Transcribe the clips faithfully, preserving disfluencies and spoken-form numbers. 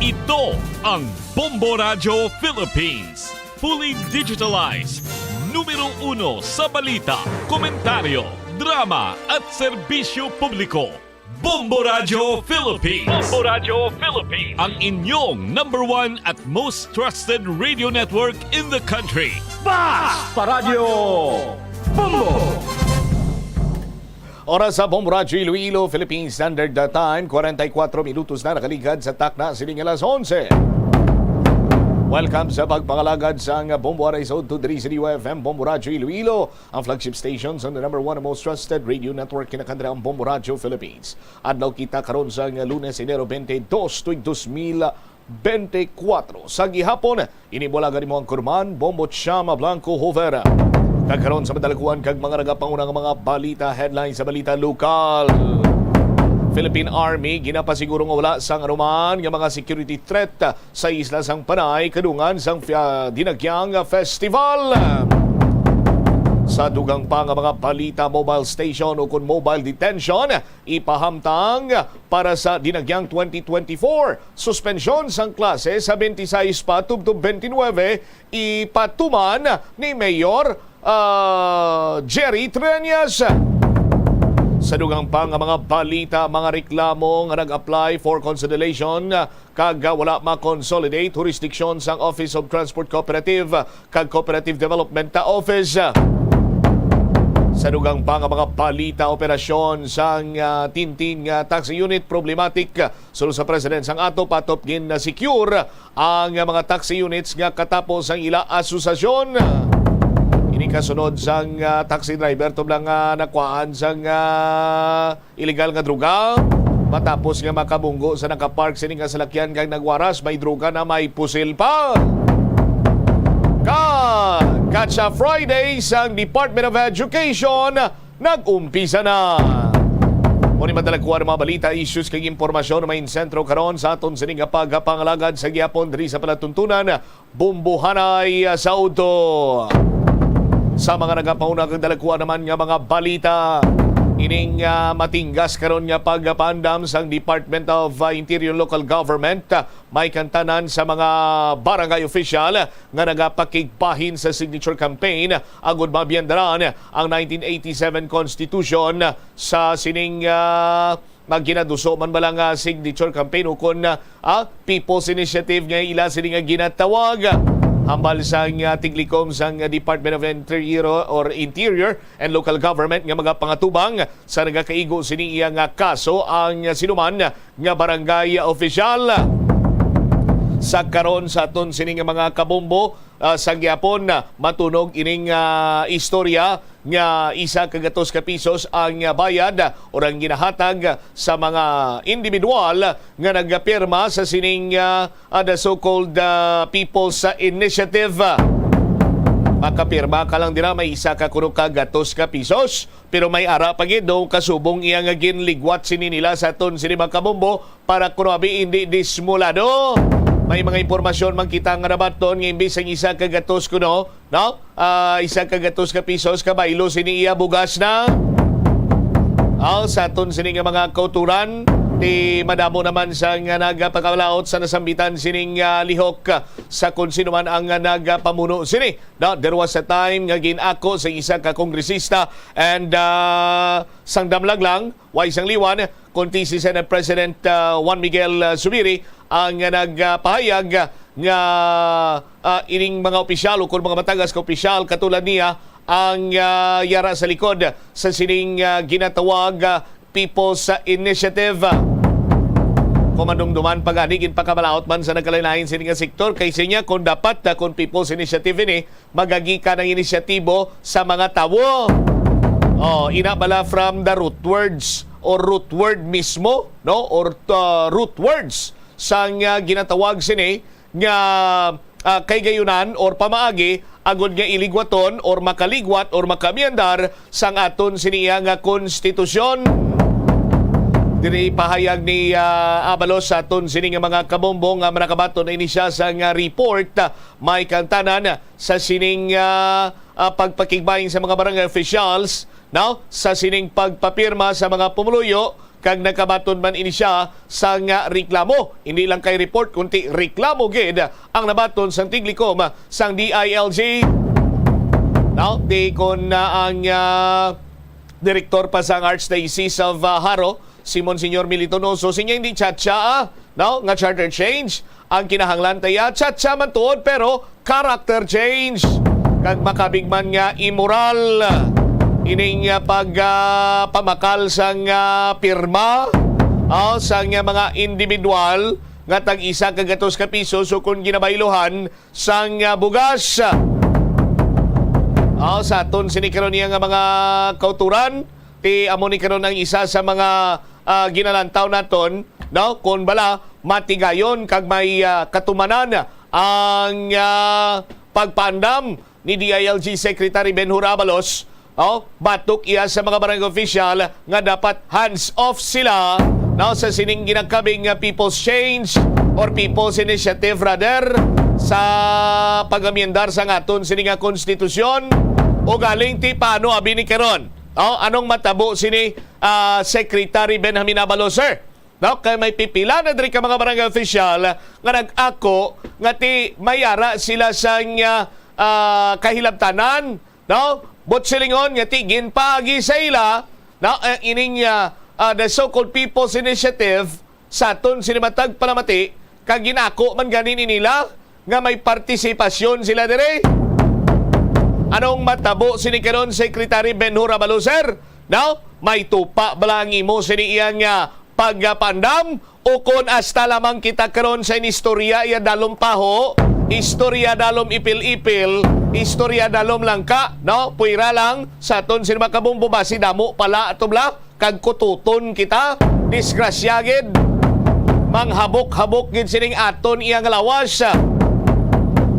Ito ang Bombo Radyo Philippines. Fully digitalized. Numero uno sa balita, komentaryo, drama, at serbisyo publiko. Bombo Radyo Philippines. Bombo Radyo Philippines. Ang inyong number one at most trusted radio network in the country. Basta Radyo Bombo! Oras sa Bombo Radyo Iloilo, Philippine Standard Time, kwarenta y kuwatro minutos na nakaligad sa takna sining alas onse. Welcome sa pagpangalagad sang Bombo Aray sa Udto diri sa D Y F M, Bombo Radyo Iloilo, ang flagship station sa number one most trusted radio network. Kinakandra ang Bombo Radyo Philippines. Adlaw kita karon sang Lunes, Enero twenty-two, tuig dos mil bente kuwatro. Sa gihapon, ini bulag mo ang kurman, Bombo Chama Blanco Hover. Kag karon sa madalakuan kag mga nagapanguna nga mga balita, headlines sa balita lokal. Philippine Army ginapasiguro nga wala sang anuman nga mga security threat sa isla sang Panay kadungan sang, ah, Dinagyang Festival. Sa dugang pa nga mga balita, mobile station o kon mobile detention ipahamtang para sa Dinagyang twenty twenty-four. Suspensyon sang klase sa twenty-six pa tubtob twenty-nine ipatuman ni Mayor, ah, Jerry Treñas. Sa dugang pa nga mga balita, mga reklamo nga nag-apply for consolidation, ah, kag, ah, wala ma-consolidate jurisdiction sang Office of Transport Cooperative, ah, kag Cooperative Development, ah, Office. Sa dugang pa nga mga balita, operasyon sang, ah, Tintin nga taxi unit problematic. Suno sa President sang atop, atop gin-secure ang mga taxi units nga katapos ang ila asosasyon. Ini kasunod sang, ah, taxi driver tublang, ah, nakuhaan sang, ah, illegal nga droga matapos nga makabunggo sa nakapark sini nga salakyan kag nagwaras may droga na may pusil pa. Ka Katsa Friday sang Department of Education nag-umpisa na. Mao ni madalakuan ang mga balita, issues kag impormasyon nga may sentro karon sa aton sini nga pagpangalagad sa gihapon diri sa palatuntunan, Bombohanay sa Udto. Sa mga nagapauna kag dalakuan naman nga mga balita, ining, ah, matinggas karon nga pagpaandam sang Department of, ah, Interior Local Government, ah, may kantanan sa mga barangay official nga nagapakigbahin sa signature campaign agud mabiyandaran ang nineteen eighty-seven Constitution sa sining, ah, nga ginaduso man bala nga signature campaign ukon, ah, People's Initiative nga ila sini nga ginatawag. Hambal sang, ah, tiglikom sang Department of Interior or Interior and Local Government nga magapangatubang sa nagakaigo sini iya nga kaso ang sinuman nga barangay opisyal. Sa karon sa aton sini nga mga kabombo, ah, sa gihapon, ah, matunog ining, ah, istorya nga isa ka gatos ka pisos ang, ah, bayad or ang ginahatag sa mga individual nga nagapirma sa sining, ah, ah, the so-called, ah, People's, ah, Initiative. Makapirma ka lang dira, may isa ka kuno ka gatos ka pisos, pero may ara pa gid do kasubong iya nga ginligwat sini nila sa aton sini mga kabombo para kuno abi hindi dismulado. May mga impormasyon man kita nga nabaton nga imbis ang isa ka gatos kuno, no? Ah, isa ka gatos ka pisos, kabaylo sini iya bugas na. Aw, sa aton sini nga mga kauturan, ti madamo naman sa nga nagapakalaot sa nasambitan sining, ah, lihok, ah, sa kung sino man ang, ah, nagapamuno sini. No, there was a time nga gin-ako sa isa ka kongresista and, ah, sang damlag lang, way sang liwan, kundi si Senate President, ah, Juan Miguel, ah, Zubiri ang nagpahayag nga, ah, ining mga opisyal o kung mga matagas ka opisyal katulad niya ang, ah, yara sa likod sa sining, ah, ginatawag, ah, People's Initiative. Kung madumduman pa gani, ginpakamalaot man sa nagkalain-lain sini nga sektor, kay siya kung dapat na kung People's Initiative ini, magagikan ang inisyatibo sa mga tawo. Oh, ina bala from the root words or root word mismo, no? Or, uh, root words sang, uh, ginatawag sini nga, ah, kahigayonan or pamaagi agud nga iligwaton or makaligwat or makamiandar sang aton sini iya nga konstitusyon. Diri pahayag ni, ah, Abalos sa aton sini nga mga kabombo nga manakabaton na ini siya sa nga report, ah, may kantanan sa sining, ah, ah, pagpakigbahin sa mga barangay officials, no? Sa sining pagpapirma sa mga pumuluyo kag nagkabaton man ini siya sang reklamo. Hindi lang kay report, kundi reklamo gid ang nabaton sang tiglikom sang D I L G. Now, di kon, ah, ang, ah, direktor pa sang Archdiocese of, ah, Jaro, si Monsignor Militonoso, sinya hindi chat siya, ah, no, nga charter change. Ang kinahanglan ta iya, chat siya man tuod, pero character change. Kag makabig man nga immoral ining, ah, pag, ah, pamakal sang, ah, pirma, ah, sang, ah, mga individual nga tag isa ka gatos ka piso, so kung ginabayluhan sang, ah, bugas. Ah, sa aton sini karon niya nga mga kauturan, ti amo ni karon ang isa sa mga, ah, ginalantaw naton, no? Kung bala matigayon kag may, ah, katumanan ang, ah, pagpaandam ni D I L G Secretary Ben Hur Abalos, oh, batok iya sa mga barangay official nga dapat hands off sila, no, sa sining ginakabing nga People's Change or People's Initiative rather, sa pag-amyendar sa aton sini nga konstitusyon. O galing ti paano abi ni karon? Oh, anong matabo sini, ah, Secretary Benjamin Abalos, sir? No, kay may pipila na diri ka mga barangay official nga nag-ako nga ti may ara sila sang, ah, ah, kahilabtanan, no? But silingon nga ti ginpaagi sa ila, no, ang ining, ah, ah, the so-called People's Initiative sa aton sini matag panamati, kag ginako man gani ni nila nga may partisipasyon sila diri. Anong matabo sini karon, Secretary Ben Hur Abalos, sir? No? May tupa bala ang imo sini iya nga pagpaandam, o kon hasta lamang kita karon sa inistorya iya dalom paho, istorya dalom ipil-ipil, istorya dalom langka, no? Puwera lang sa aton sini mga kabumbo, basi damo pala ato bala, kag kututon kita. Disgrasya gid. Manghabok-habok gid sining aton iya nga lawas.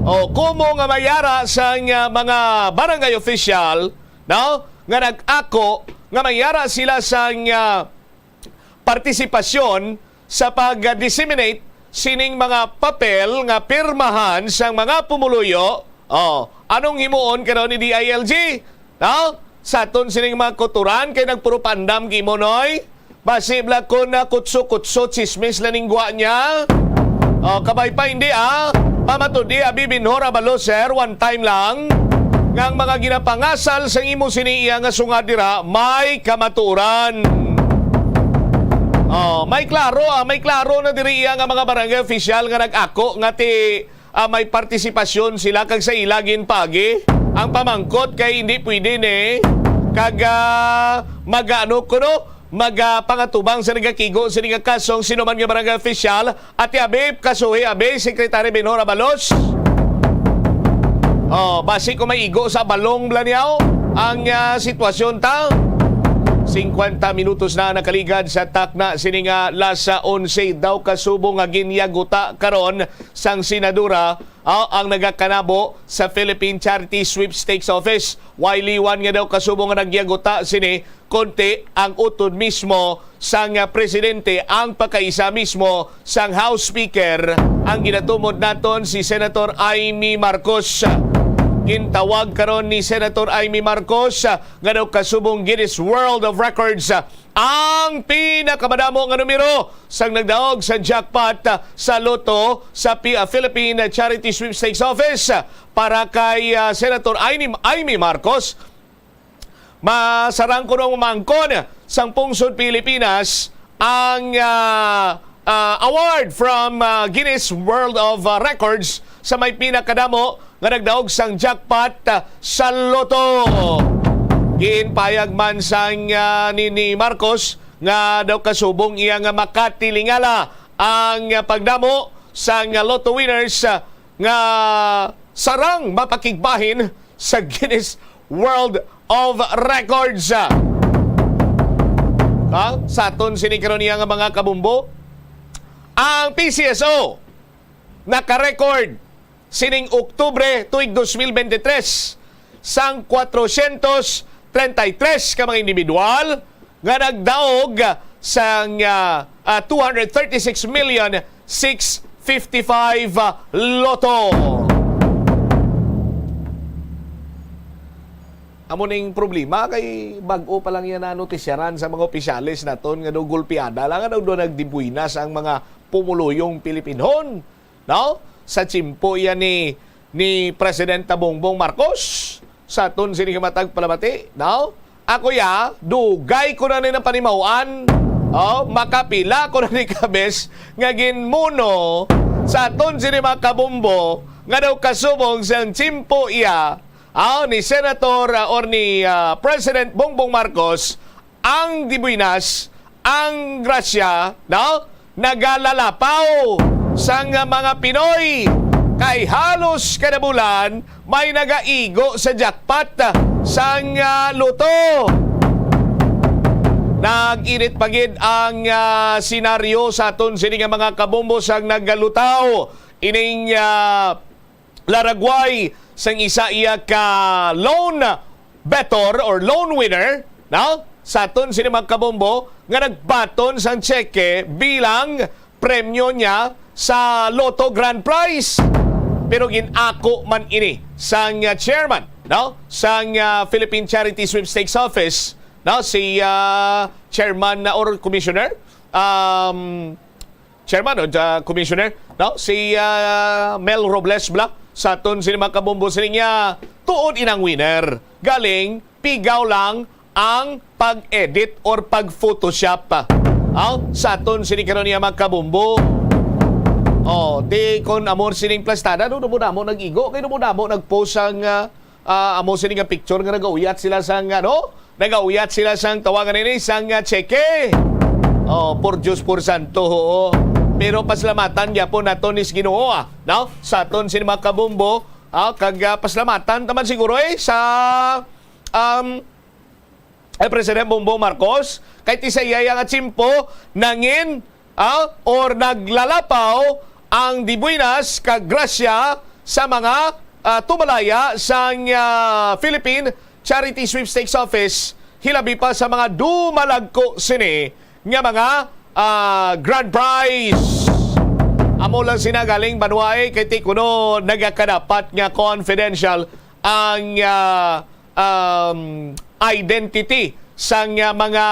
O, kumo nga may ara sang, ah, mga barangay official, no, nga nag-ako nga may ara sila sang, ah, partisipasyon sa pag-disseminate sining mga papel nga pirmahan sang mga pumuluyo. Oh, anong himuon karon ni D I L G? No? Sa aton sining mga kuturan kay nagpuro pandam gimo, noy. Basi bala kon na kutso-kutso, chismis na ning gwa niya. Oh, kabay pa hindi, ah. Pamatudi, abi Benhur Abalos, sir, one time lang. Nga ang mga ginapangasal sang imo sini iya nga sungad dira, may kamatuoran. Oh, may klaro, ah, may klaro na diri iya nga mga barangay official nga nag-ako nga ti, ah, may partisipasyon sila kag sa ila ginpaagi. Ang pamangkot kay hindi pwede ni kag, ah, mag-ano kuno, magapangatubang sa nagakigo sini nga kasong sino man nga barangay official. Ati abi, kasuhi abi, Secretary Benhur Abalos. Oh, basi ko may igo sa balong bala niyaw ang, ah, sitwasyon ta. Singkwenta minutos na nakaligad sa takna sini nga las onse daw kasubo nga ginyaguta karon sang senadora, ah, ang nagakanabo sa Philippine Charity Sweepstakes Office. Way liwan nga daw kasubo nga nagyaguta sini, kundi ang utod mismo sang, ah, presidente, ang pagkaisa mismo sang House Speaker, ang ginatumod naton si Senator Imee Marcos. Gintawag karon ni Senator Imee Marcos, ah, nga daw kasubong Guinness World of Records, ah, ang pinakamadamo nga numero sang nagdaog sa jackpot, ah, sa Lotto sa Pi-, ah, Philippine Charity Sweepstakes Office, ah, para kay, ah, Senator Imee, Imee Marcos. Masarang kuno mamangkon sang pungsod Pilipinas ang, ah, ah, award from, ah, Guinness World of, ah, Records sa may pinakadamo nga nagdaog sang jackpot, ah, sa Lotto. Ginpayag man sang, ah, ni, ni Marcos nga daw kasubong iya nga makatilingala ang, ah, pagdamo sang, ah, Lotto winners, ah, nga sarang mapakigbahin sa Guinness World of Records. Ha? Sa aton sini karon niya nga mga kabumbo, ang P C S O naka-record sining Oktubre tuig dos mil bente tres sang kwatrosyentos treinta y tres ka mga individual nga nagdaog sang, ah, ah, two hundred thirty-six million six fifty-five, ah, Lotto. Amo ning problema kay bag-o pa lang yan natisyaran sa mga opisyales naton nga daw gulpiada lang, nga daw nagdibuinas ang mga pumuluyong Pilipinhon, no? Sa tiyempo yan ni, ni Presidenta Bongbong Marcos, sa aton sini nga matag palamati, no? Ako ya, dugay ko na ni napanimaw-an, oh, makapila ko na ni kabes nga ginmuno sa aton sini mga kabombo nga daw kasubong sang tiyempo iya, ah, ni Senator, ah, or ni, ah, President Bongbong Marcos ang dibuinas, ang grasya, no? Nagalalapaw sang mga Pinoy. Kay halos kada bulan may nagaigo sa jackpot sang, ah, lotto. Nag-init pa gid ang, ah, senaryo sa aton sini nga mga kabombo sang nagalutaw ining, ah, laragway sang isa iya ka lone bettor or lone winner, no? Sa aton sini mga kabombo nga nagbaton sang tseke bilang premyo niya sa Lotto Grand Prize. Pero gin-ako man ini sang, uh, chairman, no? Sang, uh, Philippine Charity Sweepstakes Office, no? Si, uh, chairman na or commissioner, um, chairman o, uh, commissioner, no? Si, uh, Mel Robles bala sa aton sini mga kabombo sini niya tuod inang winner. Galing, pigaw lang ang pag-edit or pag-photoshop. Aw, sa aton sini karon niya mga kabombo. Oh, di kon amo sining plastada, no, damo-damo nag-igo, kay damo-damo nag-post ang, ah, ah, amo sini nga picture nga nagauyat sila sang, ano, nagauyat sila sang tawagan ini sang, ah, tseke. Oh, por Dios, por santo, oo. Pero pasalamatan gyapon naton is Ginoo, ah, no? Sa aton sini mga kabombo, ah, kag, ah, pasalamatan taman siguro, eh, sa, um, eh, President Bongbong Marcos, kay ti sa iya nga tiyempo nangin, ah, or naglalapaw ang dibuinas kag grasya sa mga, ah, tumalaya sang, ah, Philippine Charity Sweepstakes Office, hilabi pa sa mga dumalagko sini nga mga, ah, grand prize. Amo lang sina galing banwa, eh, kay ti kuno nagakadapat nga confidential ang, ah, um, identity sang, ah, mga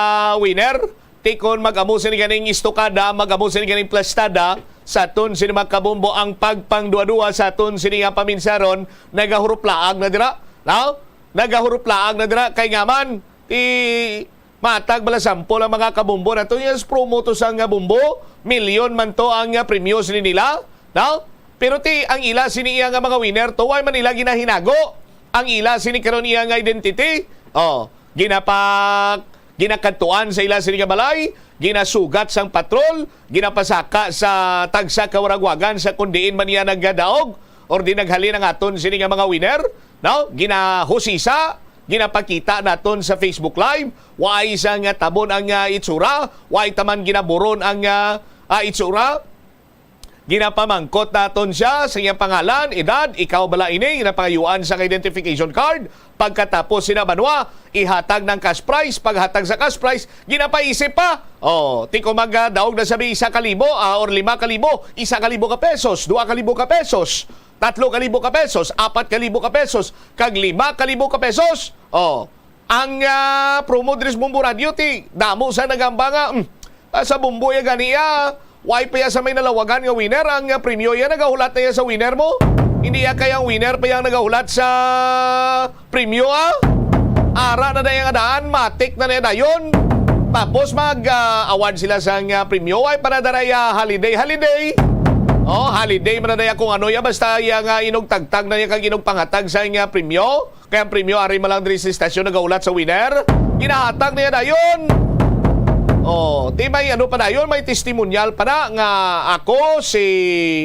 winner. Ti kon mag-amo sini ganing istukada, mag-amo sini ganing plastada, sa aton sini mga kabombo ang pagpangduwa-duwa sa aton sini nga paminsaron, nagahuruplaag na dira, no? Nagahuruplaag na dira kay nga man, ti matag bala sample ang mga kabombo nato, yes, promo to sang, ah, bombo, milyon man to ang, ah, premyo sini nila, no? Pero ti ang ila sini iya nga mga winner to, why man nila ginahinago ang ila sini karon iya nga identity? Oh, ginapa-, ginakadtuan sa ila sini nga balay, ginasugat sang patrol, ginapasaka sa tagsa ka waragwagan sa kon diin man iya nagadaog or di naghalin ang aton sini nga mga winner, no? Ginahusisa, ginapakita naton sa Facebook Live, waay sang tabon ang, ah, itsura, waay taman ginaburon ang, ah, ah, itsura. Ginapamangkot naton siya sa iyang pangalan, edad, ikaw bala ini, ginapangayuan sang identification card. Pagkatapos sina banwa, ihatag ng cash prize. Paghatag sa cash prize, ginapaisip pa. Oh, ti ko magdaog na sabi isa ka libo, ah, or lima ka libo, isa ka libo ka pesos, dua ka libo ka pesos, tatlo ka libo ka pesos, apat ka libo ka pesos, kag lima ka libo ka pesos. Oh, ang, ah, promo diri sa Bombo Radio, ti damo sa nagamba nga, mm, ah, sa Bombo ya gani, ah, why pa ya sa may nalawagan nga winner ang, ah, premyo ya, nagahulat na ya sa winner mo? Hindi ya kay ang winner pa yang nagahulat sa premyo, ah? Ara na daya nga daan, matik na na dayon. Tapos mag, ah, award sila sa, ah, premyo. Ay, para dara ya holiday, holiday. Oh, holiday man na daya kung ano ya, basta ya nga inugtagtag na ya kag inugpangatag sa, ah, premyo. Kaya ang premyo, ari man lang diri sa istasyon nagaulat sa winner. Ginahatag niya dayon. Oh, ti may ano pa dayon, may testimonyal pa na nga ako si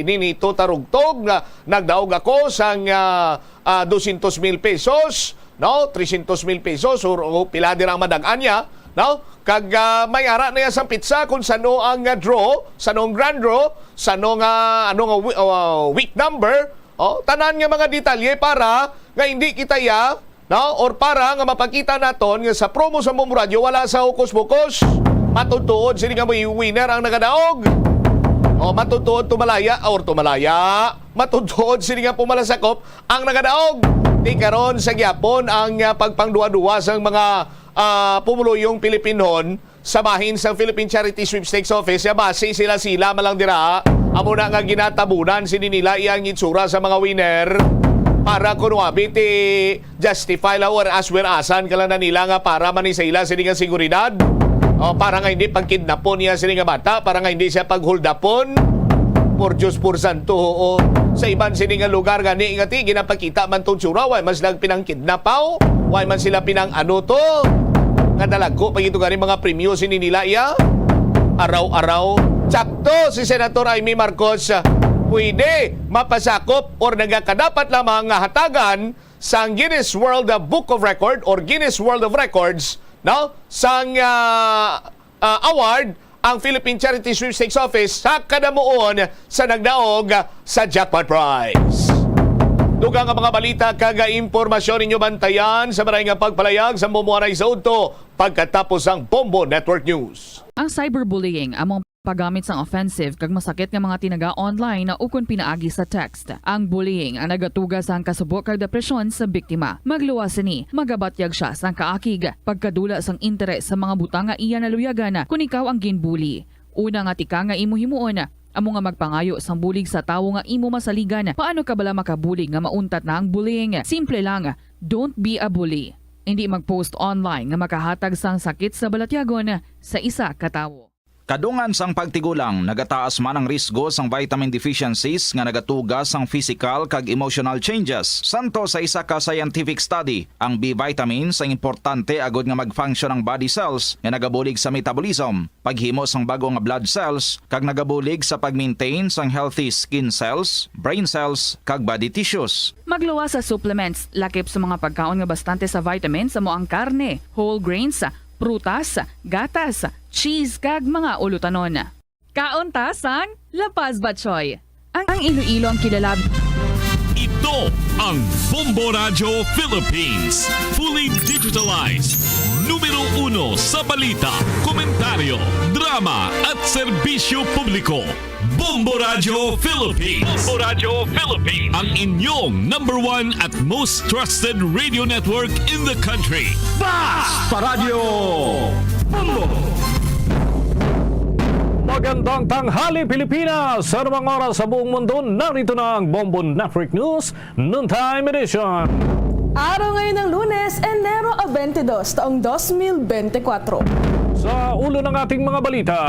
Ninito Tarugtog, nga nagdaog ako sang, ah, ah, dosyentos mil pesos, no? Tresyentos mil pesos, or, o pila dira ang madag-an niya, no? Kag, ah, may ara na yan sa pitsa kung sano ang, ah, draw, sano ang grand draw, sano nga, ano nga wi-, ah, week number, oh, tanan nga mga detalye para nga hindi kita ya, no? Or para nga mapakita naton nga sa promo sa Bombo Radio, wala sa hokus-pokus. Matutuod sini nga may winner ang nagadaog. O, matutuod tumalaya, or tumalaya, matutuod sini nga pumalasakop ang nagadaog. Di karon sa gyapon ang, ah, pagpangduwa-duwa sang mga, ah, pumuluyong Pilipinhon sa bahin sang Philippine Charity Sweepstakes Office, ya basi sila-sila man lang dira. Amo na nga ginatabunan sini nila iya ang itsura sa mga winner para kuno abi ti justify la or aswerasan ka lang na nila nga para man ni sa ila sini nga seguridad. O, para nga hindi pagkidnapon niya sini nga bata, para nga hindi siya paghuldapon. Por Diyos, por santo, oo. Sa iban sini nga lugar gani nga ti ginapakita man tong tsura, way man sila pinangkidnapaw, way man sila pinang-ano to. Nga dalagko pa gito gani mga premyo sini nila iya. Araw-araw. Sakto si Senator Imee Marcos, ah, pwede mapasakop or nagakadapat lamang nga hatagan sang Guinness World Book of Record or Guinness World of Records, no? Sang, ah, ah, award ang Philippine Charity Sweepstakes Office sa kadamuon sa nagdaog sa jackpot prize. Dugang nga mga balita kag impormasyon ninyo bantayan sa maray nga pagpalayag sa Bombo Anay sa udto pagkatapos ang Bombo Network News. Ang cyberbullying amo ang paggamit sang offensive kag masakit nga mga tinaga online ukon pinaagi sa text. Ang bullying ang nagatuga sang kasubo kag depresyon sa biktima. Magluwas sini, magabatyag sia sang kaakig, pagkadula sang interes sa mga butang nga iya naluyagan kon ikaw ang ginbully. Una nga tika nga imo himuon, amo nga magpangayo sang bulig sa tawo nga imo masaligan. Paano ka bala makabulig nga mauntat na ang bullying? Simple lang, don't be a bully. Hindi mag-post online nga makahatag sang sakit sa balatyagon sa isa ka tawo. Kadungan sang pagtigulang, nagataas man ang risgo sang vitamin deficiencies nga nagatuga sang physical kag emotional changes. Santo sa isa ka scientific study, ang B vitamins ang importante agod nga mag-function ang body cells nga nagabulig sa metabolism, paghimo sang bag-o nga blood cells, kag nagabulig sa pag-maintain sang healthy skin cells, brain cells, kag body tissues. Magluwas sa supplements, lakip sa mga pagkaon nga bastante sa vitamins, amo ang karne, whole grains, prutas, gatas, cheese, kag mga ulutanon. Kaon ta sang La Paz Batchoy. Ang, ang Iloilo ang kilala. Ito ang Bombo Radyo Philippines. Fully digitalized. Numero uno sa balita, komentaryo, drama, at serbisyo publiko. Bombo Radyo Philippines. Bombo Radyo Philippines. Ang inyong number one at most trusted radio network in the country. Basta Radyo Bombo! Magandang tanghali, Pilipinas! Sa anumang oras sa buong mundo, narito na ang Bombo Network News Noontime Edition. Araw ngayon ng Lunes, Enero a twenty-dos, taong dos mil bente kwatro. Sa ulo ng ating mga balita,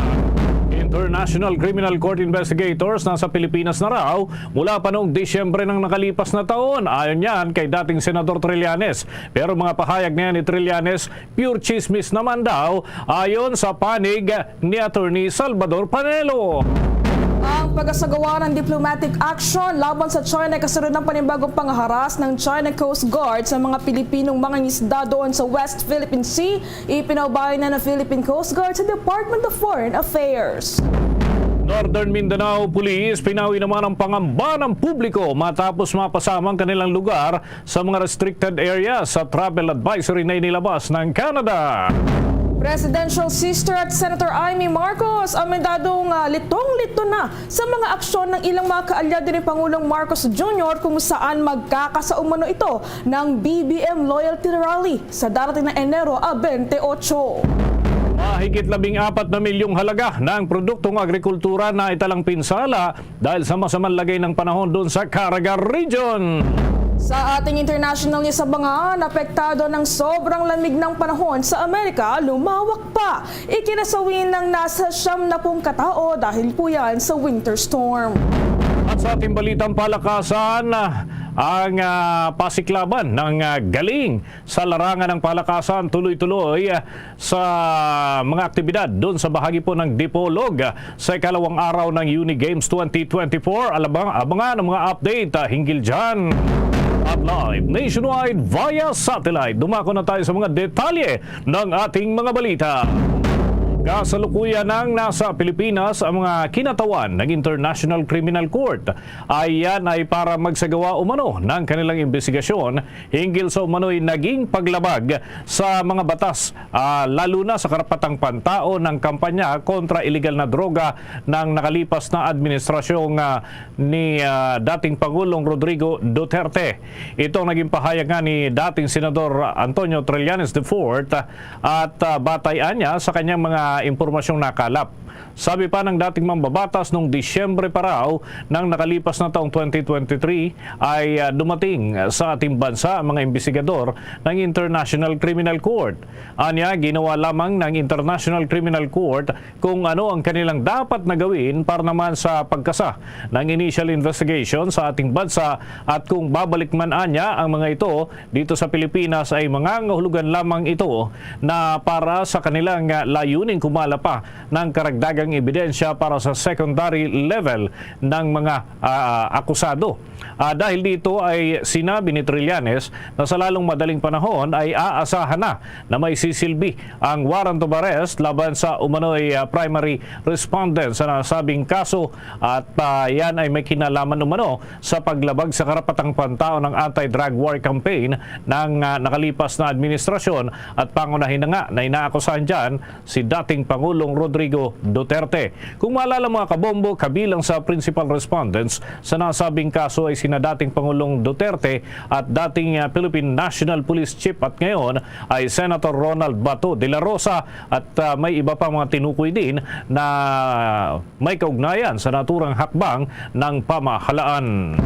International Criminal Court investigators nasa Pilipinas na raw mula pa noong Disyembre ng nakalipas na taon. Ayon yan kay dating Senador Trillanes. Pero mga pahayag na yan ni Trillanes, pure chismis naman daw, ayon sa panig ni Attorney Salvador Panelo. Ang pagasagawa ng diplomatic action laban sa China kasunod ng panibagong pangharas ng China Coast Guard sa mga Pilipinong mangingisda doon sa West Philippine Sea, ipinaubaya na ng Philippine Coast Guard sa Department of Foreign Affairs. Northern Mindanao Police, pinawi naman ang pangamba ng publiko matapos mapasama ang kanilang lugar sa mga restricted area sa travel advisory na inilabas ng Canada. Presidential sister at Senator Imee Marcos, amendadong, ah, litong-lito na sa mga aksyon ng ilang mga kaalyado ni Pangulong Marcos Junior kung saan magkakasaumano ito ng B B M Loyalty Rally sa darating na Enero a twenty-eight. Mahigit labing apat na milyong halaga ng produktong agrikultura na italang pinsala dahil sa masamang lagay ng panahon doon sa Caraga Region. Sa ating international news, abangan, apektado ng sobrang lamig ng panahon sa Amerika, lumawak pa. Ikinasawin ng nasa siyam na pung katao dahil po yan sa winter storm. At sa ating balitang palakasan, ang, ah, pasiklaban ng, ah, galing sa larangan ng palakasan tuloy-tuloy, ah, sa mga aktibidad doon sa bahagi po ng Dipolog, ah, sa ikalawang araw ng Uni Games twenty twenty-four. Alabang, abangan ang mga update, ah, hinggil dyan at live nationwide via satellite. Dumako na tayo sa mga detalye ng ating mga balita. Kasalukuyan nang nasa Pilipinas ang mga kinatawan ng International Criminal Court. Ay yan ay para magsagawa umano ng kanilang imbestigasyon hinggil sa umano'y naging paglabag sa mga batas, ah, lalo na sa karapatang pantao ng kampanya kontra iligal na droga ng nakalipas na administrasyong, ah, ni, ah, dating Pangulong Rodrigo Duterte. Ito ang naging pahayag nga ni dating Senador Antonio Trillanes the fourth, at, ah, batay anya sa kanyang mga impormasyong nakalap. Sabi pa ng dating mambabatas, nung Disyembre pa raw ng nakalipas na taong twenty twenty-three ay, ah, dumating sa ating bansa ang mga imbestigador ng International Criminal Court. Anya, ginawa lamang ng International Criminal Court kung ano ang kanilang dapat na gawin para naman sa pagkasa ng initial investigation sa ating bansa, at kung babalik man anya ang mga ito dito sa Pilipinas, ay mangangahulugan lamang ito na para sa kanilang, ah, layuning kumala pa ng karagdagang ebidensya para sa secondary level ng mga, ah, akusado. Ah, dahil dito ay sinabi ni Trillanes na sa lalong madaling panahon ay aasahan na na may sisilbi ang warrant of arrest laban sa umano'y, ah, primary respondent sa nasabing kaso, at, ah, yan ay may kinalaman umano sa paglabag sa karapatang pantao ng anti-drug war campaign ng, ah, nakalipas na administrasyon, at pangunahin na nga na inaakusahan dyan si dating Pangulong Rodrigo Duterte. Kung maalala, mga kabombo, kabilang sa principal respondents sa nasabing kaso ay sina dating Pangulong Duterte at dating, ah, Philippine National Police Chief at ngayon ay Senator Ronald Bato de la Rosa, at, ah, may iba pa mga tinukoy din na may kaugnayan sa naturang hakbang ng pamahalaan.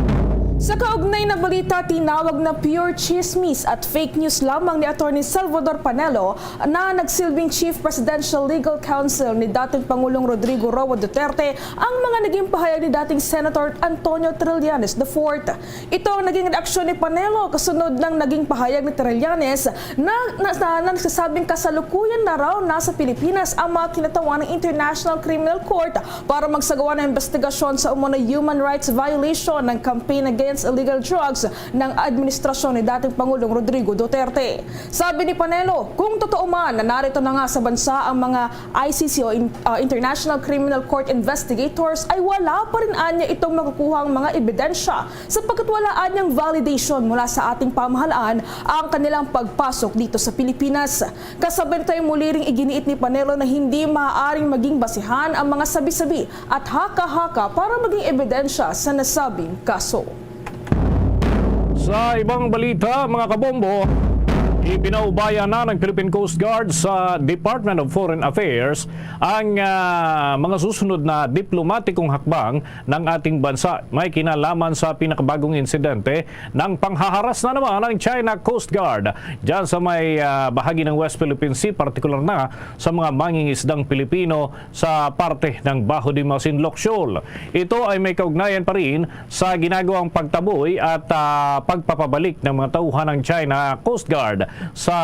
Sa kaugnay na balita, tinawag na pure chismis at fake news lamang ni Attorney Salvador Panelo na nagsilbing Chief Presidential Legal Counsel ni dating Pangulong Rodrigo Roa Duterte ang mga naging pahayag ni dating Senator Antonio Trillanes the fourth. Ito ang naging reaksyon ni Panelo kasunod ng naging pahayag ni Trillanes na, na, na, na nagsasabing kasalukuyan na raw nasa Pilipinas ang mga kinatawan ng International Criminal Court para magsagawa ng investigasyon sa umano'y human rights violation ng campaign against illegal drugs ng administrasyon ni dating Pangulong Rodrigo Duterte. Sabi ni Panelo, kung totoo man na narito na nga sa bansa ang mga I C C o in-, ah, International Criminal Court investigators, ay wala pa rin anya itong makukuhang mga ebidensya sapagkat wala anyang validation mula sa ating pamahalaan ang kanilang pagpasok dito sa Pilipinas. Kasabay nito ay muli ring iginiit ni Panelo na hindi maaaring maging basihan ang mga sabi-sabi at haka-haka para maging ebidensya sa nasabing kaso. Sa ibang balita, mga kabombo, ipinaubaya na ng Philippine Coast Guard sa Department of Foreign Affairs ang, ah, mga susunod na diplomatikong hakbang ng ating bansa. May kinalaman sa pinakabagong insidente ng panghaharas na naman ng China Coast Guard dyan sa may, ah, bahagi ng West Philippine Sea, partikular na sa mga mangingisdang Pilipino sa parte ng Baho de Masinloc Shoal. Ito ay may kaugnayan pa rin sa ginagawang pagtaboy at, ah, pagpapabalik ng mga tauhan ng China Coast Guard sa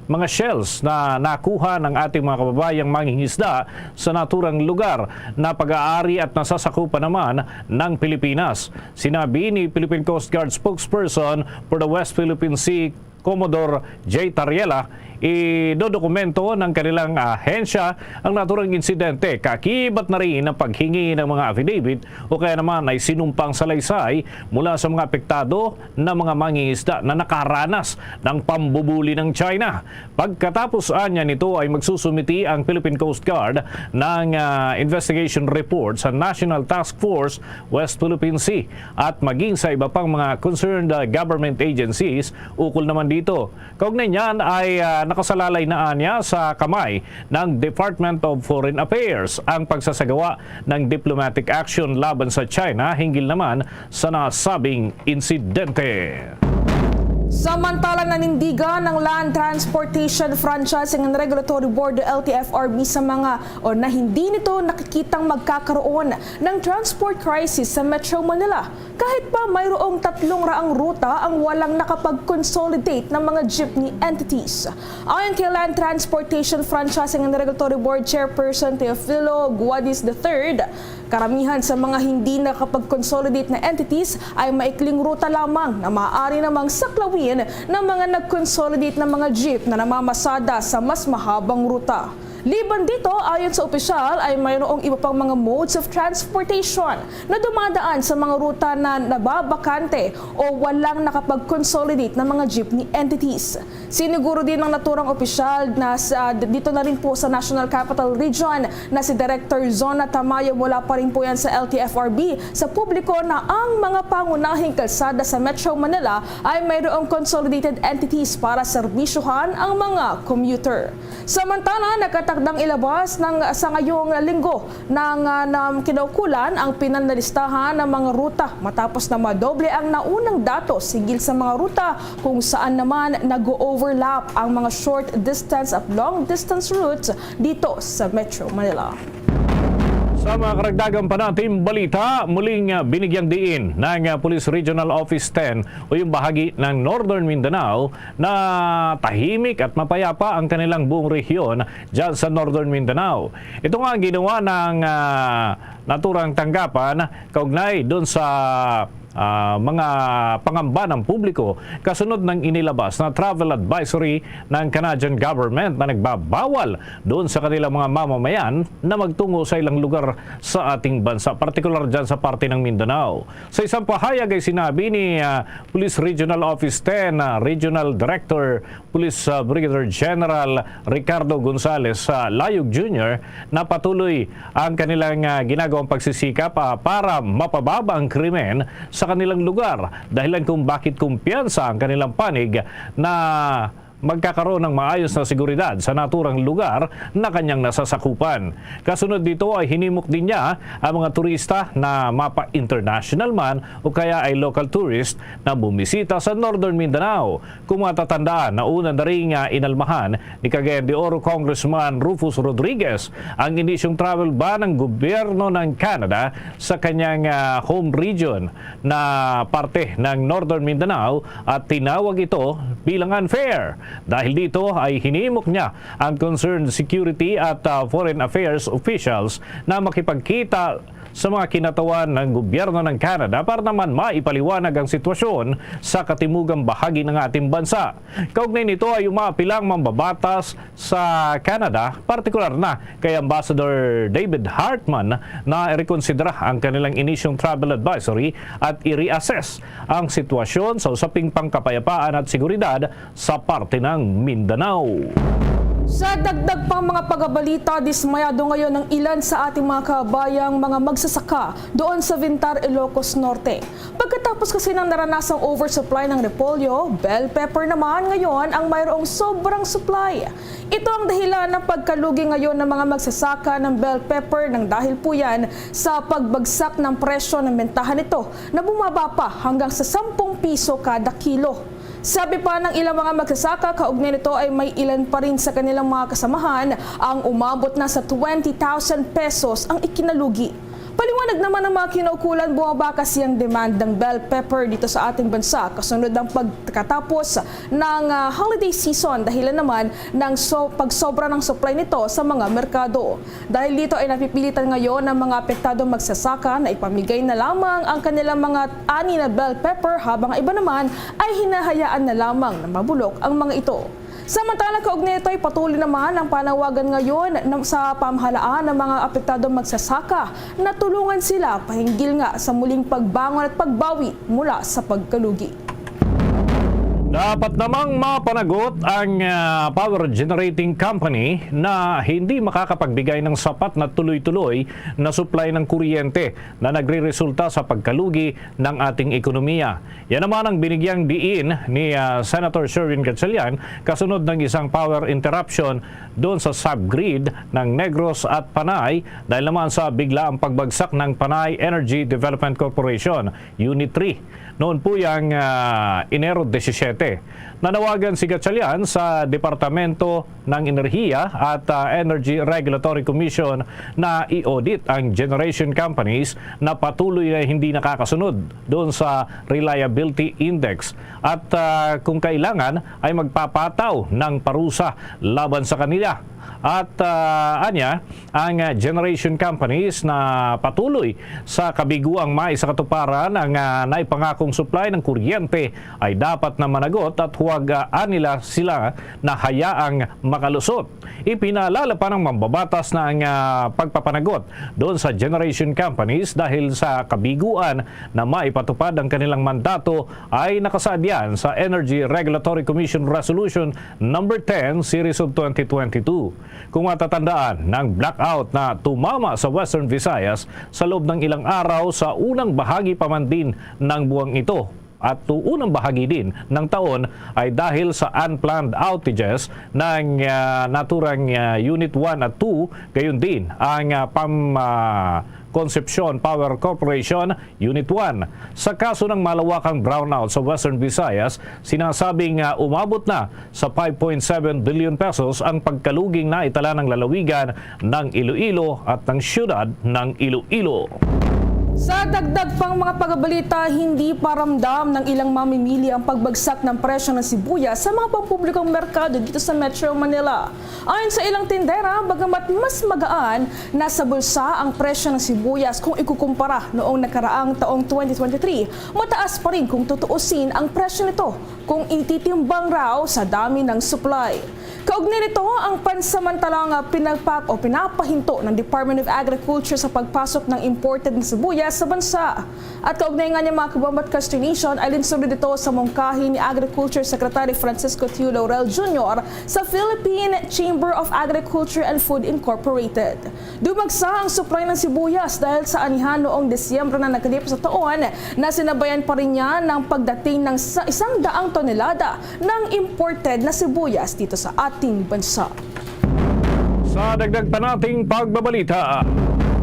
mga shells na nakuha ng ating mga kababayang mangingisda sa naturang lugar na pag-aari at nasasakupan naman ng Pilipinas. Sinabi ni Philippine Coast Guard spokesperson for the West Philippine Sea, Commodore J Tariela, idodokumento ng kanilang ahensya ang naturang insidente, kakibat na rin ang paghingi ng mga affidavit o kaya naman ay sinumpang salaysay mula sa mga apektado na mga mangingisda na nakaranas ng pambubuli ng China. Pagkatapos anya nito ay magsusumiti ang Philippine Coast Guard ng, ah, investigation report sa National Task Force West Philippine Sea at maging sa iba pang mga concerned, ah, government agencies. Ukol naman dito, kaugnay niyan ay, ah, nakasalalay na anya sa kamay ng Department of Foreign Affairs ang pagsasagawa ng diplomatic action laban sa China hinggil naman sa nasabing insidente. Samantala, nanindigan ng Land Transportation Franchising and Regulatory Board o L T F R B sa mga, o na hindi nito nakikitang magkakaroon ng transport crisis sa Metro Manila, kahit pa mayroong tatlong raang ruta ang walang nakapag-consolidate ng mga jeepney entities. Ayon kay Land Transportation Franchising and Regulatory Board Chairperson Teofilo Guadis the third, karamihan sa mga hindi nakapag-consolidate na entities ay maikling ruta lamang na maaari namang saklawin ng mga nag-consolidate na mga jeep na namamasada sa mas mahabang ruta. Liban dito, ayon sa opisyal, ay mayroong iba pang mga modes of transportation na dumadaan sa mga ruta na nababakante o walang nakapag-consolidate na mga jeepney entities. Siniguro din ng naturang opisyal na sa, dito na rin po sa National Capital Region na si Director Zona Tamayo, mula pa rin po yan sa L T F R B, sa publiko na ang mga pangunahing kalsada sa Metro Manila ay mayroong consolidated entities para serbisyohan ang mga commuter. Samantala, nakatakdang ilabas ng, sa ngayong linggo ng, ah, ng kinaukulan ang pinal na listahan ng mga ruta matapos na madoble ang naunang datos hinggil sa mga ruta kung saan naman nag-overlap ang mga short distance at long distance routes dito sa Metro Manila. Sa mga karagdagan pa nating balita, muling, ah, binigyang diin ng, ah, Police Regional Office ten o yung bahagi ng Northern Mindanao na tahimik at mapayapa ang kanilang buong rehiyon dyan sa Northern Mindanao. Ito nga ang ginawa ng, ah, naturang tanggapan kaugnay dun sa, ah, mga pangamba ng publiko kasunod ng inilabas na travel advisory ng Canadian government na nagbabawal doon sa kanilang mga mamamayan na magtungo sa ilang lugar sa ating bansa, partikular dyan sa parte ng Mindanao. Sa isang pahayag ay sinabi ni, ah, Police Regional Office ten, ah, Regional Director Police, ah, Brigadier General Ricardo Gonzales, ah, Layog Junior, na patuloy ang kanilang, ah, ginagawang pagsisikap, ah, para mapababa ang krimen sa kanilang lugar, dahilan kung bakit kumpiyansa ang kanilang panig na magkakaroon ng maayos na seguridad sa naturang lugar na kanyang nasasakupan. Kasunod dito ay hinimok din niya ang mga turista na mapa-international man o kaya ay local tourist na bumisita sa Northern Mindanao. Kung matatandaan, nauna na rin nga inalmahan ni Cagayan de Oro Congressman Rufus Rodriguez ang inisyong travel ban ng gobyerno ng Canada sa kanyang, ah, home region na parte ng Northern Mindanao at tinawag ito bilang unfair. Dahil dito ay hinimok niya ang concerned security at, ah, foreign affairs officials na makipagkita sa mga kinatawan ng gobyerno ng Canada para naman maipaliwanag ang sitwasyon sa katimugang bahagi ng ating bansa. Kaugnay nito ay umaapila ang mambabatas sa Canada, partikular na kay Ambassador David Hartman, na irekonsidera ang kanilang inisyong travel advisory at i-reassess ang sitwasyon sa usaping pangkapayapaan at seguridad sa parte ng Mindanao. Sa dagdag pang mga pagabalita, dismayado ngayon ang ilan sa ating mga kabayang mga magsasaka doon sa Vintar, Ilocos Norte. Pagkatapos kasi ng naranasang oversupply ng repolyo, bell pepper naman ngayon ang mayroong sobrang supply. Ito ang dahilan ng pagkalugi ngayon ng mga magsasaka ng bell pepper, nang dahil po yan sa pagbagsak ng presyo ng bentahan nito na bumaba pa hanggang sa sampung piso kada kilo. Sabi pa ng ilang mga magsasaka, kaugnay nito ay may ilan pa rin sa kanilang mga kasamahan ang umabot na sa twenty thousand pesos ang ikinalugi. Paliwanag naman ng mga kinaukulan, bumaba kasi ang demand ng bell pepper dito sa ating bansa kasunod ng pagkatapos ng, ah, holiday season, dahilan naman ng so-, pagsobra ng supply nito sa mga merkado. Dahil dito ay napipilitan ngayon ng mga apektadong magsasaka na ipamigay na lamang ang kanilang mga ani na bell pepper, habang ang iba naman ay hinahayaan na lamang na mabulok ang mga ito. Samantala, kaugnay nito ay patuloy naman ang panawagan ngayon ng, sa pamahalaan ng mga apektadong magsasaka na tulungan sila pahinggil nga sa muling pagbangon at pagbawi mula sa pagkalugi. Dapat namang mapanagot ang, ah, power generating company na hindi makakapagbigay ng sapat na tuloy-tuloy na supply ng kuryente na nagreresulta sa pagkalugi ng ating ekonomiya. Yan naman ang binigyang diin ni, ah, Senator Sherwin Gatchalian kasunod ng isang power interruption doon sa subgrid ng Negros at Panay dahil naman sa biglaang pagbagsak ng Panay Energy Development Corporation, Unit three, noon po yang, ah, Enero disisiete. Nanawagan si Gatchalian sa Departamento ng Enerhiya at, ah, Energy Regulatory Commission na i-audit ang generation companies na patuloy na hindi nakakasunod doon sa reliability index at, ah, kung kailangan ay magpapataw ng parusa laban sa kanila. At, ah, anya, ang, ah, generation companies na patuloy sa kabiguang maisakatuparan ang, ah, naipangakong supply ng kuryente ay dapat na managot at pag-, ah, nila sila na hayaang makalusot. Ipinaalala pa ng mambabatas na ang, ah, pagpapanagot doon sa generation companies dahil sa kabiguan na maipatupad ang kanilang mandato ay nakasaad yan sa Energy Regulatory Commission Resolution Number ten Series of twenty twenty-two. Kung matatandaan, ang blackout na tumama sa Western Visayas sa loob ng ilang araw sa unang bahagi pa man din ng buwang ito at unang bahagi din ng taon ay dahil sa unplanned outages ng, ah, naturang, ah, Unit one at two, gayon din ang, ah, Pam, ah, Concepcion Power Corporation Unit one. Sa kaso ng malawakang brownout sa Western Visayas, sinasabing, ah, umabot na sa five point seven billion pesos ang pagkaluging naitala ng lalawigan ng Iloilo at ng siyudad ng Iloilo. Sa dagdag pang mga pagbabalita, hindi pa ramdam ng ilang mamimili ang pagbagsak ng presyo ng sibuyas sa mga pampublikong merkado dito sa Metro Manila. Ayon sa ilang tindera, bagamat mas magaan na sa bulsa ang presyo ng sibuyas kung ikukumpara noong nakaraang taong twenty twenty-three, mataas pa rin kung tutuusin ang presyo nito kung ititimbang raw sa dami ng supply. Kaugnay nito, ang pansamantalang pinagpap-, o pinapahinto ng Department of Agriculture sa pagpasok ng imported na sibuyas sa bansa. At kaugnay nga niya, mga kabombat, Castro Nation, ay linsunod ito sa mungkahi ni Agriculture Secretary Francisco Tio Laurel Junior sa Philippine Chamber of Agriculture and Food Incorporated. Dumagsa ang supply ng sibuyas dahil sa anihan noong Disyembre na nakalipas na taon na sinabayan pa rin niya ng pagdating ng sa isang daang tonelada ng imported na sibuyas dito sa ating bansa. Sa dagdag pa nating pagbabalita,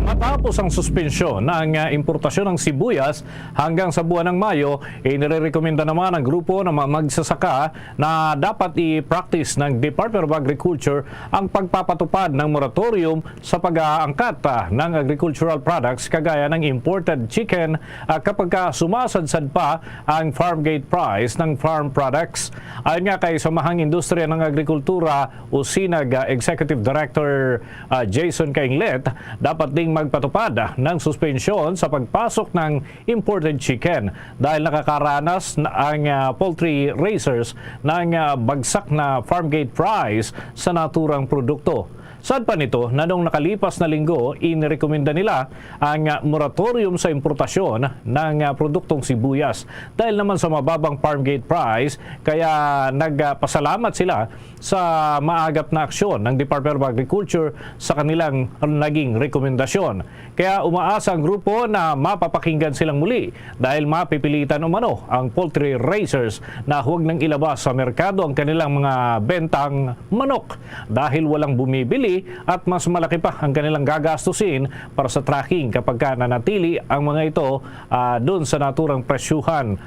matapos ang suspensyon ng, ah, importasyon ng sibuyas hanggang sa buwan ng Mayo, inirekomenda naman ng grupo ng mga magsasaka na dapat i-practice ng Department of Agriculture ang pagpapatupad ng moratorium sa pag-aangkat, ah, ng agricultural products kagaya ng imported chicken, ah, kapag ka sumasadsad pa ang farm gate price ng farm products. Ayon nga kay Samahang Industriya ng Agrikultura, o sinag, ah, Executive Director, ah, Jason Kainglet, dapat ding magpatupad, ah, ng suspensyon sa pagpasok ng imported chicken dahil nakakaranas na ang, ah, poultry raisers ng, ah, bagsak na farm gate price sa naturang produkto. Sad pa nito na noong nakalipas na linggo, inirekomenda nila ang, ah, moratorium sa importasyon ng, ah, produktong sibuyas dahil naman sa mababang farm gate price, kaya nagpasalamat sila sa maagap na aksyon ng Department of Agriculture sa kanilang naging rekomendasyon. Kaya umaasa ang grupo na mapapakinggan silang muli dahil mapipilitan umano ang poultry raisers na huwag nang ilabas sa merkado ang kanilang mga bentang manok dahil walang bumibili at mas malaki pa ang kanilang gagastusin para sa tracking kapag ka nanatili ang mga ito, ah, doon sa naturang presyuhan.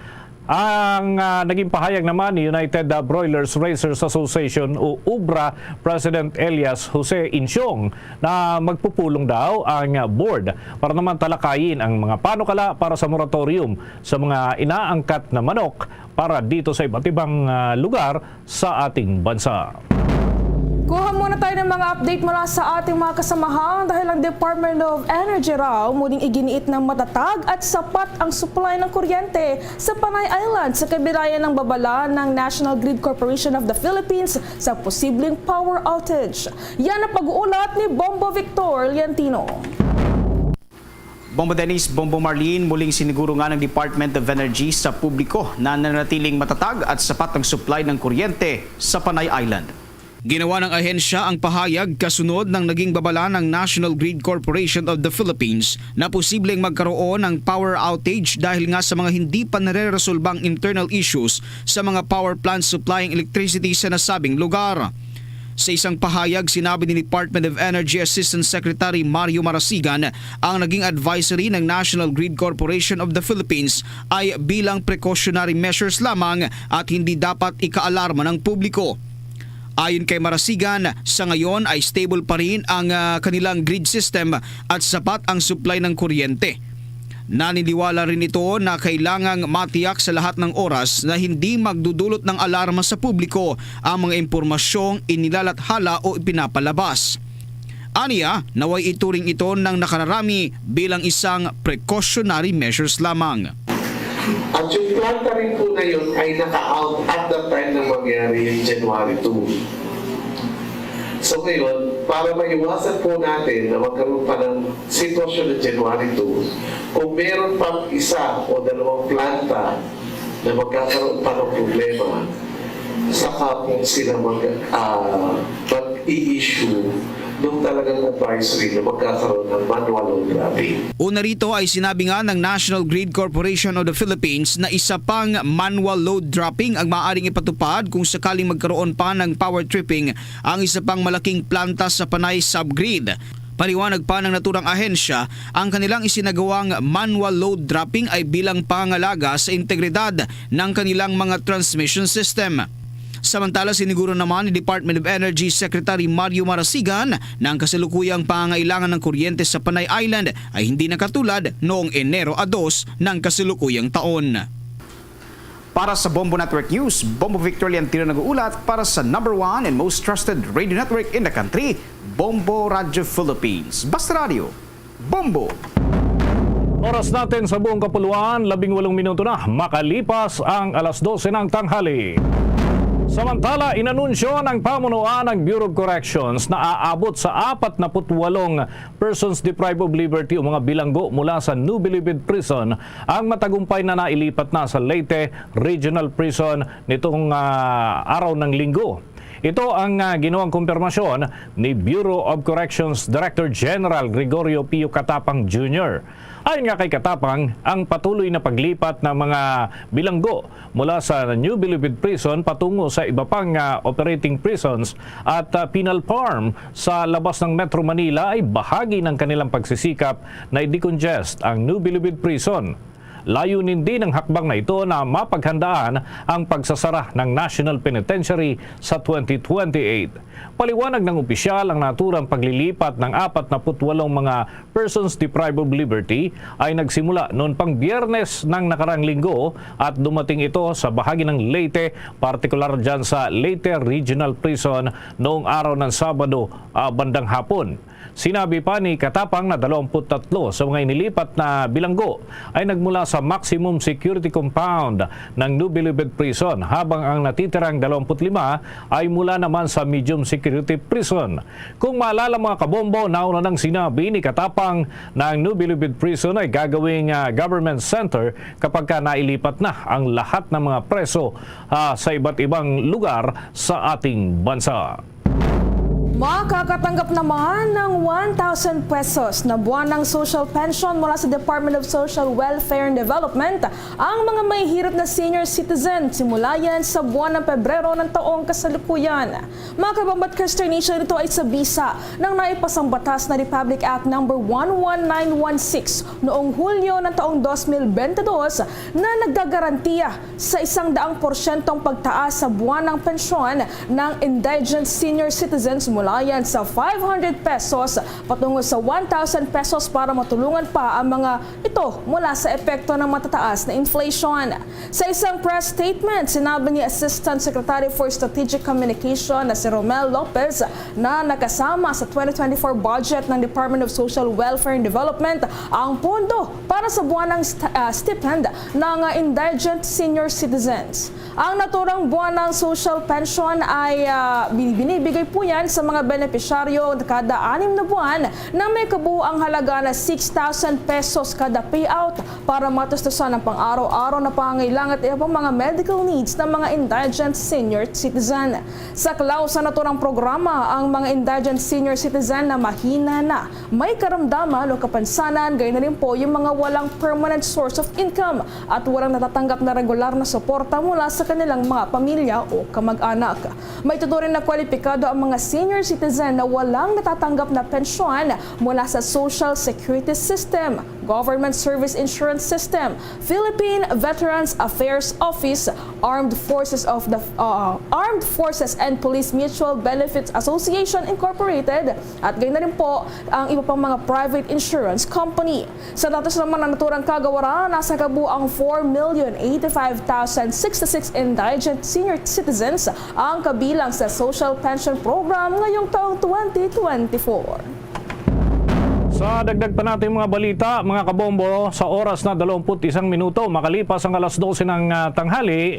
Ang, ah, naging pahayag naman ni United, ah, Broilers Raisers Association o ubra President Elias Jose Insyong na magpupulong daw ang, ah, board para naman talakayin ang mga panukala para sa moratorium sa mga inaangkat na manok para dito sa iba't ibang, ah, lugar sa ating bansa. Kuha muna tayo ng mga update mula sa ating mga kasamahan dahil ang Department of Energy raw muling iginiit ng matatag at sapat ang supply ng kuryente sa Panay Island sa kabila ng babala ng National Grid Corporation of the Philippines sa posibleng power outage. Yan ang pag-uulat ni Bombo Victor Liantino. Bombo Dennis, Bombo Marlene, muling siniguro nga ng Department of Energy sa publiko na nananatiling matatag at sapat ang supply ng kuryente sa Panay Island. Ginawa ng ahensya ang pahayag kasunod ng naging babala ng National Grid Corporation of the Philippines na posibleng magkaroon ng power outage dahil nga sa mga hindi pa nareresolbang internal issues sa mga power plant supplying electricity sa nasabing lugar. Sa isang pahayag, sinabi ni Department of Energy Assistant Secretary Mario Marasigan, ang naging advisory ng National Grid Corporation of the Philippines ay bilang precautionary measures lamang at hindi dapat ikaalarma ng publiko. Ayon kay Marasigan, sa ngayon ay stable pa rin ang, ah, kanilang grid system at sapat ang supply ng kuryente. Naniniwala rin ito na kailangang matiyak sa lahat ng oras na hindi magdudulot ng alarma sa publiko ang mga impormasyong inilalathala o ipinapalabas. Aniya, naway ituring ito ng nakararami bilang isang precautionary measures lamang. At yung planta rin po na yun ay naka-out at that time ng mga nangyari January two. So ngayon, para maiwasan po natin na magkaroon pa ng sitwasyon ng January two, kung meron pang isa o dalawang planta na magkakaroon pa ng problema, saka po sila mag, ah, mag-i-issue nung talagang advisory na magkakaroon ng manual load dropping. Una rito ay sinabi nga ng National Grid Corporation of the Philippines na isa pang manual load dropping ang maaaring ipatupad kung sakaling magkaroon pa ng power tripping ang isa pang malaking planta sa Panay subgrid. Paliwanag pa ng naturang ahensya, ang kanilang isinagawang manual load dropping ay bilang pangangalaga sa integridad ng kanilang mga transmission system. Samantala, siniguro naman ni Department of Energy Secretary Mario Marasigan na ang kasalukuyang pangangailangan ng kuryente sa Panay Island ay hindi na katulad noong Enero a dos ng kasalukuyang taon. Para sa Bombo Network News, Bombo Victor Leantino nag-uulat para sa number one and most trusted radio network in the country, Bombo Radio Philippines. Basta Radio, Bombo! Oras natin sa buong kapuluan, labing walong minuto na makalipas ang alas dose ng tanghali. Samantala, inanunsyo ng pamunuan ng Bureau of Corrections na aabot sa apat na put walong persons deprived of liberty o mga bilanggo mula sa New Bilibid Prison ang matagumpay na nailipat na sa Leyte Regional Prison nitong, ah, araw ng Linggo. Ito ang, ah, ginawang kumpirmasyon ni Bureau of Corrections Director General Gregorio Pio Catapang Junior. Ayon nga kay Catapang, ang patuloy na paglipat ng mga bilanggo mula sa New Bilibid Prison patungo sa iba pang, ah, operating prisons at, ah, penal farm sa labas ng Metro Manila ay bahagi ng kanilang pagsisikap na i-decongest ang New Bilibid Prison. Layunin din ng hakbang na ito na mapaghandaan ang pagsasara ng National Penitentiary sa twenty twenty-eight. Paliwanag ng opisyal, ang naturang paglilipat ng apat na put walong mga persons deprived of liberty ay nagsimula noon pang Biyernes ng nakarang linggo at dumating ito sa bahagi ng Leyte, partikular dyan sa Leyte Regional Prison noong araw ng Sabado, ah, bandang hapon. Sinabi pa ni Catapang na dalawampu't tatlo sa mga inilipat na bilanggo ay nagmula sa maximum security compound ng New Bilibid Prison, habang ang natitirang dalawampu't lima ay mula naman sa medium security prison. Kung maalala, mga kabombo, nauna nang sinabi ni Catapang na ang New Bilibid Prison ay gagawing, ah, government center kapag ka nailipat na ang lahat ng mga preso, ah, sa iba't ibang lugar sa ating bansa. Makakatanggap naman ng one thousand pesos na buwanang social pension mula sa Department of Social Welfare and Development ang mga may hirap na senior citizen simula yan sa buwan ng Pebrero ng taong kasalukuyan. Mga kabombo at consternation, ito ay sa bisa ng naipasang batas na Republic Act number one one nine one six noong Hulyo ng taong dos mil bente dos na naggagarantiya sa isang daang porsyentong pagtaas sa buwanang pensyon ng indigent senior citizens mula yan sa five hundred pesos patungo sa one thousand pesos para matulungan pa ang mga ito mula sa epekto ng matataas na inflation. Sa isang press statement, sinabi ni Assistant Secretary for Strategic Communication na si Romel Lopez na nakasama sa twenty twenty-four budget ng Department of Social Welfare and Development ang pondo para sa buwanang st-, ah, stipend ng, ah, indigent senior citizens. Ang naturang buwanang social pension ay, ah, bi-, binibigay po yan sa mga benepisyaryo kada anim na buwan na may kabuoang halaga na six thousand pesos kada payout para matustusan ang pang-araw-araw na pangangailangan at iba pang mga medical needs ng mga indigent senior citizen. Saklaw sa naturang programa ang mga indigent senior citizen na mahina na, may karamdaman o kapansanan, gayon na rin po yung mga walang permanent source of income at walang natatanggap na regular na suporta mula sa kanilang mga pamilya o kamag-anak. Maituturing na kwalipikado ang mga senior citizen na walang natatanggap na pensyon mula sa Social Security System, Government Service Insurance System, Philippine Veterans Affairs Office, Armed Forces of the, uh, Armed Forces and Police Mutual Benefits Association Incorporated, at gayon na rin po ang iba pang mga private insurance company. Sa datos naman, ang naturang kagawaran, nasa kabuang four million eighty-five thousand sixty-six indigent senior citizens ang kabilang sa Social Pension Program ngayong taong twenty twenty-four. Sa dagdag pa natin mga balita, mga kabombo, sa oras na dalawampu't isang minuto makalipas ang alas dose ng, ah, tanghali,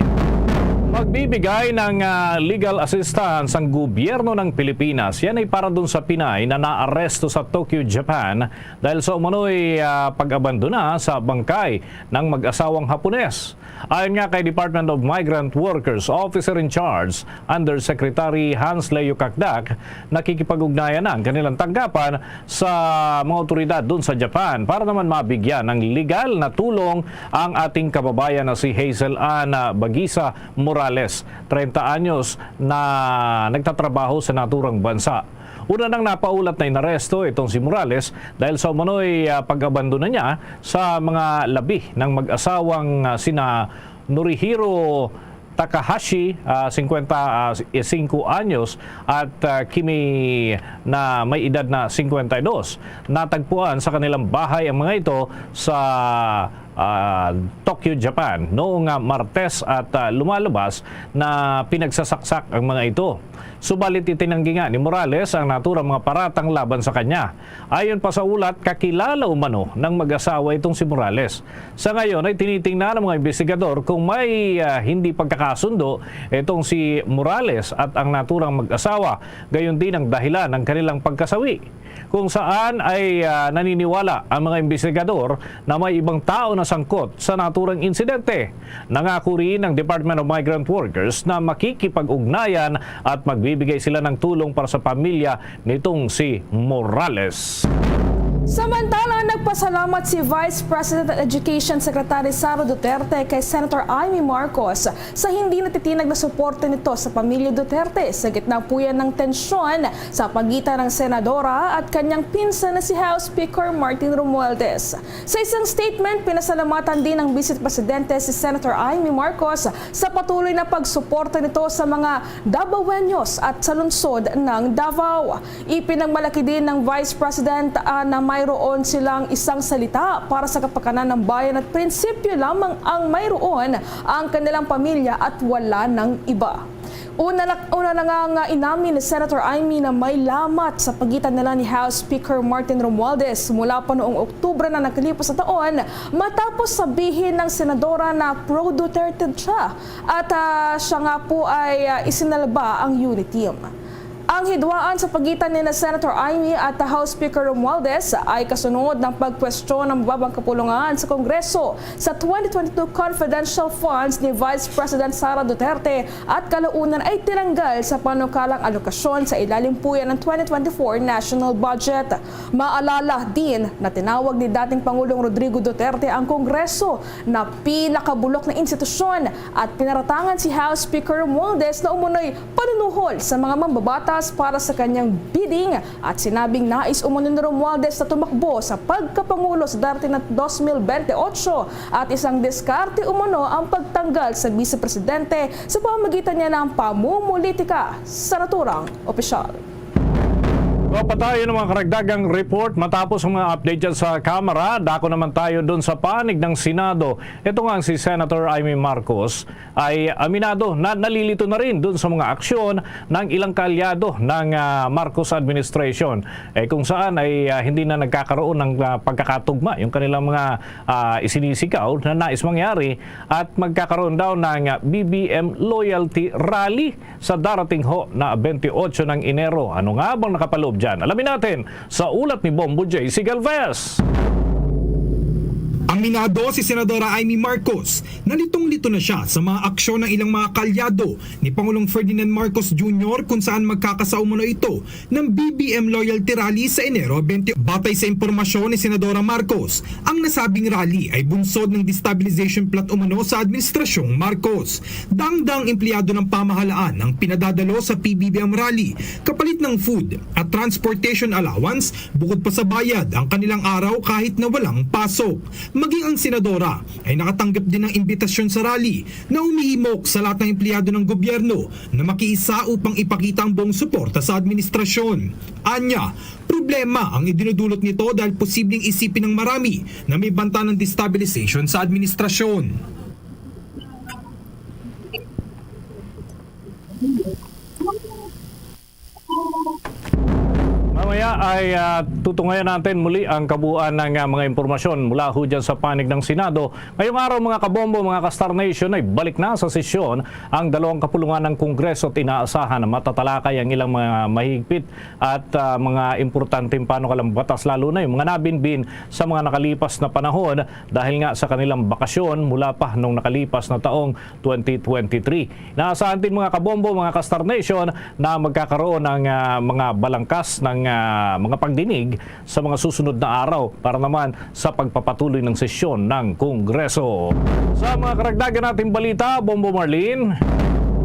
Magbibigay ng, ah, legal assistance ang gobyerno ng Pilipinas. Yan ay para dun sa Pinay na naaresto sa Tokyo, Japan dahil sa umano'y, ah, pag-abandona sa bangkay ng mag-asawang Hapones. Ayon nga kay Department of Migrant Workers Officer in Charge, Undersecretary Hans Leo Cacdac, nakikipag-ugnayan na ang kanilang tanggapan sa mga awtoridad dun sa Japan para naman mabigyan ng legal na tulong ang ating kababayan na si Hazel Ann Bagisa Morales, treinta anyos, na nagtatrabaho sa naturang bansa. Una nang napaulat na inaresto itong si Morales dahil sa umano'y, ah, pag-abandona niya sa mga labi ng mag-asawang, ah, sina Norihiro Takahashi, ah, singkwenta singko anyos, at, ah, Kimi na may edad na singkwenta y dos. Natagpuan sa kanilang bahay ang mga ito sa, ah, Tokyo, Japan, noong, ah, Martes at, ah, lumalabas na pinagsasaksak ang mga ito. Subalit itinanggi nga ni Morales ang naturang mga paratang laban sa kanya. Ayon pa sa ulat, kakilala umano ng mag-asawa itong si Morales. Sa ngayon ay tinitingnan ng mga investigador kung may, ah, hindi pagkakasundo itong si Morales at ang naturang mag-asawa, gayon din ang dahilan ng kanilang pagkasawi, kung saan ay, ah, naniniwala ang mga investigador na may ibang tao na sangkot sa naturang insidente. Nangako rin ang Department of Migrant Workers na makikipag-ugnayan at magbibigay sila ng tulong para sa pamilya nitong si Morales. Samantala, nagpasalamat si Vice President at Education Secretary Sara Duterte kay Senator Imee Marcos sa hindi natitinag na suporta nito sa pamilya Duterte sa gitna po yan ng tensyon sa pagitan ng senadora at kanyang pinsan na si House Speaker Martin Romualdez. Sa isang statement, pinasalamatan din ng Vice Presidente si Senator Imee Marcos sa patuloy na pagsuporta nito sa mga Davaoeños at sa lungsod ng Davao. Ipinagmalaki din ng Vice President, ah, na mayroon silang isang salita para sa kapakanan ng bayan at prinsipyo lamang ang mayroon ang kanilang pamilya at wala ng iba. Una na, una na nga, nga inamin ni Senator Imee na may lamat sa pagitan nila ni House Speaker Martin Romualdez mula pa noong Oktubre na nakalipas na taon, matapos sabihin ng senadora na pro-Duterte siya at, ah, siya nga po ay, ah, isinalba ang UNITIM. Ang hidwaan sa pagitan ni na Senator Imee at House Speaker Romualdez ay kasunod ng pagkwestiyon ng mababang kapulungan sa Kongreso sa twenty twenty-two confidential funds ni Vice President Sara Duterte at kalaunan ay tinanggal sa panukalang alokasyon sa ilalim po yan ng twenty twenty-four national budget. Maalala din na tinawag ni dating Pangulong Rodrigo Duterte ang Kongreso na pinakabulok na institusyon at pinaratangan si House Speaker Romualdez na umunoy panunuhol sa mga mambabatas para sa kanyang bidding at sinabing nais umano ni Romualdez na tumakbo sa pagkapangulo sa darating na dos mil bente otso at isang diskarte umano ang pagtanggal sa Bise Presidente sa pamamagitan niya ng pamumulitika sa naturang opisyal. Mapatayo ng mga karagdagang report matapos ang mga update dyan sa Kamara. Dako naman tayo dun sa panig ng Senado. Ito nga ang si Senator Imee Marcos ay aminado na nalilito na rin dun sa mga aksyon ng ilang kaalyado ng, ah, Marcos administration. Eh, kung saan ay, ah, hindi na nagkakaroon ng, ah, pagkakatugma yung kanilang mga, ah, isinisigaw na nais mangyari at magkakaroon daw ng, ah, B B M loyalty rally sa darating ho na twenty-eight ng Enero. Ano nga bang nakapaloob dyan? Alamin natin sa ulat ni Bombo J C Galvez. Aminado si Senadora Imee Marcos na litong-lito na siya sa mga aksyon ng ilang mga kaalyado ni Pangulong Ferdinand Marcos Junior kung saan magkakasaumo na ito ng B B M loyalty rally sa Enero twenty. Batay sa impormasyon ni Senadora Marcos, ang nasabing rally ay bunsod ng destabilization plot umano sa administrasyong Marcos. Dangdang empleyado ng pamahalaan ang pinadadalo sa P B B M rally kapalit ng food at transportation allowance, bukod pa sa bayad ang kanilang araw kahit na walang pasok. Maging ang senadora ay nakatanggap din ng imbitasyon sa rally na umihimok sa lahat ng empleyado ng gobyerno na makiisa upang ipakita ang buong suporta sa administrasyon. Anya, problema ang idinudulot nito dahil posibleng isipin ng marami na may banta ng destabilization sa administrasyon. Mamaya Ay, ah, tutungayan natin muli ang kabuuan ng, ah, mga impormasyon mula ho dyan sa panig ng Senado. Ngayong araw, mga kabombo, mga ka-Star Nation, ay balik na sa sesyon ang dalawang kapulungan ng Kongreso at inaasahan na matatalakay ang ilang mga mahigpit at, ah, mga importanteng panukalang batas, lalo na yung mga nabinbin sa mga nakalipas na panahon dahil nga sa kanilang bakasyon mula pa nung nakalipas na taong twenty twenty-three. Inaasahan din, mga kabombo, mga ka-Star Nation, na magkakaroon ng, ah, mga balangkas ng, ah, mga pagdinig sa mga susunod na araw para naman sa pagpapatuloy ng sesyon ng Kongreso. Sa mga karagdagan nating balita, Bombo Marlene.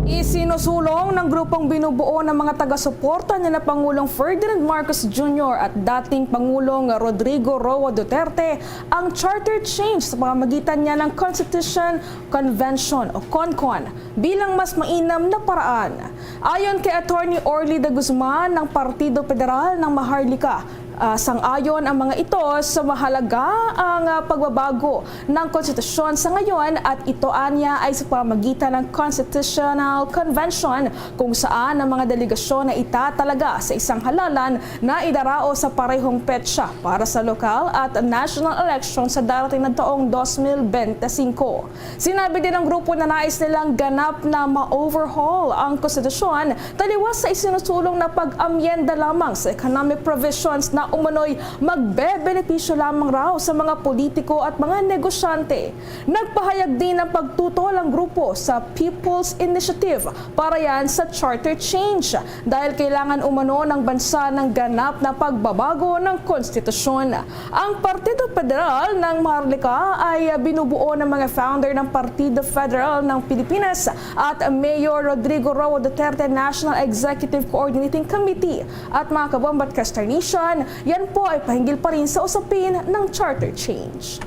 Isinusulong ng grupong binubuo ng mga taga-suporta ni na Pangulong Ferdinand Marcos Junior at dating Pangulong Rodrigo Roa Duterte ang charter change sa pamamagitan niya ng Constitution Convention o CONCON bilang mas mainam na paraan. Ayon kay Attorney Orly de Guzman ng Partido Federal ng Maharlika, ah, sang-ayon ang mga ito sa mahalaga ang, ah, pagbabago ng konstitusyon sa ngayon at ito anya ay sa pamamagitan ng Constitutional Convention kung saan ang mga delegasyon na itatalaga sa isang halalan na idaraos sa parehong petsa para sa lokal at national election sa darating na taong dos mil bente singko. Sinabi din ng grupo na nais nilang ganap na ma-overhaul ang konstitusyon taliwas sa isinusulong na pag-amyenda lamang sa economic provisions na umano'y magbebenepisyo lamang raw sa mga politiko at mga negosyante. Nagpahayag din ng pagtutol ang grupo sa People's Initiative para yan sa charter change dahil kailangan umano ng bansa ng ganap na pagbabago ng konstitusyon. Ang Partido Federal ng Maharlika ay binubuo ng mga founder ng Partido Federal ng Pilipinas at Mayor Rodrigo Roa Duterte National Executive Coordinating Committee. At mga kabombo at ka-Star Nation, yan po ay pahinggil pa rin sa usapin ng charter change.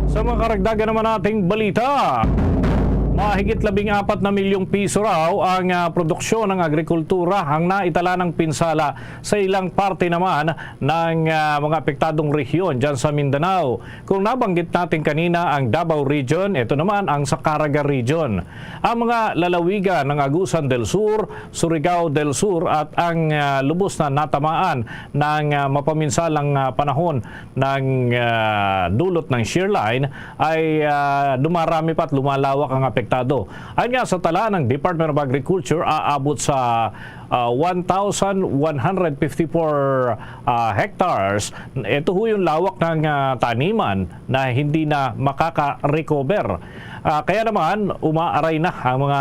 Sa mga karagdagan naman nating balita, mahigit labing apat na milyong piso raw ang, ah, produksyon ng agrikultura ang naitala ng pinsala sa ilang parte naman ng, ah, mga apektadong rehiyon dyan sa Mindanao. Kung nabanggit natin kanina ang Davao Region, ito naman ang Zacaraga Region. Ang mga lalawigan ng Agusan del Sur, Surigao del Sur at ang, ah, lubos na natamaan ng, ah, mapaminsalang, ah, panahon ng, ah, dulot ng shear line ay, ah, dumarami pa at lumalawak ang apektado. Ayon nga sa tala ng Department of Agriculture, aabot sa, ah, one thousand one hundred fifty-four, ah, hectares. Ito ho yung lawak ng, ah, taniman na hindi na makaka-recover. Ah, kaya naman, umaaray na ang mga,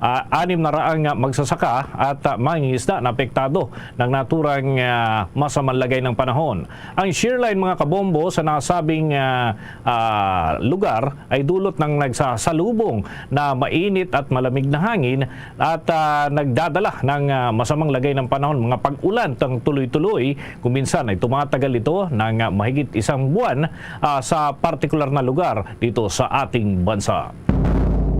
ah, anim na raang magsasaka at, ah, mangingisda na apektado ng naturang, ah, masamang lagay ng panahon. Ang shear line, mga kabombo, sa nasabing, ah, ah, lugar ay dulot ng nagsasalubong na mainit at malamig na hangin at, ah, nagdadala ng, ah, masamang lagay ng panahon, mga pag-ulan tang tuloy-tuloy. Kung minsan ay tumatagal ito ng, ah, mahigit isang buwan, ah, sa partikular na lugar dito sa ating bansa.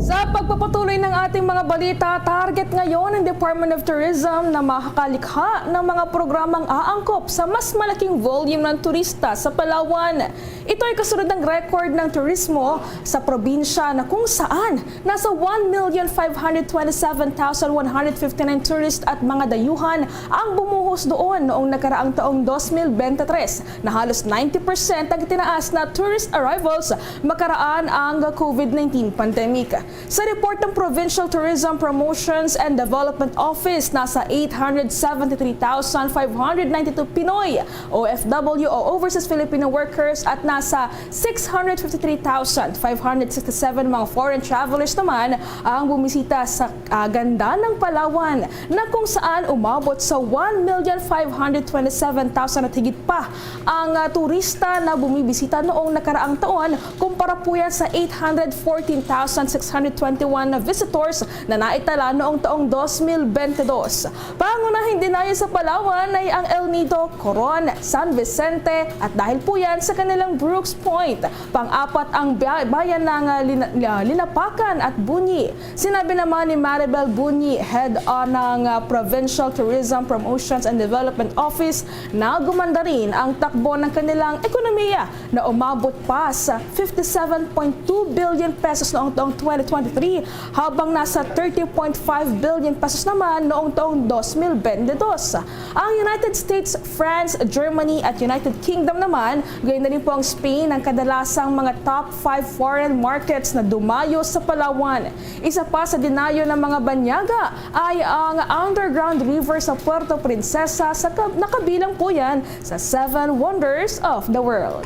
Sa pagpapatuloy ng ating mga balita, target ngayon ng Department of Tourism na makalikha ng mga programang aangkop sa mas malaking volume ng turista sa Palawan. Ito ay kasunod ng record ng turismo sa probinsya na kung saan nasa one million five hundred twenty-seven thousand one hundred fifty-nine tourists at mga dayuhan ang bumuhos doon noong nakaraang taong dos mil bente tres, na halos ninety percent ang tinaas na tourist arrivals makaraan ang COVID nineteen pandemic. Sa report ng Provincial Tourism Promotions and Development Office, nasa eight hundred seventy-three thousand five hundred ninety-two Pinoy, O F W o overseas Filipino workers, at nasa six hundred fifty-three thousand five hundred sixty-seven mga foreign travelers naman ang bumisita sa, ah, ganda ng Palawan, na kung saan umabot sa one million five hundred twenty-seven thousand at higit pa ang, ah, turista na bumibisita noong nakaraang taon, kumpara po yan sa eight hundred fourteen thousand six hundred twenty-one na visitors na naitala noong taong dos mil bente dos. Pangunahing dinayo sa Palawan ay ang El Nido, Coron, San Vicente, at dahil po yan sa kanilang Brooks Point. Pang-apat ang ba-, bayan ng, ah, Lina-, ah, Linapacan at Buñi. Sinabi naman ni Maribel Buñi, head, ah, ng, ah, Provincial Tourism Promotions and Development Office na gumanda rin ang takbo ng kanilang ekonomiya na umabot pa sa fifty-seven point two billion pesos noong taong twenty twenty-three, habang nasa thirty point five billion pesos naman noong taong dos mil bente dos. Ang United States, France, Germany at United Kingdom naman, gayon na rin po ang Spain, ang kadalasang mga top five foreign markets na dumayo sa Palawan. Isa pa sa dinayo ng mga banyaga ay ang underground river sa Puerto Princesa, sa kab-, nakabilang po yan sa Seven Wonders of the World.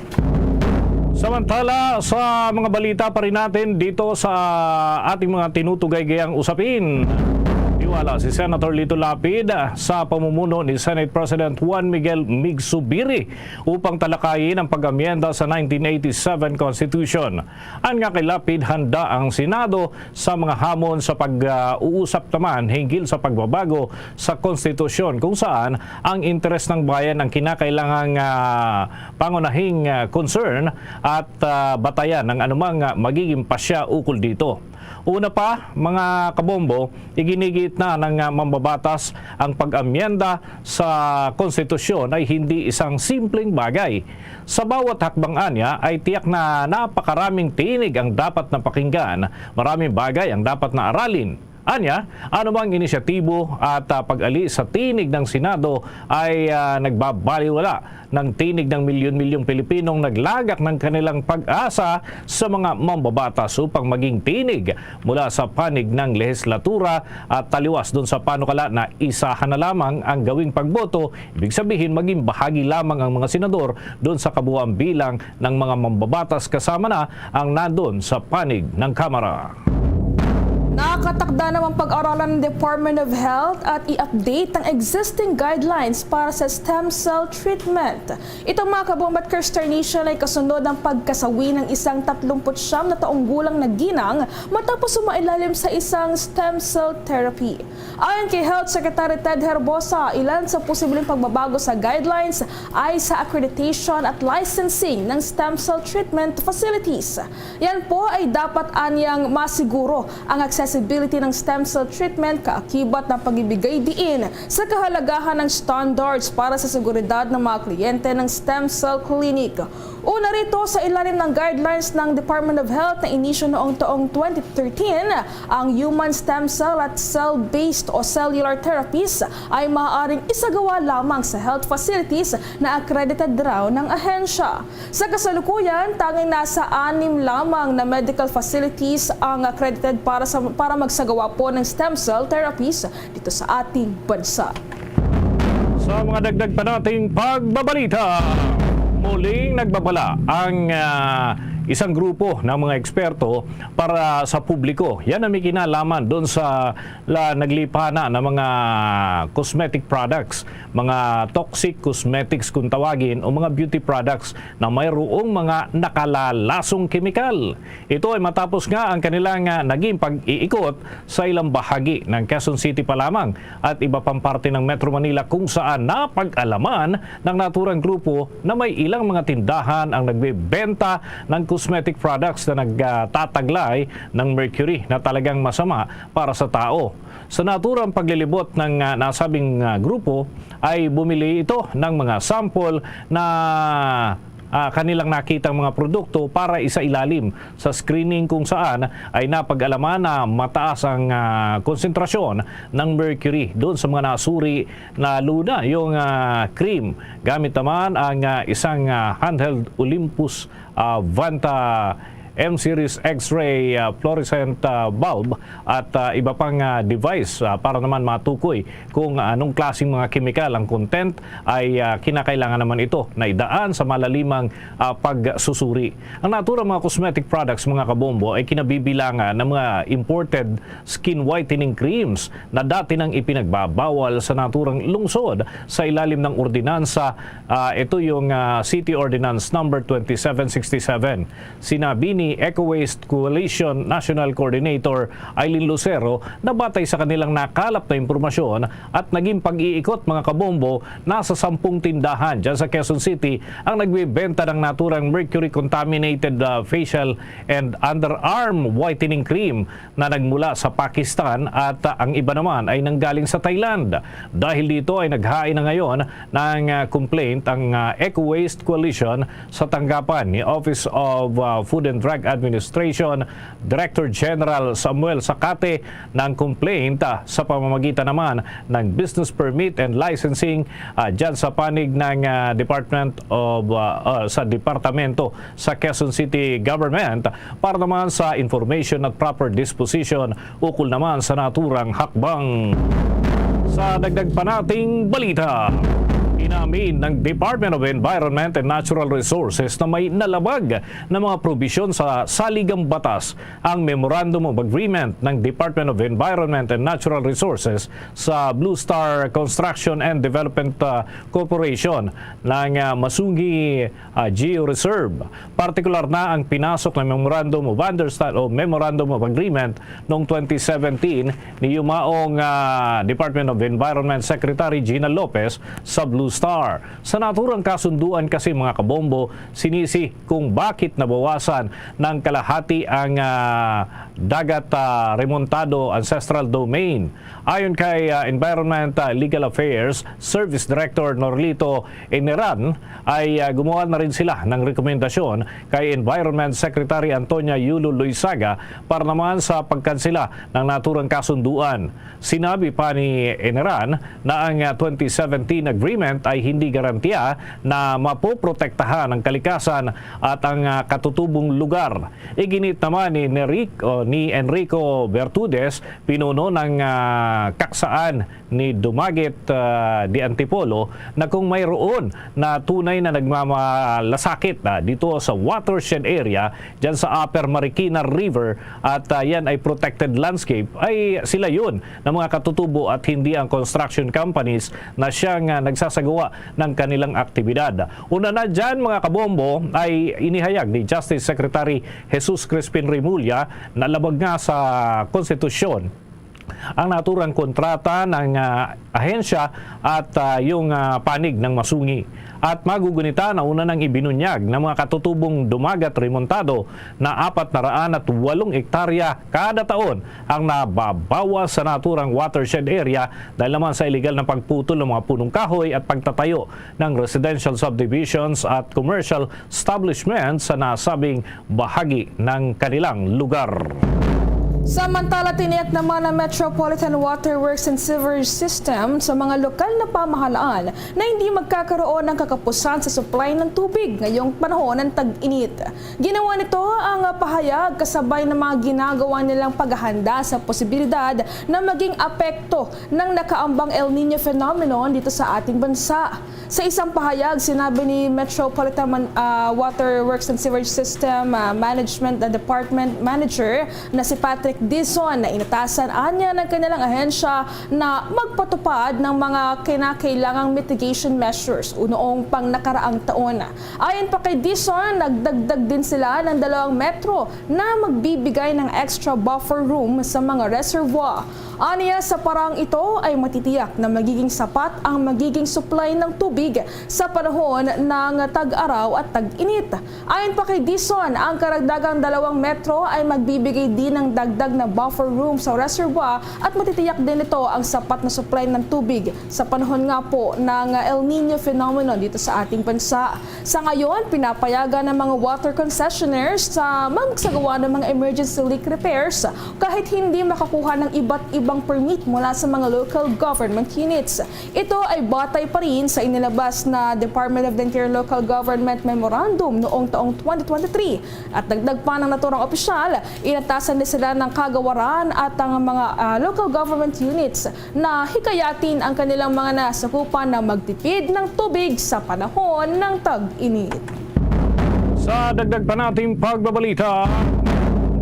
Samantala, sa mga balita pa rin natin dito sa ating mga tinutugay-gayang usapin, tiwala si Senator Lito Lapid sa pamumuno ni Senate President Juan Miguel Mig Zubiri upang talakayin ang pag-amyenda sa nineteen eighty-seven Constitution. Ayon nga kay Lapid, handa ang Senado sa mga hamon sa pag-uusap naman hinggil sa pagbabago sa konstitusyon, kung saan ang interes ng bayan ang kinakailangang, ah, pangunahing, ah, concern at, ah, batayan ang anumang, ah, magiging pasya ukol dito. Una pa, mga kabombo, iginigiit na ng, ah, mambabatas ang pag-amyenda sa konstitusyon ay hindi isang simpleng bagay. Sa bawat hakbang anya ay tiyak na napakaraming tinig ang dapat na pakinggan, maraming bagay ang dapat na aralin. Anya, anumang inisyatibo at, ah, pag-ali sa tinig ng Senado ay, ah, nagbabaliwala ng tinig ng milyon-milyong Pilipinong naglagak ng kanilang pag-asa sa mga mambabatas upang maging tinig mula sa panig ng lehislatura at taliwas dun sa panukala na isahan na lamang ang gawing pagboto, ibig sabihin maging bahagi lamang ang mga senador dun sa kabuang bilang ng mga mambabatas kasama na ang nandun sa panig ng Kamara. Nakatakda namang pag-aralan ng Department of Health at i-update ang existing guidelines para sa stem cell treatment. Itong mga kabombat consternation ay kasunod ng pagkasawi ng isang tatlumpu't siyam na taong gulang na ginang matapos sumailalim sa isang stem cell therapy. Ayon kay Health Secretary Ted Herbosa, ilan sa posibleng pagbabago sa guidelines ay sa accreditation at licensing ng stem cell treatment facilities. Yan po ay dapat anyang masiguro ang accessibility ng stem cell treatment, kaakibat ng pagibigay diin sa kahalagahan ng standards para sa seguridad ng mga kliyente ng stem cell clinic. Una rito, sa ilalim ng guidelines ng Department of Health na inisyu noong taong twenty thirteen, ang human stem cell at cell-based o cellular therapies ay maaaring isagawa lamang sa health facilities na accredited raw ng ahensya. Sa kasalukuyan, tanging nasa anim lamang na medical facilities ang accredited para sa, para magsagawa po ng stem cell therapies dito sa ating bansa. Sa mga dagdag pa nating pagbabalita, muling nagbabala ang, ah, isang grupo ng mga eksperto para sa publiko. Yan ang may kinalaman doon sa la, naglipana ng mga cosmetic products, mga toxic cosmetics kung tawagin, o mga beauty products na mayroong mga nakalalasong kemikal. Ito ay matapos nga ang kanilang, ah, naging pag-iikot sa ilang bahagi ng Quezon City pa lamang at iba pang parte ng Metro Manila kung saan napag-alaman ng naturang grupo na may ilang mga tindahan ang nagbebenta ng cosmetic products na nagtataglay ng mercury na talagang masama para sa tao. Sa naturang paglilibot ng, ah, nasabing, ah, grupo ay bumili ito ng mga sample na, ah, kanilang nakitang mga produkto para isailalim sa screening kung saan ay napag-alaman na mataas ang, ah, konsentrasyon ng mercury doon sa mga nasuri na luna yung, ah, cream. Gamit naman ang, ah, isang, ah, handheld Olympus, ah, Vanta M-series X-ray, ah, fluorescent, ah, bulb at, ah, iba pang, ah, device, ah, para naman matukoy kung anong klaseng mga kemikal ang content ay, ah, kinakailangan naman ito na idaan sa malalimang, ah, pagsusuri. Ang naturang mga cosmetic products, mga kabombo, ay kinabibilangan ng mga imported skin whitening creams na dati nang ipinagbabawal sa naturang lungsod sa ilalim ng ordinansa. Ah, ito yung, ah, City Ordinance Number twenty-seven sixty-seven. Sinabi ni Eco Waste Coalition National Coordinator Aileen Lucero na batay sa kanilang nakalap na impormasyon at naging pag-iikot, mga kabombo, nasa sampung tindahan dyan sa Quezon City ang nagbebenta ng naturang mercury-contaminated, ah, facial and underarm whitening cream na nagmula sa Pakistan at, ah, ang iba naman ay nanggaling sa Thailand. Dahil dito ay naghain na ngayon ng, ah, complaint ang, ah, Eco Waste Coalition sa tanggapan ni Office of, ah, Food and Drug Administration Director General Samuel Sacate ng complaint, ah, sa pamamagitan naman ng business permit and licensing, ah, dyan sa panig ng, ah, Department of, ah, ah, sa Departamento sa Quezon City Government para naman sa information at proper disposition ukol naman sa naturang hakbang. Sa dagdag pa nating balita, inamin ng Department of Environment and Natural Resources na may nalabag na mga probisyon sa saligang batas ang Memorandum of Agreement ng Department of Environment and Natural Resources sa Blue Star Construction and Development, ah, Corporation ng, ah, Masungi, ah, Geo Reserve. Partikular na ang pinasok na Memorandum of Understand o Memorandum of Agreement noong twenty seventeen ni yumaong, ah, Department of Environment Secretary Gina Lopez sa Blue Star. Sa naturang kasunduan kasi, mga kabombo, sinisi kung bakit nabawasan ng kalahati ang, ah, dagat, ah, remontado ancestral domain. Ayon kay, ah, Environment, ah, Legal Affairs Service Director Norlito Eneran, ay, ah, gumawa na rin sila ng rekomendasyon kay Environment Secretary Antonia Yulo Loizaga para naman sa pagkansela ng naturang kasunduan. Sinabi pa ni Eneran na ang, ah, twenty seventeen agreement ay hindi garantiya na mapoprotektahan ang kalikasan at ang, ah, katutubong lugar. Iginit naman ni Neric-, o ni Enrico Bertudes, pinuno ng, ah, kaksaan ni Dumaguete, ah, de Antipolo, na kung mayroon na tunay na nagmamalasakit, ah, dito sa watershed area, dyan sa Upper Marikina River, at, ah, yan ay protected landscape, ay sila yun na mga katutubo at hindi ang construction companies na siyang, ah, nagsasagawa ng kanilang aktibidad. Una na dyan, mga kabombo, ay inihayag ni Justice Secretary Jesus Crispin Remulla na labag nga sa konstitusyon ang naturang kontrata ng, ah, ahensya at, ah, yung, ah, panig ng Masungi. At magugunita na una nang ibinunyag ng mga katutubong Dumaguete Remontado na apat na raan at walong ektarya kada taon ang nababawas sa naturang watershed area dahil naman sa iligal na pagputol ng mga punong kahoy at pagtatayo ng residential subdivisions at commercial establishments sa nasabing bahagi ng kanilang lugar. Samantala, tiniyak naman ng Metropolitan Water Works and Sewerage System sa mga lokal na pamahalaan na hindi magkakaroon ng kakapusan sa supply ng tubig ngayong panahon ng tag-init. Ginawa nito ang pahayag kasabay ng mga ginagawa nilang paghahanda sa posibilidad na maging apekto ng nakaambang El Niño phenomenon dito sa ating bansa. Sa isang pahayag, sinabi ni Metropolitan Man-, ah, Water Works and Sewerage System, ah, Management, ah, Department Manager na si Patrick Dizon na inatasan anya ng kanilang ahensya na magpatupad ng mga kinakailangang mitigation measures noong pang nakaraang taon. Ayon pa kay Dizon, nagdagdag din sila ng dalawang metro na magbibigay ng extra buffer room sa mga reservoir. Aniya, sa paraang ito ay matitiyak na magiging sapat ang magiging supply ng tubig sa panahon ng tag-araw at tag-init. Ayon pa kay Dizon, ang karagdagang dalawang metro ay magbibigay din ng dagdag na buffer room sa reservoir at matitiyak din ito ang sapat na supply ng tubig sa panahon nga po ng El Niño phenomenon dito sa ating bansa. Sa ngayon, pinapayagan ng mga water concessionaires sa magsagawa ng mga emergency leak repairs kahit hindi makakuha ng iba't ibang permit mula sa mga local government units. Ito ay batay pa rin sa inilabas na Department of the Interior Local Government Memorandum noong taong twenty twenty-three. At dagdag pa ng naturang opisyal, inatasan din sila ng kagawaran at ang mga, ah, local government units na hikayatin ang kanilang mga nasakupan na magtipid ng tubig sa panahon ng tag-init. Sa dagdag pa nating pagbabalita,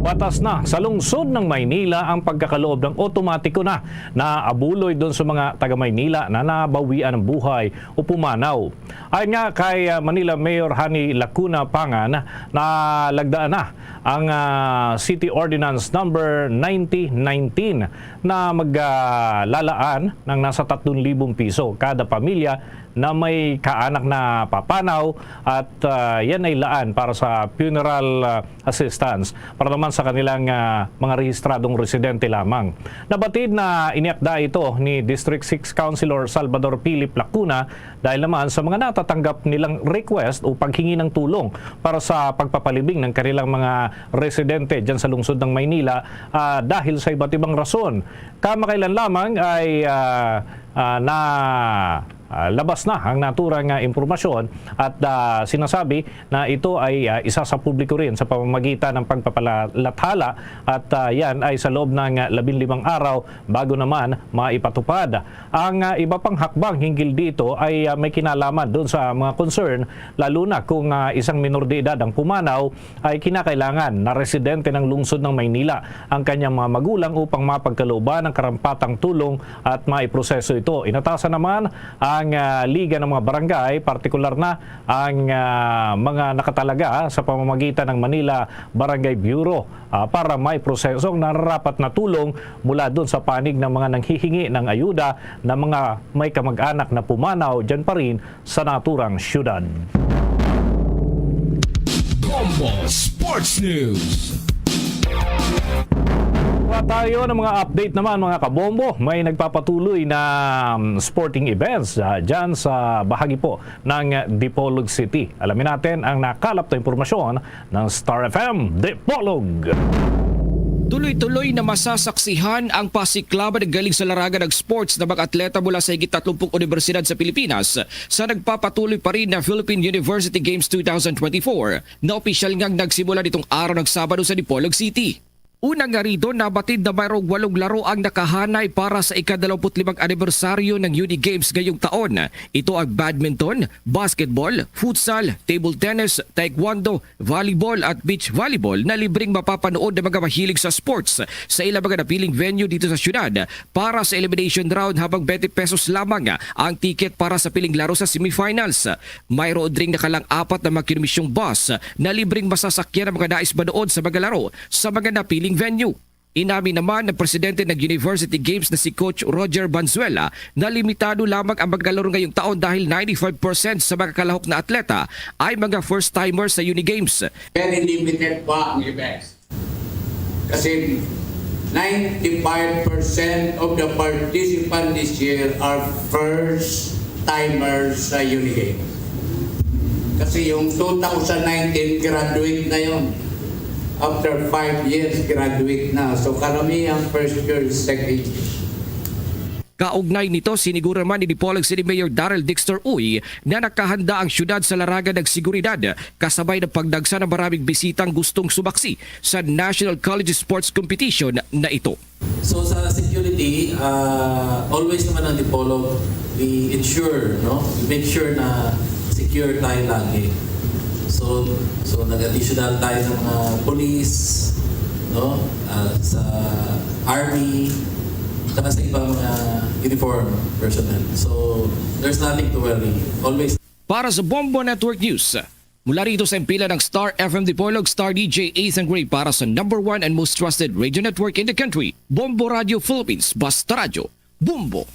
Batas na sa lungsod ng Maynila ang pagkakaloob ng otomatiko na na abuloy doon sa mga taga Maynila na nabawian ng buhay o pumanaw. Ayon nga kay, ah, Manila Mayor Hani Lacuna Pangan, nalagdaan na ang, ah, City Ordinance Number ninety nineteen na maglalaan ng nasa tatlong libong piso kada pamilya na may kaanak na papanaw at, ah, yan ay laan para sa funeral, ah, assistance para naman sa kanilang, ah, mga rehistradong residente lamang. Nabatid na iniakda ito ni District six Councilor Salvador Philip Lacuna dahil naman sa mga natatanggap nilang request o paghingi ng tulong para sa pagpapalibing ng kanilang mga residente dyan sa lungsod ng Maynila, ah, dahil sa iba't ibang rason. Kamakailan lamang ay, ah, ah, na, ah, labas na ang naturang, ah, impormasyon at, ah, sinasabi na ito ay, ah, isa sa publiko rin sa pamamagitan ng pagpapalathala at, ah, yan ay sa loob ng, ah, labing limang araw bago naman maipatupad. Ang, ah, iba pang hakbang hinggil dito ay, ah, may kinalaman doon sa mga concern, lalo na kung, ah, isang minor de edad ang pumanaw, ay kinakailangan na residente ng lungsod ng Maynila ang kanyang mga magulang upang mapagkalooban ng karampatang tulong at maiproseso ito. Inatasan naman ang, ah, Liga ng mga Barangay, partikular na ang, ah, mga nakatalaga sa pamamagitan ng Manila Barangay Bureau, ah, para maiproseso ang nararapat na tulong mula doon sa panig ng mga nanghihingi ng ayuda na mga may kamag-anak na pumanaw dyan pa rin sa naturang syudad. Bombo Sports News. Kuha tayo ng mga update naman, mga kabombo. May nagpapatuloy na, um, sporting events, ah, dyan sa bahagi po ng Dipolog City. Alamin natin ang nakalap na impormasyon ng Star F M Dipolog. Tuloy-tuloy na masasaksihan ang pasiklaban galing sa larangan ng sports ng mga atleta mula sa higit tatlumpung unibersidad sa Pilipinas sa nagpapatuloy pa rin na Philippine University Games two thousand twenty-four na opisyal ngang nagsimula nitong araw ng Sabado sa Dipolog City. Una nga rito, nabatid na mayroong walong laro ang nakahanay para sa ikadalawamput limang anibersaryo ng Uni Games ngayong taon. Ito ang badminton, basketball, futsal, table tennis, taekwondo, volleyball at beach volleyball na libreng mapapanood ng mga mahilig sa sports sa ilang mga napiling venue dito sa syudad para sa elimination round, habang twenty pesos lamang ang ticket para sa piling laro sa semifinals. Mayroon ding nakalang apat na mga kinumisyong bus na libreng masasakyan ang mga nais manood sa mga laro sa mga napiling venue. Inamin naman ng presidente ng University Games na si Coach Roger Banzuela na limitado lamang ang mga laro ngayong taon dahil ninety-five percent sa mga kalahok na atleta ay mga first-timers sa Uni Games. Very limited pa ang events. Kasi ninety-five percent of the participants this year are first timers sa Uni Games. Kasi yung two thousand nineteen, graduate na yon. After five years, graduate na. So, karamihan first year, second year. Kaugnay nito, siniguro man ni Dipolog City Mayor Daryl Dexter Uy na nakahanda ang syudad sa larangan ng seguridad, kasabay ng pagdagsa ng maraming bisitang gustong sumaksi sa National College Sports Competition na ito. So sa security, ah, always naman ang Dipolog, we ensure, no? We make sure na secure tayo lagi. So, so nag-additional tayo ng mga police, no? Ah, sa army, saka sa ibang mga uniform personnel. So, there's nothing to worry. Always. Para sa Bombo Network News, mula rito sa impila ng Star F M Dipolog, Star D J Ethan Gray para sa number one and most trusted radio network in the country, Bombo Radio Philippines, Basta Radyo, Bombo.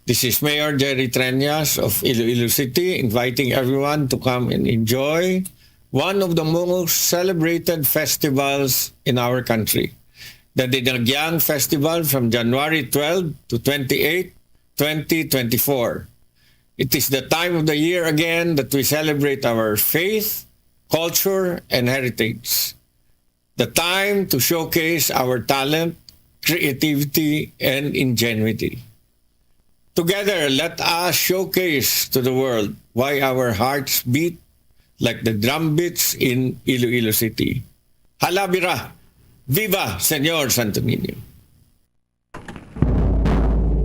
This is Mayor Jerry Treñas of Iloilo City, inviting everyone to come and enjoy one of the most celebrated festivals in our country, the Dinagyang Festival, from January twelve to twenty-eight, twenty twenty-four. It is the time of the year again that we celebrate our faith, culture, and heritage. The time to showcase our talent, creativity, and ingenuity. Together, let us showcase to the world why our hearts beat like the drumbeats in Iloilo City. Halabira! Viva Señor Santo Niño!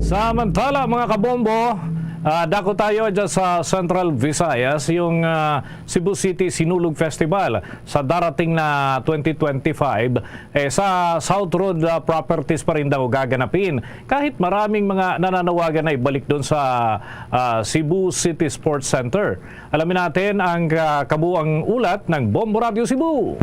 Samantala, mga kabombo, Ah, dako tayo dyan sa Central Visayas, yung, ah, Cebu City Sinulog Festival sa darating na twenty twenty-five, eh, sa South Road, ah, Properties pa rin daw gaganapin. Kahit maraming mga nananawagan na ibalik doon sa, ah, Cebu City Sports Center. Alamin natin ang, ah, kabuang ulat ng Bombo Radio Cebu.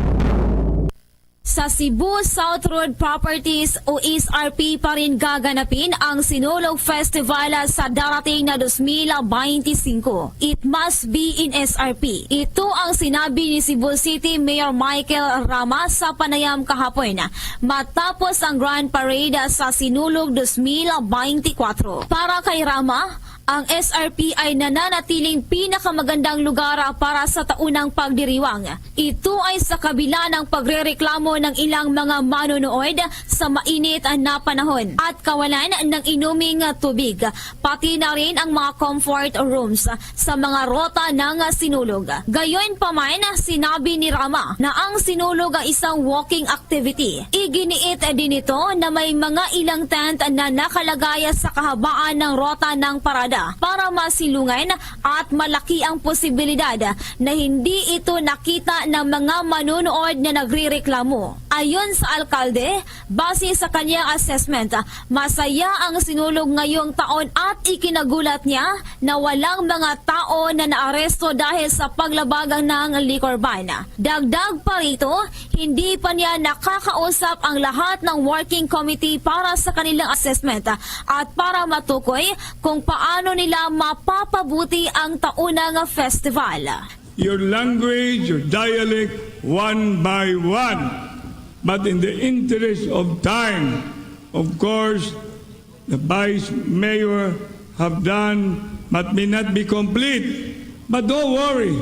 Sa Cebu South Road Properties o S R P pa rin gaganapin ang Sinulog Festival sa darating na dos mil beintisinko. It must be in S R P. Ito ang sinabi ni Cebu City Mayor Michael Rama sa panayam kahapon matapos ang Grand Parade sa Sinulog dos mil beintikwatro. Para kay Rama, ang S R P ay nananatiling pinakamagandang lugar para sa taunang pagdiriwang. Ito ay sa kabila ng pagrereklamo ng ilang mga manonood sa mainit na panahon at kawalan ng inuming tubig, pati na rin ang mga comfort rooms sa mga rota ng Sinulog. Gayonpaman, sinabi ni Rama na ang Sinulog ay isang walking activity. Iginiit din ito na may mga ilang tent na nakalagay sa kahabaan ng rota ng parada para masilungan at malaki ang posibilidad na hindi ito nakita ng mga manonood na nagrereklamo. Ayon sa alkalde, base sa kanyang assessment, masaya ang Sinulog ngayong taon at ikinagulat niya na walang mga tao na naaresto dahil sa paglabag ng liquor ban. Dagdag pa rito, hindi pa niya nakakausap ang lahat ng working committee para sa kanilang assessment at para matukoy kung paano nila mapapabuti ang taunang festival. Your language, your dialect, one by one. But in the interest of time, of course, the vice mayor have done but may not be complete. But don't worry,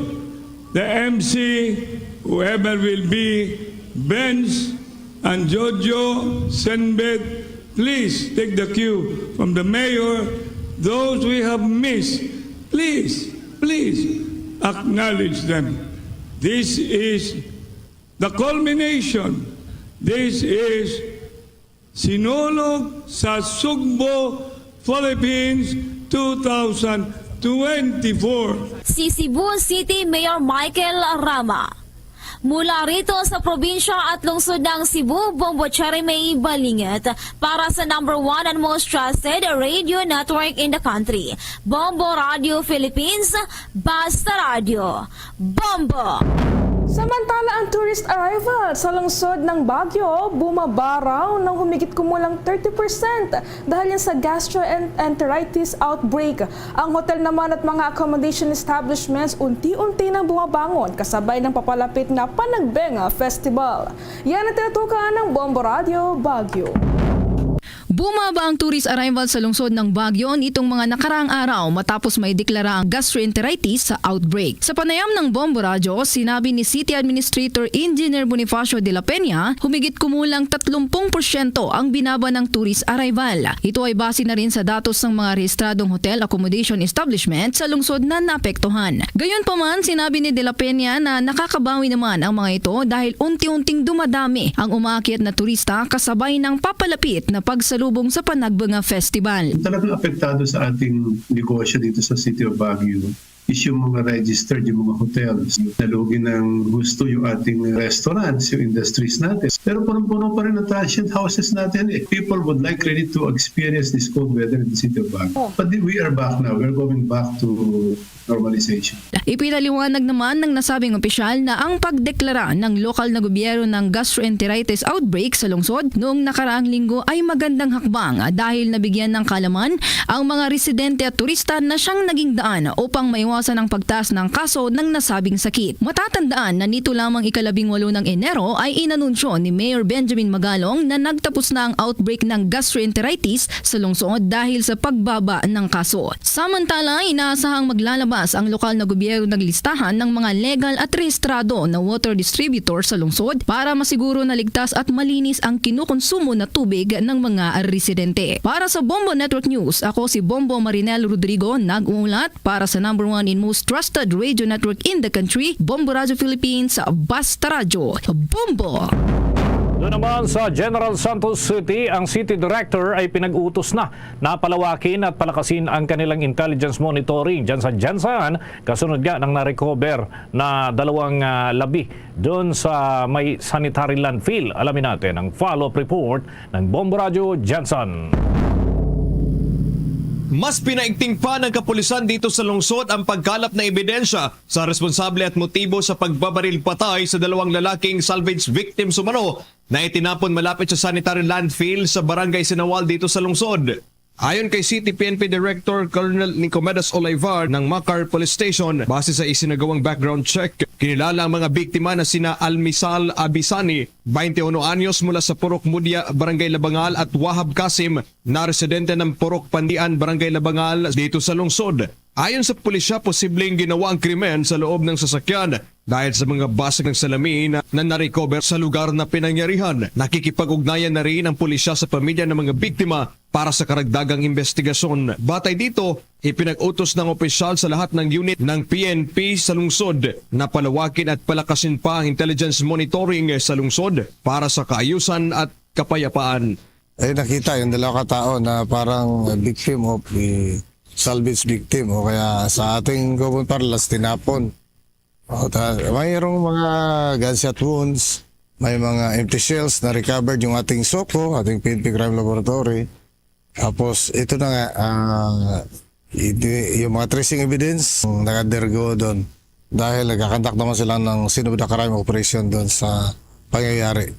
the M C, whoever will be, Benz and Jojo, Senbet, please take the cue from the mayor. Those we have missed, please, please acknowledge them. This is the culmination. This is Sinulog sa Sugbo, Philippines, two thousand twenty-four. Si Cebu City Mayor Michael Rama. Mula rito sa probinsya at lungsod ng Cebu, Bombo Jeremy Balingit para sa number one and most trusted radio network in the country, Bombo Radio Philippines, Basta Radio. Bombo! Samantala, ang tourist arrival sa lungsod ng Baguio bumaba raw ng humigit kumulang thirty percent dahil yan sa gastroenteritis outbreak. Ang hotel naman at mga accommodation establishments unti-unti nang bumabangon kasabay ng papalapit na Panagbenga Festival. Yan ang tinatukan ng Bombo Radio Baguio. Bumaba ang tourist arrival sa lungsod ng Baguio nitong mga nakaraang araw matapos may deklara ang gastroenteritis sa outbreak. Sa panayam ng Bombo Radyo, sinabi ni City Administrator Engineer Bonifacio de la Peña, humigit kumulang tatlumpung porsyento ang binaba ng tourist arrival. Ito ay base na rin sa datos ng mga rehistradong hotel accommodation establishment sa lungsod na naapektuhan. Gayunpaman, sinabi ni de la Peña na nakakabawi naman ang mga ito dahil unti-unting dumadami ang umaakyat na turista kasabay ng papalapit na pagsalubong sa Panagbenga Festival. Ang talagang apektado sa ating negosyo dito sa City of Baguio is yung mga registered, yung mga hotels. Nalugi ng husto yung ating restaurants, yung industries natin. Pero punong-puno pa rin ang transient houses natin eh. People would like really to experience this cold weather in the City of Baguio. But we are back now. We're going back to normalization. Ipinaliwanag naman ng nasabing opisyal na ang pagdeklara ng lokal na gobyerno ng gastroenteritis outbreak sa lungsod noong nakaraang linggo ay magandang hakbang dahil nabigyan ng kaalaman ang mga residente at turista na siyang naging daan upang maiwasan ang pagtaas ng kaso ng nasabing sakit. Matatandaan na nito lamang ikalabing walo ng Enero ay inanunsyo ni Mayor Benjamin Magalong na nagtapos na ang outbreak ng gastroenteritis sa lungsod dahil sa pagbaba ng kaso. Samantala, inaasahang maglalabas ang lokal na gobyerno ng listahan ng mga legal at rehistrado na water distributor sa lungsod para masiguro na ligtas at malinis ang kinukonsumo na tubig ng mga residente. Para sa Bombo Network News, ako si Bombo Marinel Rodrigo, nag-uulat para sa number one and most trusted radio network in the country, Bombo Radio Philippines, Basta Radyo. Bombo! Ito naman sa General Santos City, ang city director ay pinag-utos na na palawakin at palakasin ang kanilang intelligence monitoring dyan sa GenSan, kasunod nga ng na-recover na dalawang, ah, labi doon sa may sanitary landfill. Alamin natin ang follow-up report ng Bombo Radyo GenSan. Mas pinaigting pa ng kapulisan dito sa lungsod ang pagkalap na ebidensya sa responsable at motibo sa pagbabaril patay sa dalawang lalaking salvage victims umano na itinapon malapit sa sanitary landfill sa Barangay Sinawal dito sa lungsod. Ayon kay City P N P Director Colonel Nicomedes Olivar ng Macar Police Station, base sa isinagawang background check, kinilala ang mga biktima na sina Almisal Abisani, twenty-one anyos, mula sa Purok Mudia, Barangay Labangal, at Wahab Kasim, na residente ng Purok Pandian, Barangay Labangal, dito sa lungsod. Ayon sa pulisya, posibleng ginawa ang krimen sa loob ng sasakyan dahil sa mga basag ng salamin na na-recover sa lugar na pinangyarihan. Nakikipag-ugnayan na rin ang pulisya sa pamilya ng mga biktima para sa karagdagang investigasyon. Batay dito, ipinag-utos ng opisyal sa lahat ng unit ng P N P sa lungsod na palawakin at palakasin pa ang intelligence monitoring sa lungsod para sa kaayusan at kapayapaan. Ay, nakita yung dalawa ka tao na parang victim of the salvage victim o kaya sa ating common parlance, tinapon. O, ta-, mayroong mga gunshot wounds, may mga empty shells na recovered yung ating SOCO, ating P N P Crime Laboratory. Tapos, ito na nga, ah, hindi, yung mga tracing evidence, nag-undergo doon. Dahil nagkakandak naman sila ng scene of the crime operation doon sa pangyayari.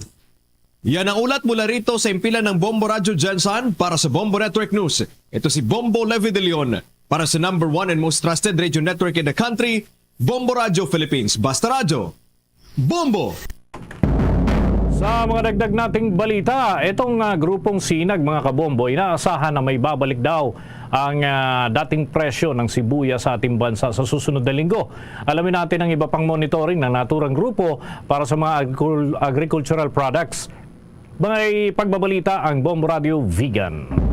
Yan ang ulat mula rito sa impilan ng Bombo Radyo GenSan para sa Bombo Network News. Ito si Bombo Levi De Leon para sa number one and most trusted radio network in the country, Bombo Radyo Philippines. Basta Radyo, Bombo! Sa mga dagdag nating balita, itong, ah, grupong Sinag, mga kabombo, inaasahan na may babalik daw ang, ah, dating presyo ng sibuyas sa ating bansa sa susunod na linggo. Alamin natin ang iba pang monitoring ng naturang grupo para sa mga agricul-, agricultural products. May pagbabalita ang Bombo Radio Vigan.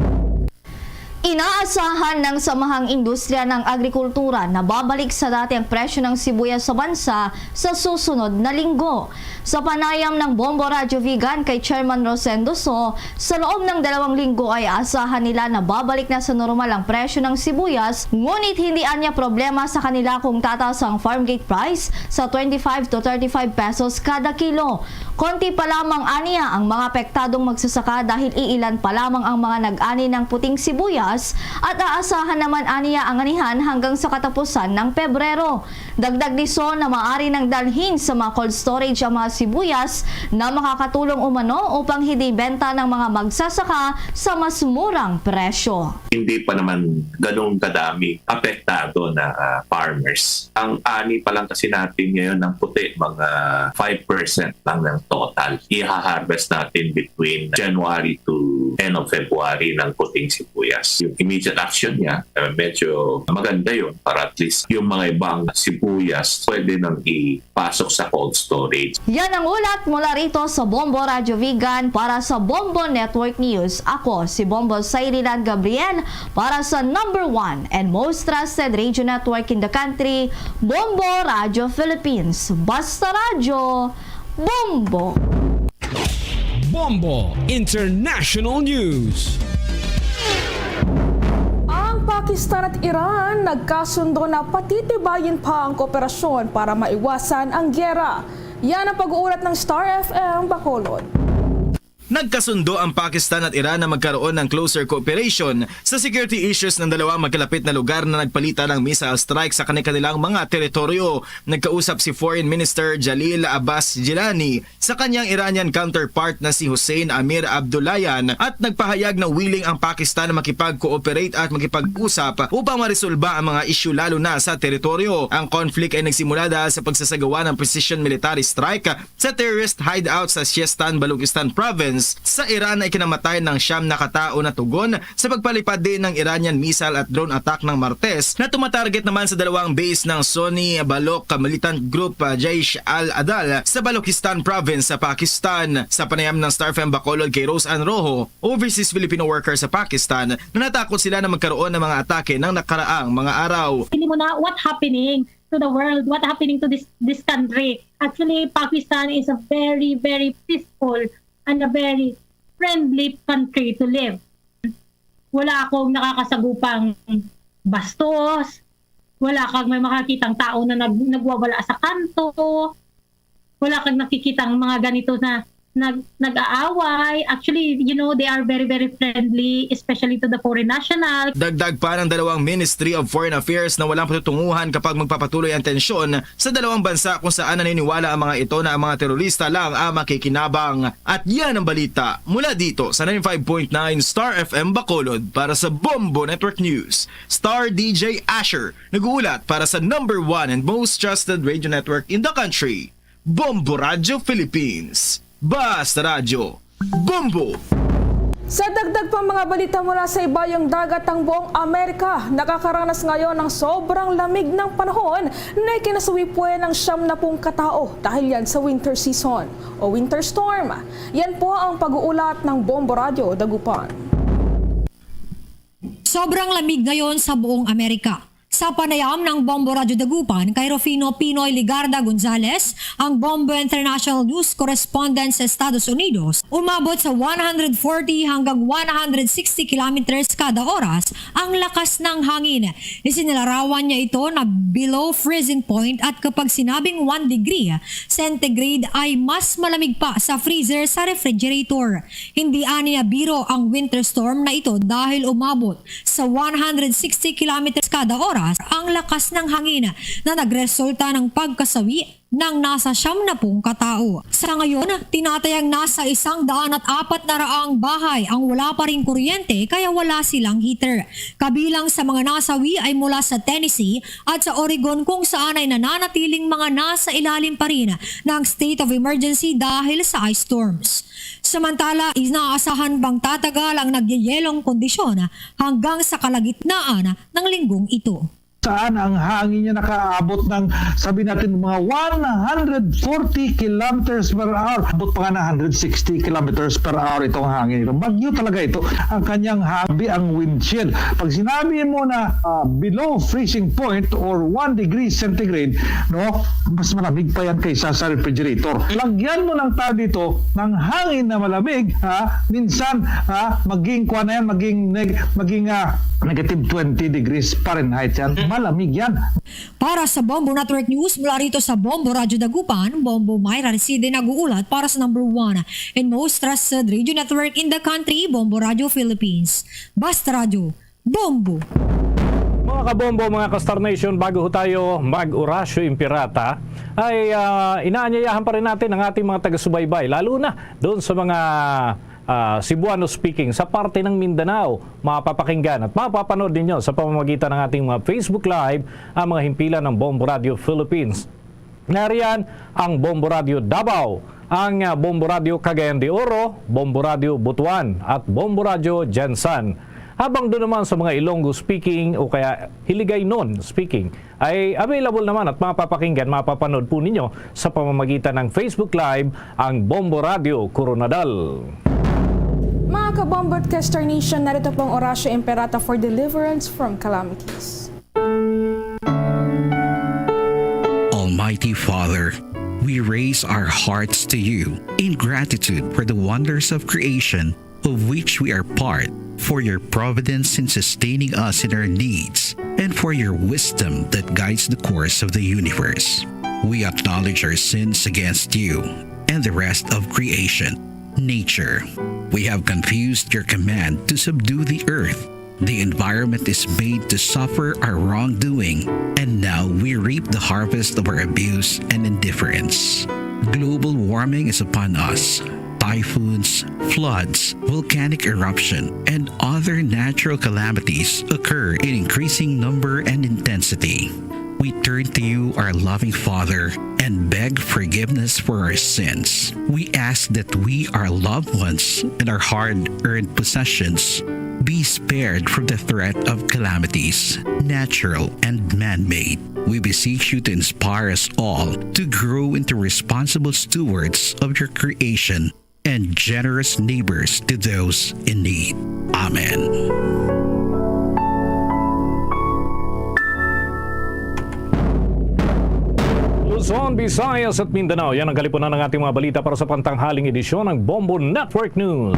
Inaasahan ng Samahang Industriya ng Agrikultura na babalik sa dati ang presyo ng sibuyas sa bansa sa susunod na linggo. Sa panayam ng Bombo Radyo Vigan kay Chairman Rosendo So, sa loob ng dalawang linggo ay aasahan nila na babalik na sa normal ang presyo ng sibuyas, ngunit hindi anya problema sa kanila kung tataas ang farm gate price sa twenty-five to thirty-five pesos kada kilo. Konti pa lamang aniya ang mga apektadong magsasaka dahil iilan pa lamang ang mga nag-ani ng puting sibuyas at aasahan naman aniya ang anihan hanggang sa katapusan ng Pebrero. Dagdag ni So na maaari nang dalhin sa mga cold storage ang mga sibuyas na makakatulong umano upang hindi benta ng mga magsasaka sa mas murang presyo. Hindi pa naman ganong kadami apektado na, ah, farmers. Ang ani pa lang kasi natin ngayon ng puti, mga five percent lang ng total. Iha-harvest natin between January to end of February ng puting sibuyas. Yung immediate action niya, eh, medyo maganda yun para at least yung mga ibang sibuyas pwede nang ipasok sa cold storage. Yan ang ulat mula rito sa Bombo Radyo Vigan para sa Bombo Network News. Ako si Bombo Sayrilan Gabriel para sa number one and most trusted radio network in the country, Bombo Radyo Philippines. Basta Radyo, Bombo! Bombo International News. Ang Pakistan at Iran nagkasundo na patitibayin pa ang kooperasyon para maiwasan ang giyera. Yan ang pag-uulat ng Star F M Bacolod. Nagkasundo ang Pakistan at Iran na magkaroon ng closer cooperation sa security issues ng dalawang magkalapit na lugar na nagpalitan ng missile strike sa kanilang mga teritoryo. Nagkausap si Foreign Minister Jalil Abbas Jilani sa kanyang Iranian counterpart na si Hussein Amir Abdullahian at nagpahayag na willing ang Pakistan na makipag-cooperate at makipag-usap upang maresolba ang mga isyu, lalo na sa teritoryo. Ang conflict ay nagsimula dahil sa pagsasagawa ng precision military strike sa terrorist hideout sa Sistan, Balochistan Province sa Iran na ikinamatay ng siyam na katao na tugon sa pagpalipad din ng Iranian missile at drone attack ng Martes na tumatarget naman sa dalawang base ng Sunni Baloch militant group, ah, Jaish al-Adal sa Balochistan Province sa Pakistan. Sa panayam ng Star F M Bacolod kay Rose Ann Rojo, overseas Filipino worker sa Pakistan, na natakot sila na magkaroon ng mga atake ng nakaraang mga araw. Hindi mo na what happening to the world, what happening to this this country. Actually, Pakistan is a very, very peaceful and a very friendly country to live. Wala akong nakakasagupang bastos, wala kang may makakitang tao na nag-, nagwawala sa kanto, wala kang nakikitang mga ganito na nag-, nag-aaway. Actually, you know, they are very, very friendly, especially to the foreign national. Dagdag pa ng dalawang Ministry of Foreign Affairs na walang patutunguhan kapag magpapatuloy ang tensyon sa dalawang bansa kung saan naniniwala ang mga ito na ang mga terorista lang ang makikinabang. At yan ang balita mula dito sa ninety-five point nine Star F M Bacolod. Para sa Bombo Network News, Star D J Asher, nag-uulat para sa number one and most trusted radio network in the country, Bombo Radio Philippines. Basta Radyo, Bombo! Sa dagdag pang mga balita mula sa ibayong dagat, ang buong Amerika nakakaranas ngayon ng sobrang lamig ng panahon na ikinasuwi puwe ng siyam na pung katao dahil yan sa winter season o winter storm. Yan po ang pag-uulat ng Bombo Radyo Dagupan. Sobrang lamig ngayon sa buong Amerika. Sa panayam ng Bombo Radyo Dagupan kay Rufino Pinoy Ligarda Gonzalez, ang Bombo International News Correspondent sa Estados Unidos, umabot sa one hundred forty hanggang one hundred sixty kilometers kada oras ang lakas ng hangin. Isinilarawan niya ito na below freezing point at kapag sinabing one degree centigrade ay mas malamig pa sa freezer sa refrigerator. Hindi aniya biro ang winter storm na ito dahil umabot sa one hundred sixty kilometers kada oras ang lakas ng hangin na nagresulta ng pagkasawi ng nasa siyam na pung katao. Sa ngayon, tinatayang nasa isang daan at apat na raang bahay ang wala pa ring kuryente kaya wala silang heater. Kabilang sa mga nasawi ay mula sa Tennessee at sa Oregon kung saan ay nananatiling mga nasa ilalim pa rin ng state of emergency dahil sa ice storms. Samantala, inaasahan pang tatagal ang nagyayelong kondisyon hanggang sa kalagitnaan ng linggong ito. Saan ang hangin niya nakaabot ng, sabi natin, mga one hundred forty kilometers per hour? Abot pa nga ng one hundred sixty kilometers per hour itong hangin ito. Bagyo talaga ito. Ang kanyang habi, ang wind chill. Pag sinabi mo na uh, below freezing point or one degree centigrade, no, mas malamig pa yan kaysa sa refrigerator. Lagyan mo ng tao dito ng hangin na malamig, ha, minsan, ha, maging, kuha na yan, maging, neg- maging uh, negative twenty degrees Fahrenheit yan. Malamig yan. Para sa Bombo Network News, mula rito sa Bombo Radyo Dagupan, Bombo Myra Reside nag-uulat para sa number one and most trusted radio network in the country, Bombo Radyo Philippines. Basta Radyo, Bombo! Mga kabombo, mga ka-Star Nation, bago ho tayo mag-Orasyo Imperata, ay uh, inaanyayahan pa rin natin ang ating mga taga-subaybay, lalo na doon sa mga uh, Cebuano speaking sa parte ng Mindanao. Mapapakinggan at mapapanood ninyo sa pamamagitan ng ating mga Facebook Live ang mga himpilan ng Bombo Radio Philippines. Nariyan ang Bombo Radio Davao, ang ah, Bombo Radio Cagayan de Oro, Bombo Radio Butuan, at Bombo Radio Gensan. Habang doon naman sa mga Ilonggo speaking o kaya Hiligaynon speaking, ay available naman at mapapakinggan, mapapanood po ninyo sa pamamagitan ng Facebook Live ang Bombo Radio Coronadal. Mga kabombo at Kester Nation, narito po ang Orasyo Imperata for deliverance from calamities. Almighty Father, we raise our hearts to you in gratitude for the wonders of creation of which we are part, for your providence in sustaining us in our needs, and for your wisdom that guides the course of the universe. We acknowledge our sins against you and the rest of creation, nature. We have confused your command to subdue the earth. The environment is made to suffer our wrongdoing, and now we reap the harvest of our abuse and indifference. Global warming is upon us. Typhoons, floods, volcanic eruption, and other natural calamities occur in increasing number and intensity. We turn to you, our loving Father, and beg forgiveness for our sins. We ask that we, our loved ones, and our hard earned possessions be spared from the threat of calamities, natural and man made. We beseech you to inspire us all to grow into responsible stewards of your creation and generous neighbors to those in need. Amen. Luzon, Visayas at Mindanao. Yan ang kalipunan ng ating mga balita para sa pantanghaling edisyon ng Bombo Network News.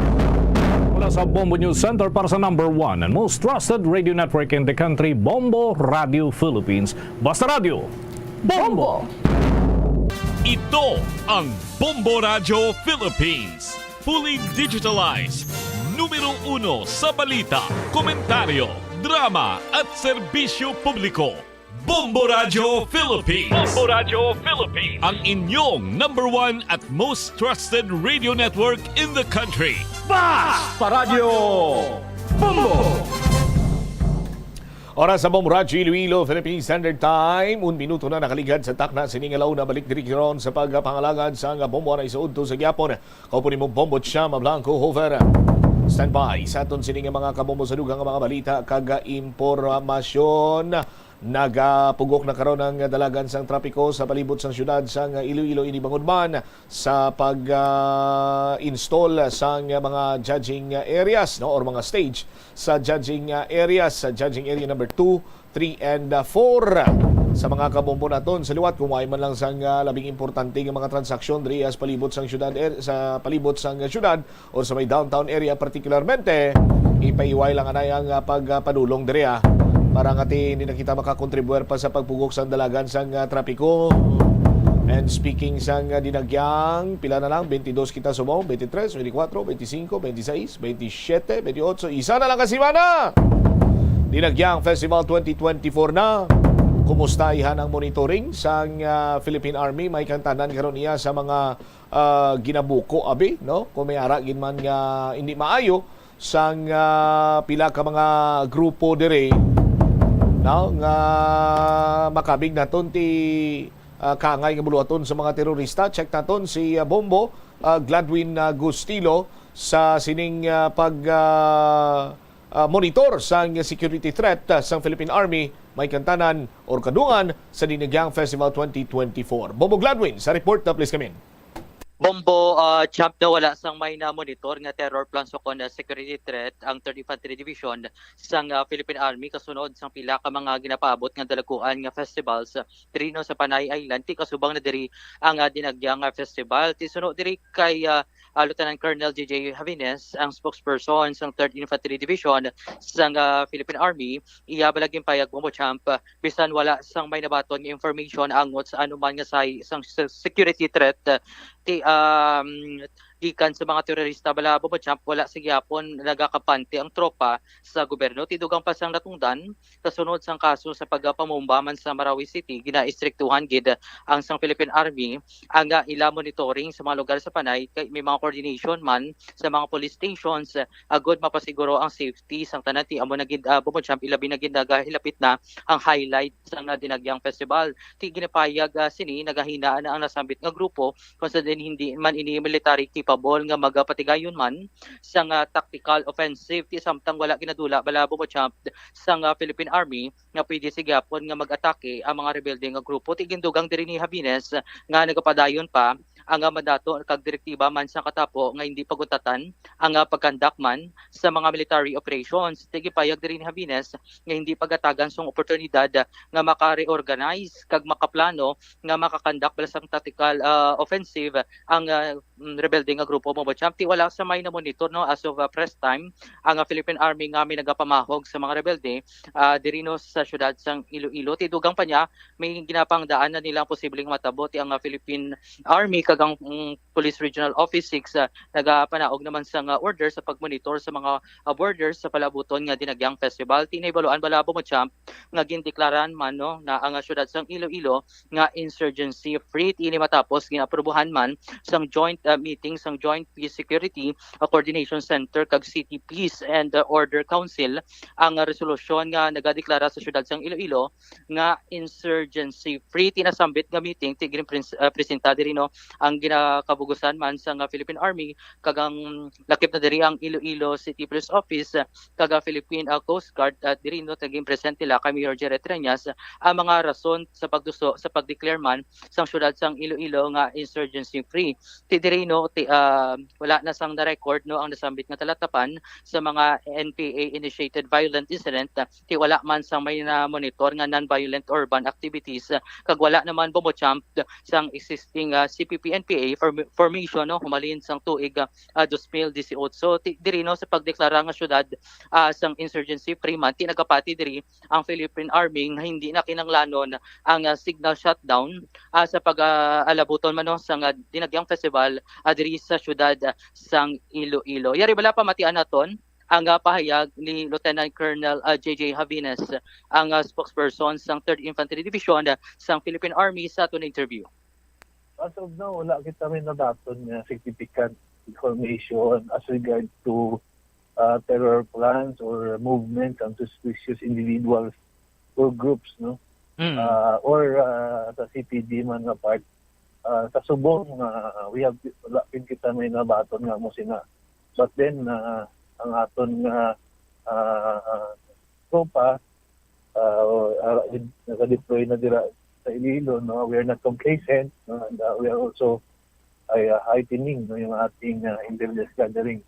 Mula sa Bombo News Center para sa number one and most trusted radio network in the country, Bombo Radio Philippines. Basta Radio, Bombo! Ito ang Bombo Radio Philippines. Fully digitalized. Numero uno sa balita, komentaryo, drama at serbisyo publiko. Bombo Radio Philippines. Bombo Radio Philippines. Ang inyong number one at most trusted radio network in the country. Basta Radio Bombo! Oras sa Bombo Radyo Iloilo, Philippine Standard Time. Un minuto na nakaligad sa takna sini nga launa. Balik diri karon sa pagpangalagad sa nga Bombo Anay sa udto sa gyapon. Kaupo nimo Bombo Chama Blanco Hover. Standby sa aton sini nga mga kabombo sa dugang nga mga balita kag impormasyon. Nagapugok na karon ang dalagan sang trapiko sa palibot sang syudad sang Iloilo ini bangod man sa pag-install sang mga judging areas, no, or mga stage sa judging areas, sa judging area number two, three, and four. Sa mga kabombo naton sa liwat, kung may man lang sang labing importante nga mga transaksyon diri sa palibot sang syudad, sa palibot sang syudad, o sa may downtown area partikularmente, ipaiway lang anay ang ah, pagpadulong diri ah, para nga ti hindi na kita makakontribuer pa sa pagpugok sang dalagan sang ah, trapiko. And speaking sang ah, dinagyang, pila na lang? Twenty-dos kita subong, twenty-tres, twenty-kuwatro, twenty-singko, twenty-sais, twenty-siyete, twenty-otso. Isa na lang ka semana! Dinagyang Festival twenty twenty-four na. Kumusta ihan ang monitoring sang ah, Philippine Army? May kantanan karon iya sa mga ah, ginabuko abi, no? Kung may ara gid man nga hindi maayo sang ah, pila ka mga grupo diri, no, nga makabig naton ti ah, kangay nga buluhaton sa mga terorista. Check naton si ah, Bombo ah, Gladwin ah, Gustilo sa sining ah, pag ah, ah, monitor sang security threat ah, sang Philippine Army may kantanan or kadungan sa Dinagyang Festival twenty twenty-four. Bombo Gladwin sa report na, please come in. Bombo, ah, Champ, na wala sang may na-monitor nga terror plus o kon, ah, security threat ang Third Infantry Division sang, ah, Philippine Army kasunod sang pila ka mga ginapaabot nga dalaguan nga festivals, ah, diri no sa Panay Island, ti kasubang na diri ang, ah, Dinagyang, ah, Festival. Ti suno diri kay, ah, ah, Lieutenant Colonel J J Javines, ang spokesperson sang Third Infantry Division sang, ah, Philippine Army, iya bala ginpayag, Bombo Champ, bisan wala sang may nabaton nga information angot sa anuman nga sahi sang se-, security threat, ti, um, gikan sa mga terorista bala, Bombo Champ, wala sa gihapon nagakampante ang tropa sa gobyerno. Ti dugang pa sang natungdan, kasunod sang kaso sa pagpamomba man sa Marawi City, ginaistriktuhan gid ang sang Philippine Army ang, ah, ila monitoring sa mga lugar sa Panay, kay may mga coordination man sa mga police stations, ah, agod mapasiguro ang safety sang tanan. Ti amo na gid, ah, Bombo Champ, ilabi na gid nagahilapit na ang highlight sang, ah, Dinagyang Festival. Ti ginapayag, ah, sini nagahina na ang nasambit nga grupo, kung sa din hindi man ini military capable nga magapatigayon man sang, ah, tactical offensive. Ti samtang wala ginadula bala, Bombo Champ, sang, ah, Philippine Army nga pwede sa gihapon nga mag-atake ang mga rebelde nga grupo. Ti gindugang diri ni Javines nga nagapadayon pa ang, ah, mandato kag direktiba man sang katapo nga hindi paguntatan ang, ah, pagkandak man sa mga military operations. Ti ginpayag diri ni Javines nga hindi pagatagan sang oportunidad nga maka-reorganize kag makaplano nga makakandak bala sang tactical, ah, offensive ang, ah, mm, rebelde nga grupo, Bombo Champ. Ti wala sa may na-monitor, no, as of, ah, press time, ang, ah, Philippine Army nga may nagapamahog sa mga rebelde, ah, diri no sa siyudad sang Iloilo. Ti dugang pa niya, may ginapangdaan na nilang posibleng matabo. Ti ang, ah, Philippine Army kag ang, mm, Police Regional Office six, ah, nagapanaog naman sang, ah, order sa pagmonitor sa mga, ah, borders sa palabuton nga Dinagyang Festival. Ti nahibaluan bala, Bombo Champ, nga gindeklaran man, no, na ang, ah, siyudad sang Iloilo nga insurgency free. Ti ini matapos ginaaprubahan man sang joint, ah, meeting sang Joint Peace Security, ah, Coordination Center kag City Peace and, ah, Order Council ang, ah, resolusyon nga nagadeklara sa siyudad sang Iloilo nga insurgency free. Ti nasambit nga meeting ti ginpres-, ah, presenta diri, no, ang ginakabugusan man sang, ah, Philippine Army, kag ang lakip na diri ang Iloilo City Police Office, ah, kag, ah, Philippine, ah, Coast Guard, at diri, no, naging presente la kay Mayor Jerry Treñas, ah, ang mga rason sa pagduso sa pag-declare man sang siyudad sang Iloilo nga insurgency free. Ti diri, no, ti, ah, wala na sang na-record, no, ang nasambit nga talatapan sa mga N P A initiated violent incident, ah, ti wala man sang may na-monitor nga non-violent urban activities, ah, kag wala naman bumochamp sang existing, ah, C P P N P A form-, formation, no, humalin sang tuig, ah, ah, dos mil disiotso. Ti diri, no, sa pagdeklara nga siyudad, ah, sang insurgency free man, ti nagapati diri ang Philippine Army nga hindi na kinahanglanon ang, ah, signal shutdown, ah, sa pag, ah, alabuton man, no, sang, ah, Dinagyang Festival, ah, diri sa siyudad, ah, sang Iloilo. Yari bala pamatian naton ang, ah, pahayag ni Lieutenant Colonel, ah, J J Javines, ang, ah, spokesperson sang Third Infantry Division, ah, sang Philippine Army sa aton interview. As of now, wala kita may nadaton nga significant information as regard to, uh, terror plans or movement of suspicious individuals or groups, no? Mm. Uh, or, uh, sa C P D man nga part, uh, sa subong, uh, we have, wala gid kita may nabaton nga mo sina. But then, uh, ang aton nga, uh, tropa, uh, uh, naka-deploy na dira sa Iloilo, no? We are not complacent, no? And, uh, we are also ay, uh, heightening, no, yung ating, uh, intelligence gathering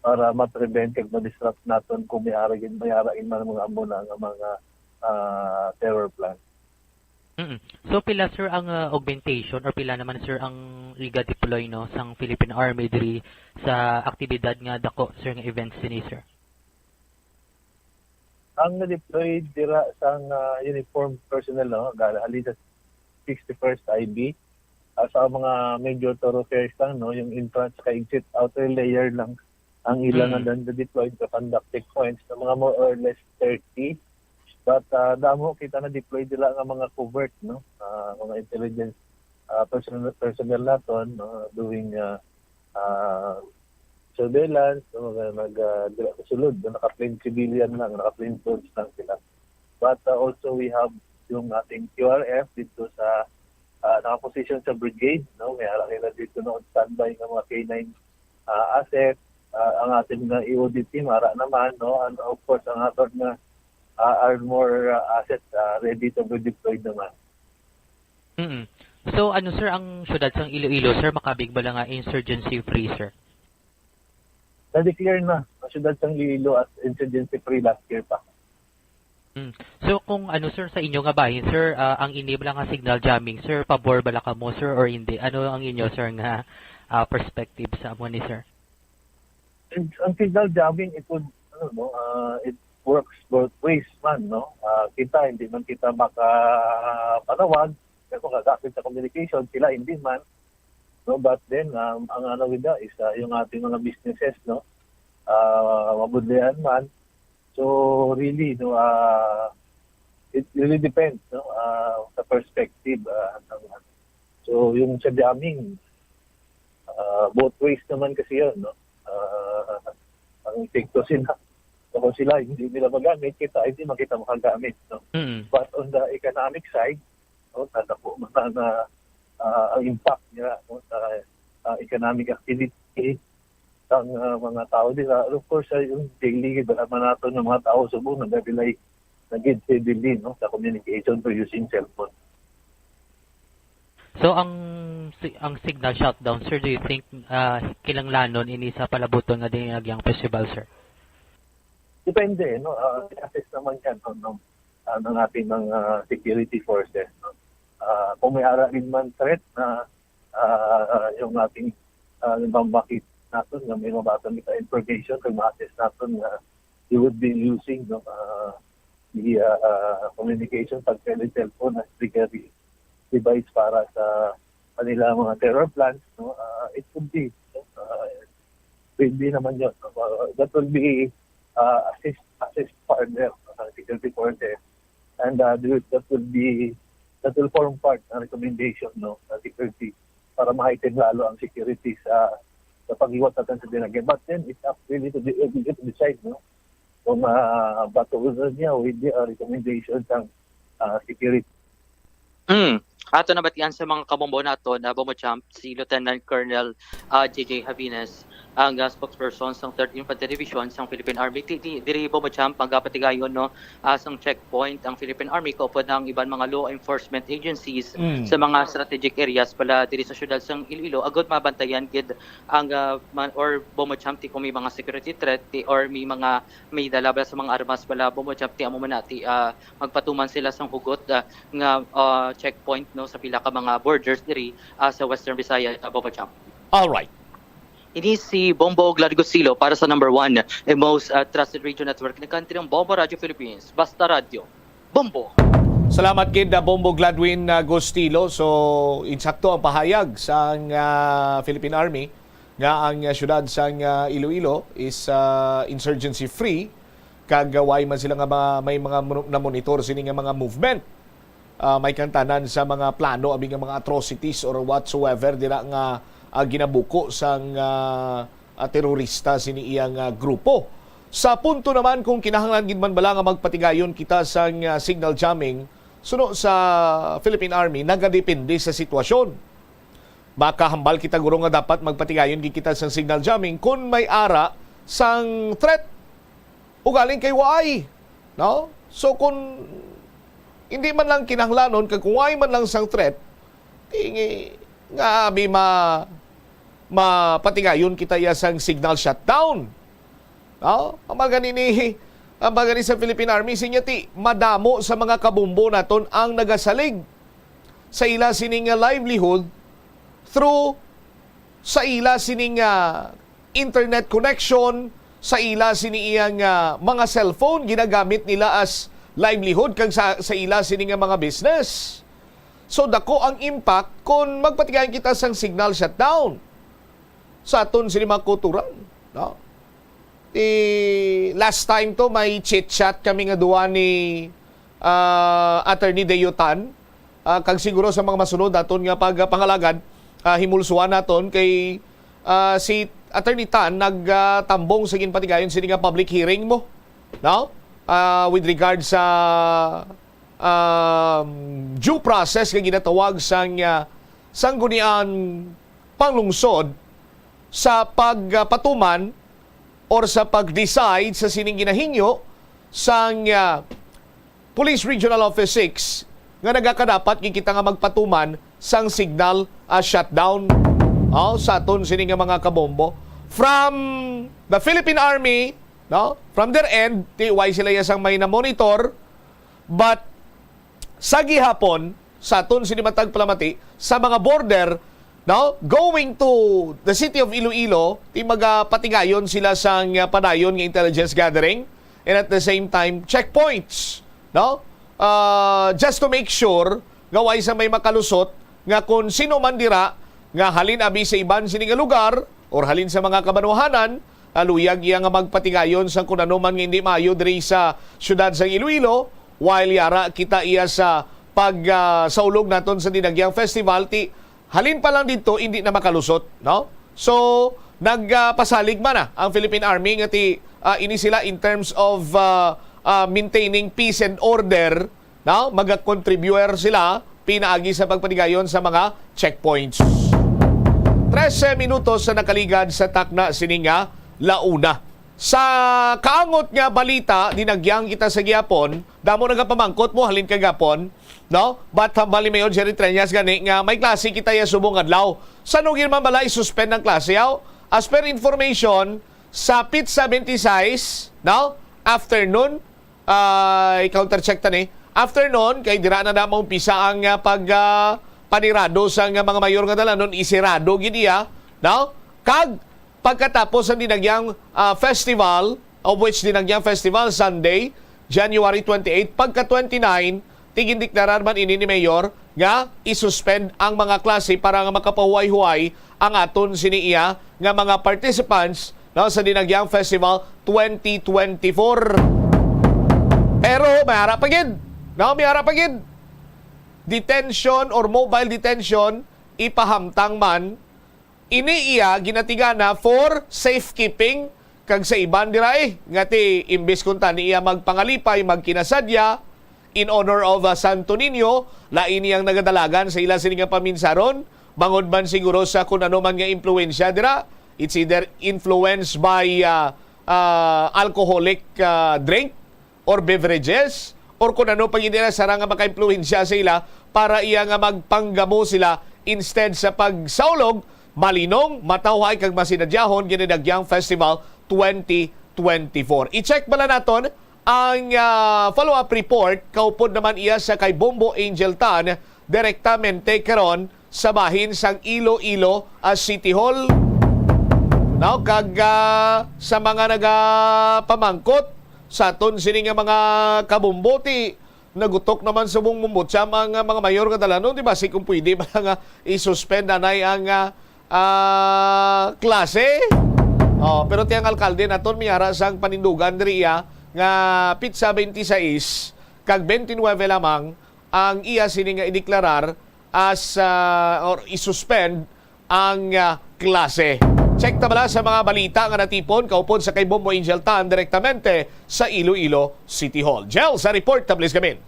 para ma-prevent kag ma-disrupt naton kung may ara gid, may ara gid man mga amo na nga mga, uh, terror plan. Mm. So, pila, sir, ang, uh, augmentation or pila naman, sir, ang iga-deploy, no, sang Philippine Army diri sa aktibidad nga dako, sir, nga events sini, sir? Ang na-deploy dira sang, ah, uniformed personnel, no, gali halin sa sixty-first I B, ah, sa mga major thoroughfares lang, no, yung entrance ka exit, outer layer lang ang ilang Mm. na-deploy sa conduct checkpoints, na mga more or less thirty. But, ah, damo kita na-deploy dira nga mga covert, no, ah, mga intelligence, ah, personnel, personnel naton, no, doing, ah, ah, surveillance, no, mga nag, ah, dira sa sulod, no, naka-plain civilian lang, naka-plain clothes lang sila. But, ah, also we have yung ating Q R F dito sa, ah, naka-position sa brigade, no, may ara nila dito na standby nga mga K nine, ah, asset, ah, ang ating mga E O D team, ara naman, no, and of course, ang aton nga, ah, armor, ah, asset, ah, ready to be deployed naman. Mm. So, ano, sir, ang syudad sang Iloilo, sir, makabig bala nga insurgency free, sir? Na-declare na ang syudad sang Iloilo as insurgency free last year pa. Mm. So, kung ano, sir, sa inyo nga bahin, sir, ah, ang ini bala nga signal jamming, sir, pabor bala kamo, sir, or hindi? Ano ang inyo, sir, nga, ah, perspective sa amo ni, sir? And ang signal jamming, it would, ano, no, ah, it works both ways man, no? Ah, kita, hindi man kita makapanawag, pero makagamit sa communication, sila hindi man, no? But then, um, ang ano with that is, ah, yung ating mga businesses, no? Ah, mabudlian man. So, really, no, ah, it really depends, no? Ah, sa perspective, ah, ng, so, yung sa jamming, ah, both ways naman kasi yun, no? Ah, ang epekto sila, kung sila hindi nila magamit, kita, hindi man kita makagamit, no? Mm. But on the economic side, no, nadako man na, ah, ang impact niya, no, sa, ah, economic activity sang, ah, mga tao dira. And of course, sa yung daily, wala man nato ng mga tao subong nag-rely na gid heavily, no, sa communication through using cellphone. So, ang si-, ang signal shutdown, sir, do you think, ah, kinahanglanon ini sa palabuton nga Dinagyang Festival, sir? Depende, no? Ah, i-assess naman yan, no, no, ah, ng ating mga security forces, no? Ah, kung may ara din man threat na, ah, yung ating, ah, halimbawa, makita natin nga may mabaton kita information, kag ma-assess natin nga you would be using, no, ah, the, ah, communication pag cellphone as trigger device para sa kanila mga terror plans, no? Ah, it could be, no? Ah, pwede naman yun, no? Ah, that will be, ah, assist, assist further, no, sa security forces. And, ah, this, that will be, that will form part ng recommendation, no, sa security para ma-heighten lalo ang security sa, sa paghiwat natin sa Dinagyang. But then, it's up really to the, to decide, no? Kung, ah, bato niya o hindi ang recommendation sa, ah, security. Mm. Ato nabatian sa mga kabombo nato na Bombo Champ, si Lieutenant Colonel, ah, J J Javines, ang, ah, spokesperson sang Third Infantry Division sang Philippine Army. Ti-, di-, diri, Bombo Champ, magapatigayon, no, ah, sang checkpoint ang Philippine Army, kaupod ang iban mga law enforcement agencies Mm. sa mga strategic areas pala diri sa siyudad sang Iloilo, agud mabantayan gid ang, ah, man, or, Bombo Champ, ti kung may mga security threat, ti, or may mga may dala bala sa mga armas bala, Bombo Champ, ti amo man na, ti, ah, magpatuman sila sang hugot, ah, nga, ah, checkpoint, no, sa pila ka mga borders diri, ah, sa Western Visayas, ah, Bombo Champ. All right. Ini si Bombo Glad Gusilo para sa number one and most, ah, trusted radio network in the country, ang Bombo Radio Philippines. Basta radyo, Bombo. Salamat gid, ah, Bombo Gladwin, ah, Gustilo. So, insakto ang pahayag sang, ah, Philippine Army nga ang, ah, siyudad sang, ah, Iloilo is, ah, insurgency free, kag, ah, way man sila nga ma-, may mga mo-, na-monitor sini nga mga movement. Ah, may kantanan sa mga plano, abi nga mga atrocities or whatsoever dira nga, ah, ginabuko sang, ah, ah, terorista sini iyang, ah, grupo. Sa punto naman kung kinahanglan gid man bala nga magpatigayon kita sang, ah, signal jamming, suno sa Philippine Army, nagadepende sa sitwasyon. Makahambal kita, guro, nga dapat magpatigayon gid kita sang signal jamming kon may ara sang threat. Ugaling kay waay, no? So, kung hindi man lang kinahanglanon, kag kung waay man lang sang threat, di nga abi ma-, mapatigayon kita iya sang signal shutdown. No? Ang mga gani ni, ang mga gani sa Philippine Army, sinya ti, madamo sa mga kabombo naton ang nagasalig sa ila sining livelihood through sa ila sining, ah, internet connection, sa ila sini iyang, ah, mga cellphone, ginagamit nila as livelihood, kag sa, sa ila sini nga mga business. So, dako ang impact kung magpatigayon kita sang signal shutdown sa aton sini mga kulturan, no? Ti last time to, may chit-chat kami nga duwa ni, ah, Attorney Deo Tan, ah, kag siguro sa mga masunod naton nga pagpangalagad, ah, himulsuan naton kay, ah, si Attorney Tan nagtambong sa ginpatigayon sini nga public hearing mo, no? Ah, with regard sa, um, due process nga ginatawag sang, ah, Sangguniang Panglungsod sa pagpatuman or sa pag-decide sa sining ginahingyo sang, ah, Police Regional Office six nga nagakadapat gid kita nga magpatuman sang signal, ah, shutdown, oh, sa aton sini nga mga kabombo from the Philippine Army, no? From their end, ti way sila iya sang may na-monitor, but sa gihapon, sa aton sini matag palamati, sa mga border, no, going to the city of Iloilo, ti magapatigayon sila sang, ah, padayon nga intelligence gathering and at the same time checkpoints, no? Ah, just to make sure nga way sa may makalusot nga kung sino man dira nga halin abi sa iban sini nga lugar or halin sa mga kabanwahanan, ah, luyag iya nga magpatigayon sang kun ano man nga hindi maayo diri sa siyudad sang Iloilo, while yara kita iya sa pag, ah, saulog naton sa Dinagyang Festival, ti halin pa lang didto, hindi na makalusot, no? So, nagpasalig man na ang Philippine Army nga ti, ah, ini sila in terms of, ah, ah, maintaining peace and order, no? Magakontribuyer sila pinaagi sa pagpatigayon sa mga checkpoints. Trese minutos sa nakaligad sa takna sini nga la una. Sa kaangot nga balita, dinagyang kita sa gihapon, damo nagapamangkot mo halin kagapon, no? But hambal ni Mayor Jerry Treñas gani nga may klase kita ya subong adlaw. Sa nugin man bala i-suspend ang klase, aw? As per information, sa petsa twenty-six, no? Afternoon, ay counter check ta ni. Afternoon, kay dira na na maumpisa ang, ah, pag, ah, panirado sa nga mga mayor nga dalanon, isirado gid iya, no? Kag pagkatapos ang Dinagyang, ah, Festival, of which Dinagyang Festival, Sunday, January twenty-eight, pagka twenty-nine, ti gindeklarar man ini ni Mayor nga i-suspend ang mga klase para nga makapahuway-huway ang aton sini iya nga mga participants, no, sa Dinagyang Festival twenty twenty-four. Pero may ara pa gid, no, may ara pa gid. Detention or mobile detention, ipahamtang man ini iya ginatigana for safekeeping, kag sa iban dira, eh, nga ti imbis kunta ni iya magpangalipay, magkinasadya, in honor of, ah, Santo Niño, lain niyang nagadalagan sa ila sini nga paminsaron, bangod man siguro sa kun ano man nga impluwensya dira. It's either influenced by, ah, ah, alcoholic, ah, drink or beverages, or kun ano pa gid nila sarang nga makaimpluwensya sa ila para iya nga magpanggamo sila, instead sa pagsaulog, malinong, matawhay kag masinadyahon Ginadagyang Festival twenty twenty-four. I-check bala naton ang, ah, follow-up report, kaupod naman iya sa kay Bombo Angel Tan, direktamente karon sa bahin sang Iloilo, ah, City Hall. Now, kag, ah, sa mga nagapamangkot sa aton sini nga mga kabumboti, nagutok naman subong Bombo Cham ang, ah, mga mayor nga dalanon, di ba? Si kung pwede ba nga i-suspend anay ang, ah, ah, klase? Oh, pero ti ang alkalde naton may ara sang panindugan diri iya nga pitsa twenty-six kag twenty-nine lamang ang iya sini nga ideklarar as, ah, or i-suspend ang, ah, klase. Check ta bala sa mga balita nga natipon kaupod sa kay Bombo Angel Tan direktamente sa Iloilo City Hall. Jel, sa report, ta please gamin.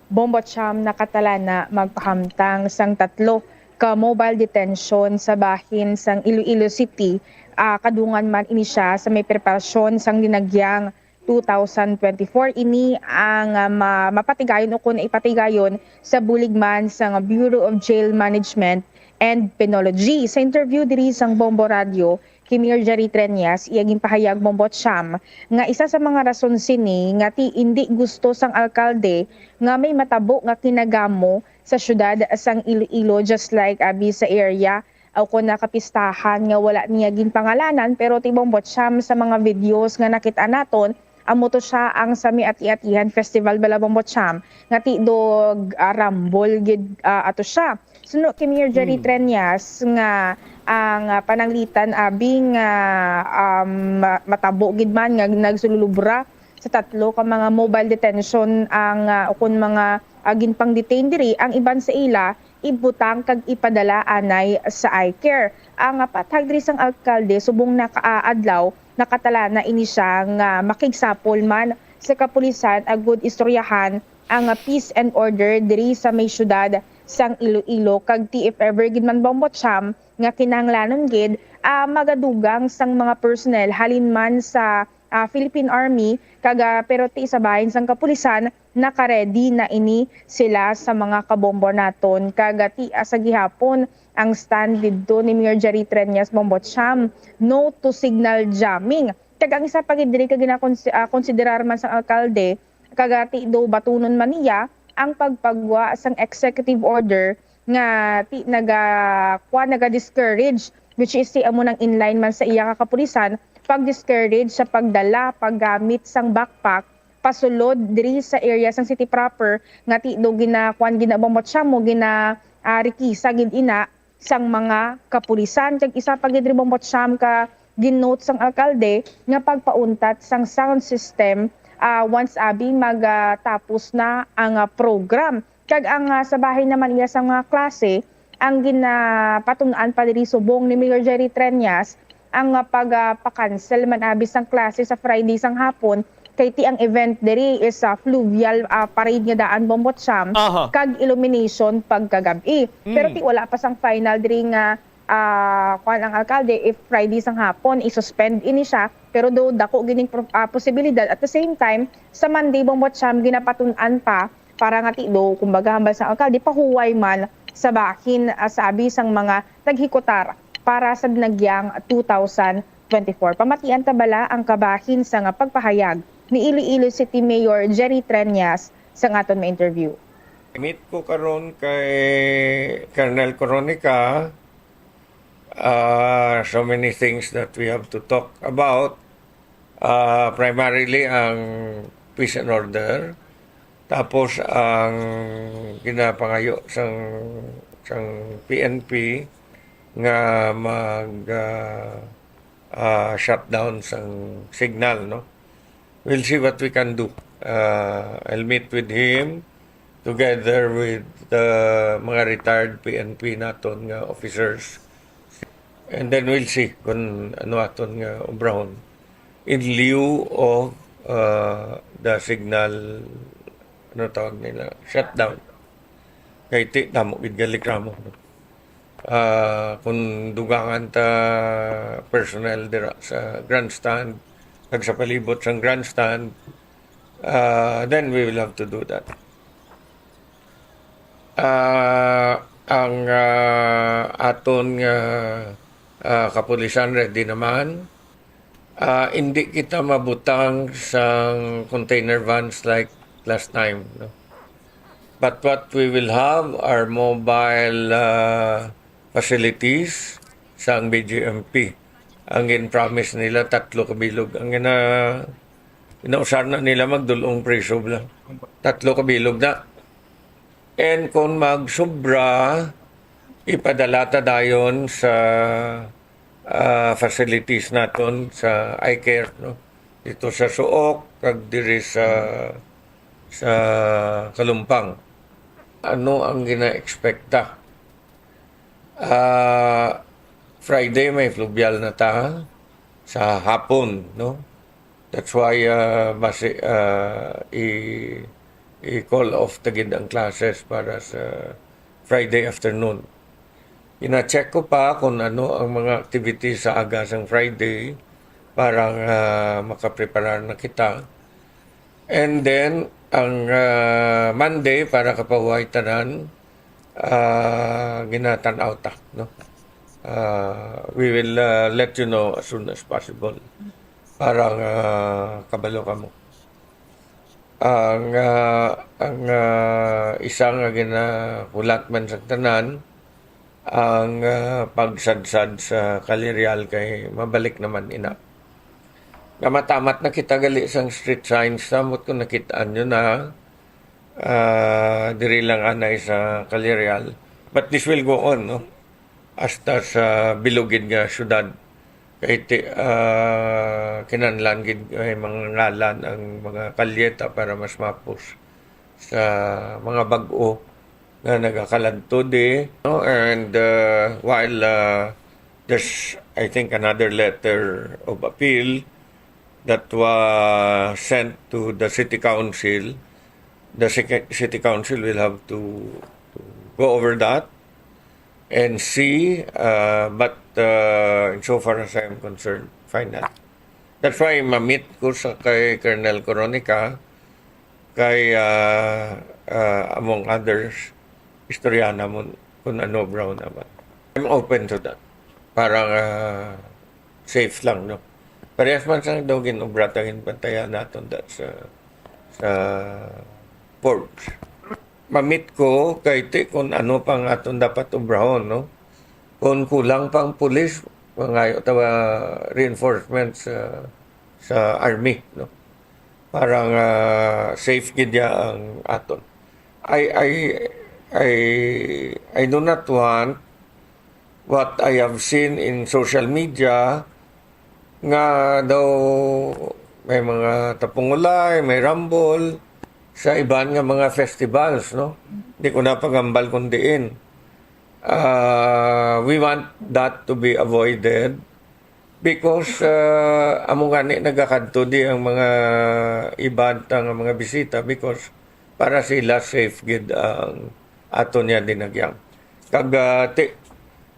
Bombo Cham, nakatalana magpahamtang sang tatlo ka mobile detention sa bahin sang Iloilo City. Ah, kadungan man ini siya sa may preparasyon sang Dinagyang two thousand twenty-four. Ini ang, ah, ma-, mapatigayon o kun ipatigayon sa bulig man sang Bureau of Jail Management and Penology. Sa interview diri sang Bombo Radio, kay Mayor Jerry Treñas, iya ginpahayag, Bombo Cham, nga isa sa mga rason sini nga ti indi gusto sang alkalde nga may matabo nga kinagamo sa siyudad sang Iloilo, just like abi sa area o kon nakapistahan nga wala niya ginpangalanan, pero ti Bombo Cham, sa mga videos nga nakit-an naton, amo to siya ang sa may Ati-Atihan Festival bala, Bombo Cham, nga ti do, ah, rambol gid, ah, ato siya. Suno kay Mayor Jerry Hmm. Treñas nga ang, ah, pananglitan abi nga, um, ma-, matabo gid man nga nagsululubra sa tatlo ka mga mobile detention ang, ah, ukon mga, ah, ginpang-detain diri, ang iban sa ila ibutang kag ipadala anay sa I-care. Ang, ah, pathag diri sang alkalde subong nakaadlaw, nakatalana ini siya nga makigsapol man sa kapulisan agud istoryahan ang, ah, peace and order diri sa may siyudad sang Iloilo, kag ti if ever gid man, Bombo Cham, nga kinahanglanon gid, ah, magadugang sang mga personnel halin man sa, ah, Philippine Army, kag, ah, pero ti sa bahin sang kapulisan, naka-ready na ini sila sa mga kabombo naton. Kag, ah, ti, ah, sa gihapon, ang stand didto ni Mayor Jerry Treñas, Bombo Cham, no to signal jamming. Kag ang isa pa gid diri ka ginakons-, ah, konsiderar man sang alkalde, kag, ah, ti do batunon man niya ang pagpagwa sang executive order nga ti naga-, kwa, naga-discourage, which is ti amo nang inline man sa iya ka kapulisan, pag-discourage sa pagdala, paggamit sang backpack pasulod diri sa area sang city proper, nga ti do gina-, kwan, gina-, Bombo Cham, mo gina-, ah, rikisa gid ina sang mga kapulisan. Kag isa pa gid diri, Bombo Cham, ka gin-note sang alkalde nga pagpauntat sang sound system, ah, once abi magatapos na ang, ah, program. Kag ang, ah, sa bahin naman iya sang mga klase, ang ginapatun-an pa diri subong ni Mayor Jerry Treñas, ang, ah, pag, ah, pa-cancel man abi sang klase sa Friday sang hapon, kay ti ang event diri is, ah, fluvial, ah, parade nga daan, Bombo Cham, Aha. kag illumination pagkagab-i. Mm. Pero ti wala pa sang final diri nga, ah, kuwan ang alkalde, if Friday sang hapon, i-suspend ini siya. Pero do dako gining pro-, ah, posibilidad. At the same time, sa Monday, Bombo Cham, ginapatun-an pa para nga ti do, kumbaga, hambal sang alkalde, pahuway man sa bahin, ah, sa abi sang mga naghikutar para sa Dinagyang two thousand twenty-four. Pamatian ta bala ang kabahin sa nga pagpahayag ni Iloilo City Mayor Jerry Treñas sa aton nga interview. Meet ko karon kay Colonel Coronica. Ah, so many things that we have to talk about. Ah, primarily ang peace and order. Tapos ang ginapangayo sang, sang P N P nga mag, ah, ah, shutdown sang signal, no? We'll see what we can do. Ah, I'll meet with him together with the mga retired P N P naton nga officers. And then we'll see kung ano aton nga obrahon in lieu of, uh, the signal ano tawag nila, shutdown. Kay ti, damo gid nga reklamo, no? Ah, kung dugangan ta personnel dira sa grandstand, kag sa palibot sang grandstand, ah, then we will have to do that. Ah, ang, ah, aton nga, ah, kapulisan ready naman. Ah, hindi kita mabutang sang container vans like last time, no? But what we will have are mobile, ah, facilities sang B J M P. Ang gin-promise nila, tatlo ka bilog. Ang gina-, ginausar na nila, magdulong priso lang. Tatlo ka bilog na. And kung magsubra, ipadala ta dayon sa, ah, facilities naton sa I care, no? Dito sa Suok, kag diri sa, sa Kalumpang. Ano ang gina-expect ta? Ah, Friday may fluvial na ta sa hapon, no? That's why, ah, basi, ah, i-, i-call off ta gid ang classes para sa Friday afternoon. Gina-check ko pa kung ano ang mga activities sa aga sang Friday para nga makapreparar na kita. And then, ang, ah, Monday, para kapahuway tanan, ah, ginatan-aw ta, no? Ah, we will, ah, let you know as soon as possible para nga kabalo kamo. Ang, ah, ang, ah, isa nga ginahulat man sa tanan, ang, ah, pagsadsad sa Calle Real kay mabalik naman ina. Namatamat na kita gali sang street signs, samot kung nakit-an nyo na, ah, diri lang anay sa Calle Real. But this will go on, no? Hasta sa bilog gid nga syudad. Kay ti-, ah, kinahanglan gid may mga ngalan ang mga kalyeta para mas mapos sa mga bag-o nga nagakaladto di, no? And, uh, while, uh, there's, I think, another letter of appeal that was sent to the city council, the ci-, city council will have to, to go over that and see, uh, but, uh, insofar as I am concerned, fine na. That's why mamit ko sa kay Colonel Coronica, kay, ah, ah, among others, istorya namon kung ano, Brown naman. I'm open to that. Para nga safe lang, no? Parehas man sang daw gin-obra ta, ginbantayan naton that sa, sa ports. Mamit ko kay ti kung ano pang aton dapat obrahon, no? Kung kulang pang pulis, mangayo ta ba reinforcement sa, sa army, no? Para nga safe gid ya ang aton. I, I, I, I do not want what I have seen in social media nga daw may mga tapungulay, may rambol sa iban nga mga festivals, no? Di ko na pagambal kung diin. Ah, we want that to be avoided because, ah, amo gani nagakadto di ang mga iban ta nga mga bisita because para sila safe gid ang ato niya dinagyang. Kag, ah, ti-,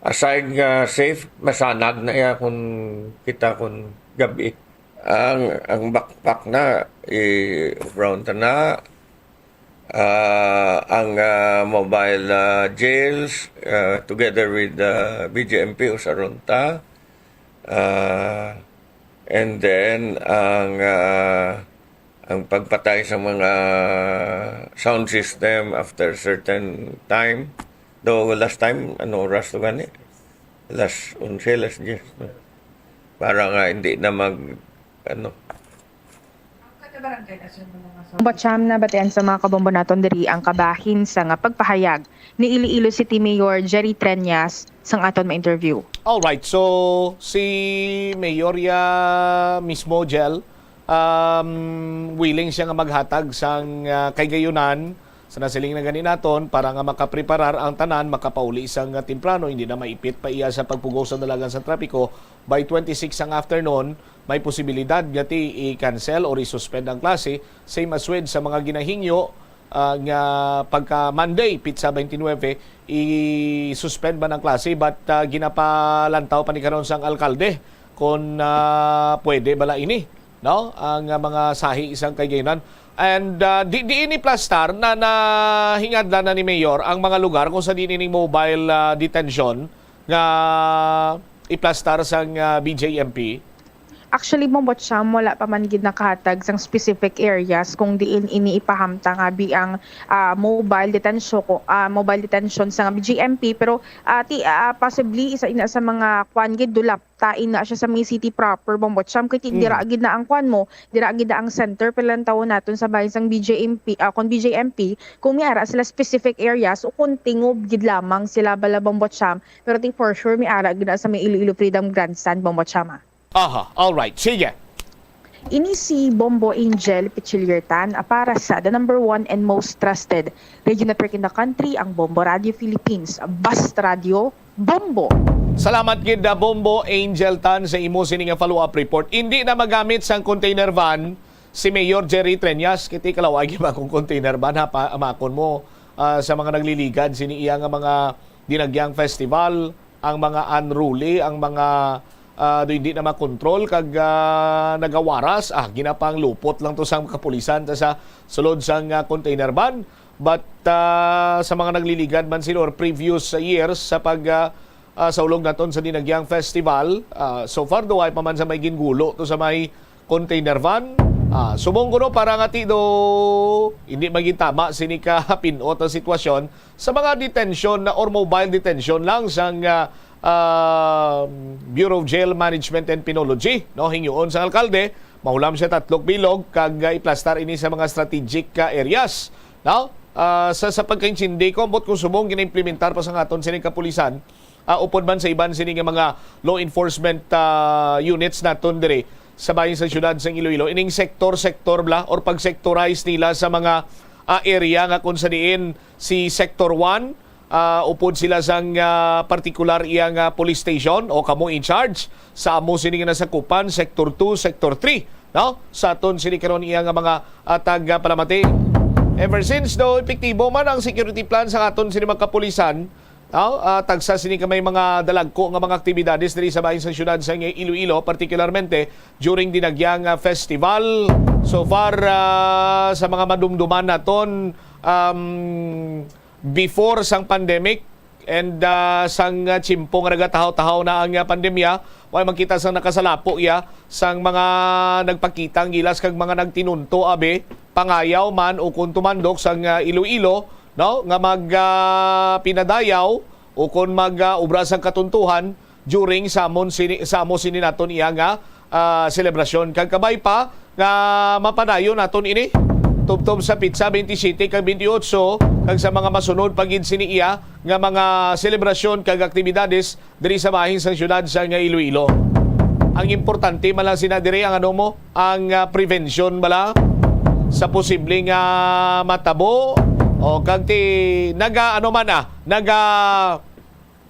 aside nga safe, masanag na iya kung kita kung gabi. Ang, ang backpack na, i-brown ta na. Ah, ang, ah, mobile, ah, jails, ah, together with the B J M P, usaron ta. Ah, and then, ang, ah, ang pagpatay sa mga sound system after certain time. Though last time, ano oras to gani? Alas onse, alas diyes, no? Para nga hindi na mag, ano. Batsyam na batian sa mga kabombo naton diri ang kabahin sa nga pagpahayag ni Iloilo City Mayor Jerry Treñas sang aton ma-interview. Alright, so si Mayoria mismo, Jel, um, willing siya nga maghatag sang, ah, kahigayonan sa nasiling na gani naton para nga makapreparar ang tanan, makapauli sang, ah, temprano, hindi na maipit pa iya sa pagpugos sa dalagan sa trapiko. By twenty-six sang afternoon, may posibilidad nga ti i-cancel or i-suspend ang klase, same as with sa mga ginahingyo ah, nga pagka Monday, petsa twenty-nine, i-suspend man ang klase, but, ah, ginapalantaw pa ni karon sang alkalde kung, ah, pwede bala ini, no? Ang, ah, mga sahi sang kaigayonan. And, ah, di, di ini plastar na nahingadlan na ni Mayor ang mga lugar kung sa diin ining mobile, ah, detention nga iplastar sang, ah, B J M P. Actually, Bombo Cham, wala pa man gid nakahatag sang specific areas kung diin ini ipahamtang abi ang, ah, mobile detention ko, ah, mobile detention sa B J M P, pero, ah, ti, ah, possibly isa ina sa mga kwan gid, dulapta ina siya sa may city proper, Bombo Cham, kay ti-, Mm. dira gid na ang kwan mo, dira gid na ang center, pero lang tawon naton sa bahin sang B J M P, ah, kon B J M P, kung may ara sila specific areas o kung tingob gid lamang sila bala, Bombo Cham, pero ti for sure may ara gid na sa may Iloilo Freedom Grandstand, Bombo Cham, ah. Aha, all right. Sige. Ini si Bombo Angel Pichiliertan, ah, para sa the number one and most trusted radio network in the country, ang Bombo Radio Philippines. Basta Radio, Bombo! Salamat gid, ah, Bombo Angel Tan, sa imo sini nga follow-up report. Hindi na magamit sang container van si Mayor Jerry Treñas. Kiti kalaway gyud akong container van, ha, pa, makon mo, ah, sa mga nagliligad sini iya nga mga dinagyang festival, ang mga unruly, ang mga, ah, do hindi na makontrol kag, ah, nagawaras, ah, ginapanglupot lang to sa kapulisan ta sa sulod sang, ah, container van. But, ah, sa mga nagliligad man sila or previous years sa pag, ah, ah, sa ulog naton sa Dinagyang Festival, ah, so far, duway pa man sa may gingulo to sa may container van. Ah, subong kuno para nga ti do hindi maging tama sini ka pinot ang sitwasyon sa mga detention na or mobile detention lang sang, ah, ah, Bureau of Jail Management and Penology, no, hingyoon sang alkalde, mahulam siya tatlok bilog kag, ah, iplastar ini sa mga strategic, ah, areas, no? Ah, sa, sa pagkaintindi ko, ambot kung subong ginaimplementar pa sa aton sini kapulisan, ah, upod man sa iban sini nga mga law enforcement, ah, units naton diri sa bahin sa siyudad sang Iloilo, ining sektor-sektor bala or pag-sectorize nila sa mga, ah, area nga kung sa diin si Sector one, ah, upod sila sang, ah, partikular iya nga police station o kamo in charge sa amo sini nga nasakupan, Sector two, Sector three, no? Sa aton sini karon iya nga mga, ah, tag, ah, palamati. Ever since do epektibo man ang security plan sa aton sini mga kapulisan, no? Ah, tagsa sini ka may mga dalagko nga mga aktibidades diri sa bahin sa siyudad sa Iloilo, partikularmente during Dinagyang, ah, Festival. So far, ah, sa mga madumduman naton, um, before sang pandemic and, ah, sang, ah, tiyempo nga nagatahaw-tahaw na ang, ah, pandemya, way makita sang nakasalapo iya sang mga nagpakita ang gilas kag mga nagtinunto, abi, pangayaw man o kon tumandok sang, ah, Iloilo, no, nga mag, ah, pinadayaw o kon mag, ah, obra sang katuntuhan during sa amon sini, sa amo sini naton iya nga, ah, selebrasyon. Kag kabay pa nga mapadayon naton ini tubtob sa pitsa twenty-seven kag twenty-eight kag sa mga masunod pa gid sini iya nga mga selebrasyon kag aktibidades diri sa bahin sang siyudad sa nga Iloilo. Ang importante man lang sina diri ang ano mo, ang, ah, prevention bala sa posible nga matabo o kag ti naga ano man, ah, naga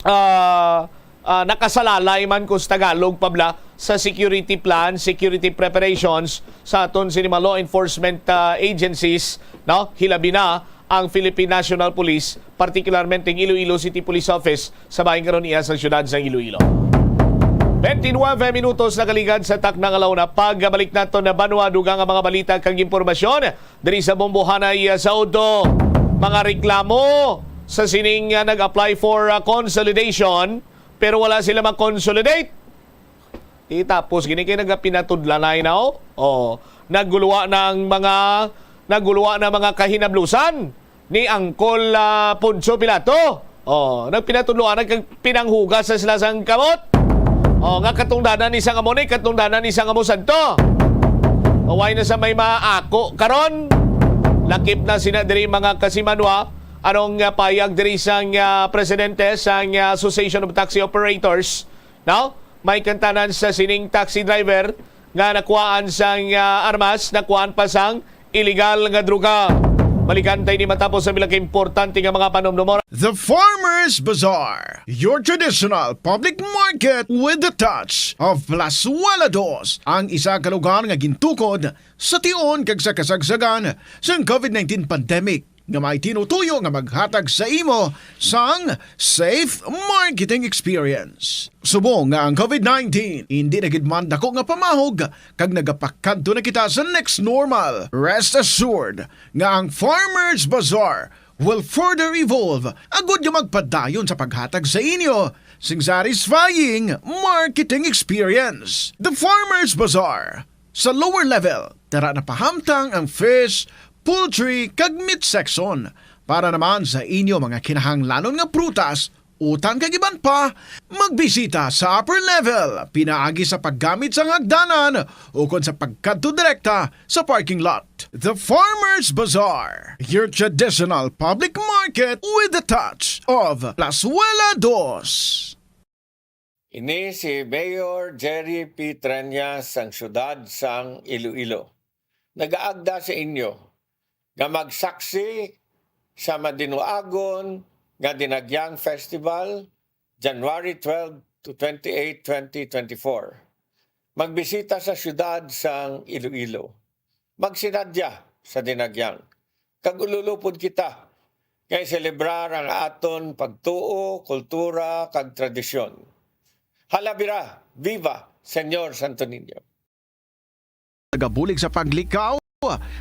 ah, ah, nakasalalay man kung sa Tagalog pa bala sa security plan, security preparations sa aton sini mga law enforcement, ah, agencies, no? Hilabi na ang Philippine National Police, partikularmente ang Iloilo City Police Office, sa bahin karon iya sa siyudad sa Iloilo. Twenty-nine minutos nakaligad sa takna nga launa. Pagbalik nato na banwa, dugang ang mga balita kag impormasyon diri sa Bombohanay, ah, sa Udo. Mga reklamo sa sining, ah, nag-apply for, ah, consolidation, pero wala sila ma-consolidate. Di tapos gini kay nagapinatudlanay na, oh. Oh, naguluwa na ang mga, naguluwa na mga kahinablusan ni Angkol, ah, Poncio Pilato. Oh, nagpinatudloan kag pinanghugas na sila sang kamot. Oh, nga katungdanan ni sang amo ni, katungdanan ni sang amo sadto. Oh, way na sa may maako karon. Lakip na sina diri mga kasimanwa. Anong, ah, payag diri sang, ah, presidente sang, ah, Association of Taxi Operators? No? May kantanan sa sining taxi driver nga nakuhaan sang, ah, armas, nakuhaan pa sang illegal nga droga. Balikan tayo ni matapos sa ilang importante nga mga panumdumon. The Farmers Bazaar, your traditional public market with the touch of Plazuela Dos, ang isa ka lugar nga gintukod sa tion kag sa kasagsagan sang covid nineteen pandemic, nga may tinutuyo nga maghatag sa imo sang safe marketing experience. Subong nga ang covid nineteen hindi na gid man dako nga pamahog kag nagapakadto na kita sa next normal, rest assured nga ang Farmers Bazaar will further evolve agud nga magpadayon sa paghatag sa inyo sing satisfying marketing experience. The Farmers Bazaar. Sa lower level, tara na pahamtang ang fish, poultry, kag meat section. Para naman sa inyo mga kinahanglanon nga prutas, utang kag iban pa, magbisita sa upper level pinaagi sa paggamit sang hagdanan ukon sa pagkadto direkta sa parking lot. The Farmers Bazaar, your traditional public market with the touch of Plazuela Dos. Ini si Mayor Jerry P. Treñas sang siyudad sang Iloilo. Nagaagda sa inyo nga magsaksi sa madinuagon nga Dinagyang Festival, January twelve to twenty-eight, twenty twenty-four. Magbisita sa siyudad sang Iloilo. Magsinadya sa Dinagyang, kag ululupod kita nga iselebrar ang aton pagtuo, kultura, kag tradisyon. Halabira, viva Señor Santo Niño! Nagabulig sa paglikaw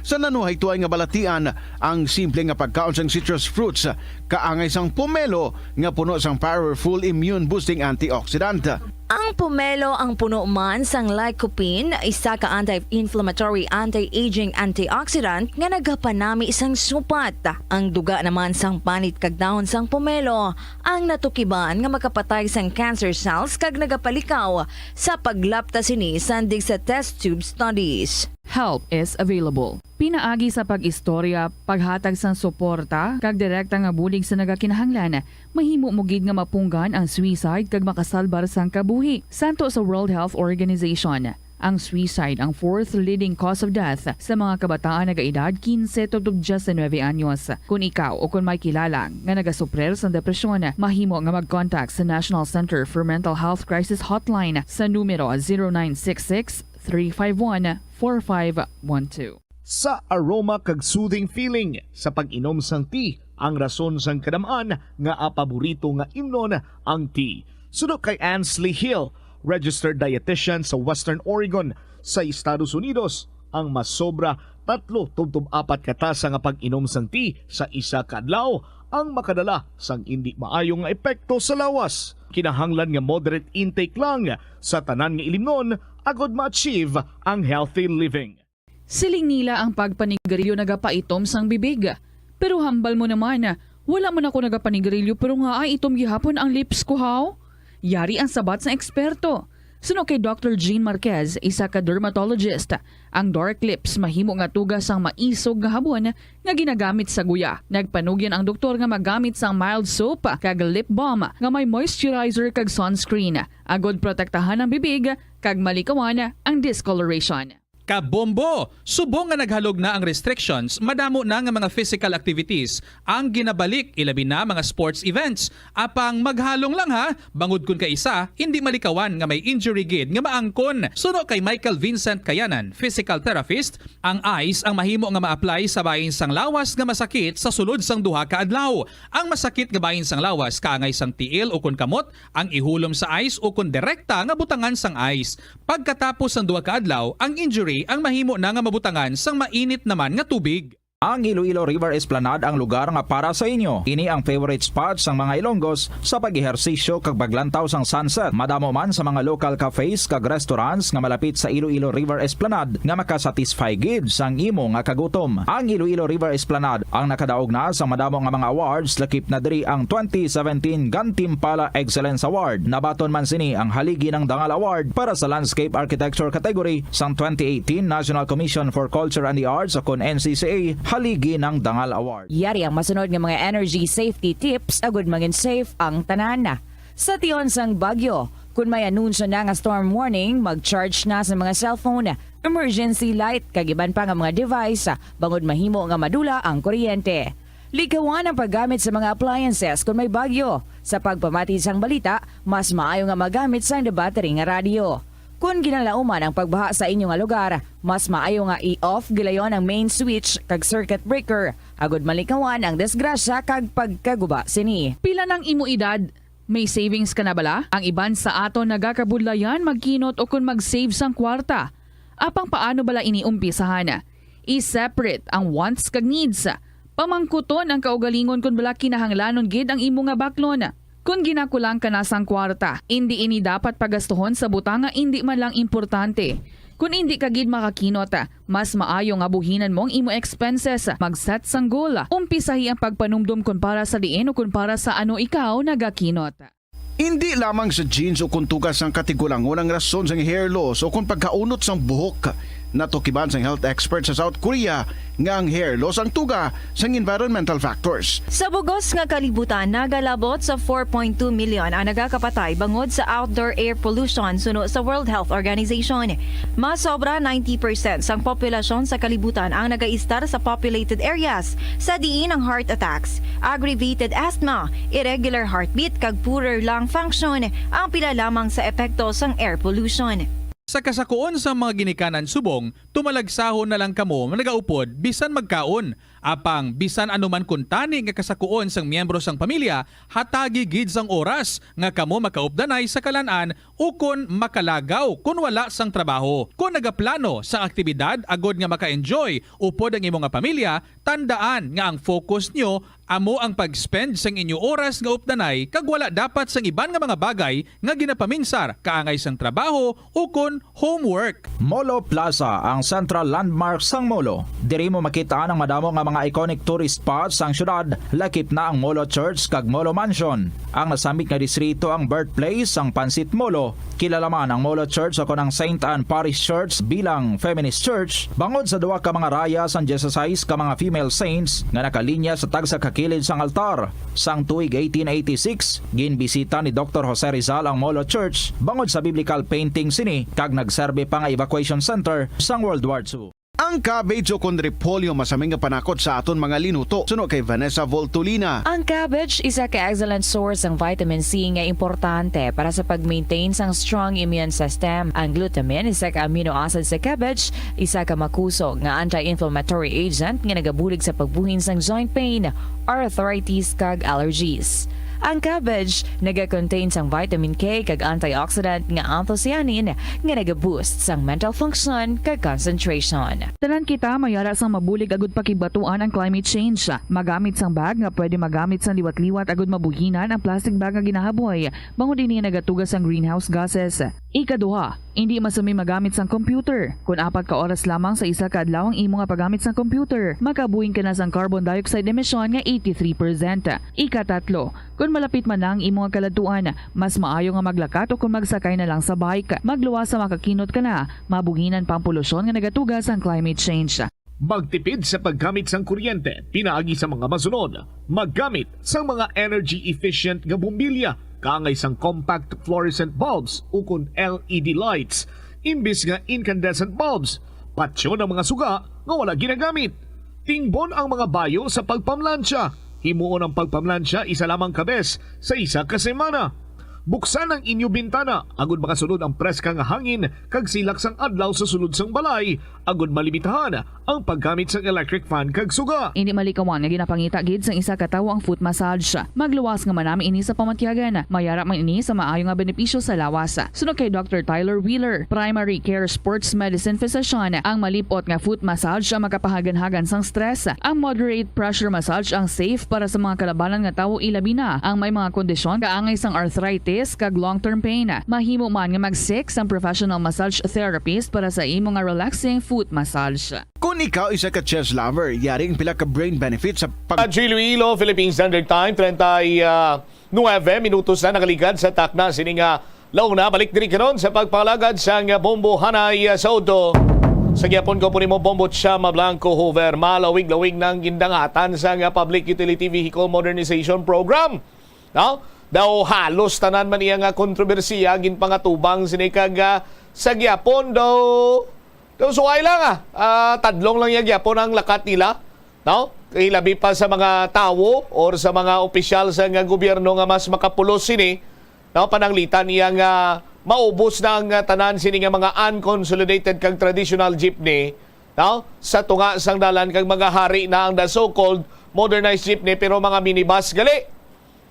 sa nanuhaytoy nga balatian ang simple nga pagkaon sang citrus fruits, kaangay sang pomelo nga puno sang powerful immune-boosting antioxidant. Ang pomelo ang puno man sang lycopene, isa ka anti-inflammatory, anti-aging antioxidant nga nagapanami sang supat. Ang duga naman sang panit kag dahon sang pomelo ang natukiban nga makapatay sang cancer cells kag nagapalikaw sa paglapta sini sandig sa test tube studies. Help is available. Pinaagi sa pag-istorya, paghatag sang suporta, kag direkta nga bulig sa nagakinahanglan, mahimo mo gid nga mapunggan ang suicide kag makasalbar sang kabuhi. Santo sa World Health Organization, ang suicide ang fourth leading cause of death sa mga kabataan nagaedad quince tubtob diecinuebe anyos. Kon ikaw o kon may kilala nga nagasuprir sang depresyon, mahimo nga mag-contact sa National Center for Mental Health Crisis Hotline sa numero zero nine six six, three five one, four five one two. Sa aroma kag soothing feeling sa pag-inom sang tea, ang rason sang kadam-an nga paborito nga imnon ang tea. Suno kay Ansley Hill, registered dietitian sa Western Oregon sa Estados Unidos, ang masobra tatlo tubtob apat ka tasa nga pag-inom sang tea sa isa ka adlaw ang makadala sang indi maayo nga epekto sa lawas. Kinahanglan nga moderate intake lang sa tanan nga ilimnon agod ma-achieve ang healthy living. Siling nila ang pagpanigarilyo nagapaitom sang bibig. Pero hambal mo naman, wala man ako nagapanigarilyo pero nga ay itom gihapon ang lips ko, haw? Yari ang sabat sang eksperto. Suno kay Doctor Jean Marquez, isa ka dermatologist, ang dark lips mahimo nga tuga sang maisog nga habon nga ginagamit sa guya. Nagpanugyan ang doktor nga magamit sang mild soap kag lip balm nga may moisturizer kag sunscreen, agod protektahan ang bibig kag malikawan ang discoloration. Kabombo! Subong nga naghalog na ang restrictions, madamo na nga mga physical activities ang ginabalik, ilabi na mga sports events. Apang maghalong lang ha, bangod kun kaisa, hindi malikawan nga may injury gid nga maangkon. Suno kay Michael Vincent Kayanan, physical therapist, ang ice ang mahimo nga ma-apply sa bahin sang lawas nga masakit sa sulod sang duha ka adlaw. Ang masakit nga bahin sang lawas kaangay sang tiil ukon kamot ang ihulom sa ice ukon direkta nga butangan sang ice. Pagkatapos sang duha ka adlaw, ang injury ang mahimo na nga mabutangan sang mainit naman nga tubig. Ang Iloilo River Esplanade ang lugar nga para sa inyo. Ini ang favorite spot sang mga Ilonggos sa pag-ehersisyo kag paglantaw sang sunset. Madamo man sa mga local cafes kag restaurants nga malapit sa Iloilo River Esplanade nga makasatisfy gid sang imo nga kagutom. Ang Iloilo River Esplanade ang nakadaog na sa madamo nga mga awards, lakip na diri ang twenty seventeen Gantimpala Excellence Award. Nabaton man sini ang Haligi ng Dangal Award para sa Landscape Architecture category sang twenty eighteen National Commission for Culture and the Arts, o kon N C C A, Haligi ng Dangal Award. Yari ang masunod nga mga energy safety tips agud mangin safe ang tanan. Sa tion sang bagyo, kun may anunsyo na nga storm warning, mag-charge na sa mga cellphone. emergency light, kag iban pa nga mga device, bangod mahimo nga madula ang kuryente. Likawan ang paggamit sa mga appliances kon may bagyo. Sa pagpamati sang balita, mas maayo nga magamit sang battery nga radyo. Kon ginalauman ang pagbaha sa inyo nga lugar, mas maayo nga i-off gilayon ang main switch kag circuit breaker, agud malikawan ang disgrasya kag pagkaguba sini. Pila nang imo edad? May savings ka na bala? Ang iban sa aton nagakabudlayan magkinot o kon mag-save sang kwarta. Apang paano bala ini umpisahan? I-separate ang wants kag needs. Pamangkuton ang kaugalingon kon bala kinahanglanon gid ang imo nga baklon. Kon ginakulang ka na sang kwarta, indi ini dapat pagastuhon sa butang nga indi man lang importante. Kon indi ka gid makakinot, mas maayo nga buhinan mo ang imo expenses. Mag-set sang goal. Umpisahi ang pagpanumdom kon para sa diin o kon para sa ano ikaw nagakinot. Indi lamang sa genes o kon tugas sang katigulangon ang rason sang hair loss o kon pagkaunot sang buhok. Natukiban sang health expert sa South Korea nga ang hair loss ang tuga sang environmental factors. Sa bugos nga kalibutan, nagalabot sa four point two million ang nagakapatay bangod sa outdoor air pollution, suno sa World Health Organization. Mas sobra ninety percent sang populasyon sa kalibutan ang nagaistar sa populated areas, sa diin ang heart attacks, aggravated asthma, irregular heartbeat, kag poorer lung function ang pila lamang sa epekto sang air pollution. Sa kasakuon sang mga ginikanan subong, tumalagsahon na lang kamo nga nagaupod bisan magkaon. Apang bisan ano man kuntani nga kasakuon sang miyembro sang pamilya, hatagi gid sang oras nga kamo makaupdanay sa kalan-an ukon makalagaw kon wala sang trabaho. Kon nagaplano sang aktibidad agod nga maka-enjoy upod ang imo nga pamilya, tandaan nga ang focus nyo amo ang pag-spend sang inyo oras nga updanay kag wala dapat sang iban nga mga bagay nga ginapaminsar kaangay sang trabaho ukon homework. Molo Plaza, ang central landmark sang Molo. Diri mo makit-an ang madamo nga mga iconic tourist spots sang syudad, lakip na ang Molo Church kag Molo Mansion. Ang nasambit nga distrito ang birthplace sang Pansit Molo. Kilala man ang Molo Church o kon ang Saint Anne Parish Church bilang feminist church bangod sa duha ka mga raya sang dieciséis ka mga female saints nga nakalinya sa tagsa ka kilid sang altar. Sang tuig eighteen eighty-six, ginbisita ni Doktor Jose Rizal ang Molo Church bangod sa biblical painting sini kag nagserbi pa nga evacuation center sang World War Two. Ang cabbage o kon repolyo masami nga panakot sa aton mga linuto, suno kay Vanessa Voltolina. Ang cabbage isa ka excellent source sang vitamin C nga importante para sa pag-maintain sang strong immune system. Ang glutamine, isa ka amino acid sa cabbage, isa ka makusog nga anti-inflammatory agent nga nagabulig sa pagbuhin sang joint pain, arthritis, kag allergies. Ang cabbage naga-contain sang vitamin K kag antioxidant nga anthocyanin nga naga-boost sang mental function kag concentration. Tanan kita mayara sang mabulig agud pakigbatuan ang climate change. Magamit sang bag nga pwede magamit sang liwat-liwat agud mabuhinan ang plastic bag nga ginahaboy, bangod ini nagatuga sang greenhouse gases. Ikaduha, indi masami magamit sang computer. Kon apat ka oras lamang sa isa ka adlaw ang imo nga paggamit sang computer, makabuhin ka na sang carbon dioxide emission nga eighty-three percent. Ikatatlo, kon malapit man na ang imo nga kaladtuan, mas maayo nga maglakat o kon magsakay na lang sa bike. Magluwas sa makakinot ka na, mabuhinan pa ang polusyon nga nagatuga sang climate change. Magtipid sa paggamit sang kuryente pinaagi sa mga masunod. Maggamit sang mga energy-efficient nga bombilya, kaangay sang compact fluorescent bulbs ukon L E D lights imbis nga incandescent bulbs. Patyon ang mga suga nga wala ginagamit. Tingbon ang mga bayo sa pagpamlansya. Himuon ang pagpamlansya isa lamang ka bes sa isa ka semana. Buksan ang inyo bintana agud makasulod ang preska nga hangin kag silak sang adlaw sa sulod sang balay, agud malimitahan ang paggamit sang electric fan kag suga. Indi malikawan nga ginapangita gid sang isa ka tawo ang foot massage. Magluwas nga manami ini sa pamatyagan. Mayara man ini sa maayo nga benepisyo sa lawas. Suno kay Doktor Tyler Wheeler, primary care sports medicine physician, ang malip-ot nga foot massage ang makapahaganhagan sang stress. Ang moderate pressure massage ang safe para sa mga kalabanan nga tawo, ilabi na ang may mga kondisyon kaangay sang arthritis kag long-term pain. Mahimo man nga mag-seek sang professional massage therapist para sa imo nga relaxing foot massage. Kon ikaw isa ka chess lover, yari ang pila ka brain benefits sa pag- Radyo Iloilo, Philippine Standard Time, treinta y nueve minutos na nakaligad sa takna sini nga launa. Balik diri karon sa pagpangalagad sang Bombo Hanay sa udto. Sa gihapon ko po nimo, Bombo Chama Blanco Hoover, malawig-lawig nang gindangatan sang Public Utility Vehicle Modernization Program. No? Daw halos tanan man iya nga kontrobersiya ginpangatubang sini kag, ah, sa gihapon daw So, suway lang, ah. Ah, tadlong lang ya gyapon ang lakat nila, no? Ilabi pa sa mga tawo or sa mga opisyal sa nga gobyerno nga mas makapulos sini, no? Pananglitan niya nga maubos na ang, ah, tanan sini nga mga unconsolidated kag traditional jeepney, no? Sa tunga sang dalan kag magahari na ang the so-called modernized jeepney, pero mga minibus gali.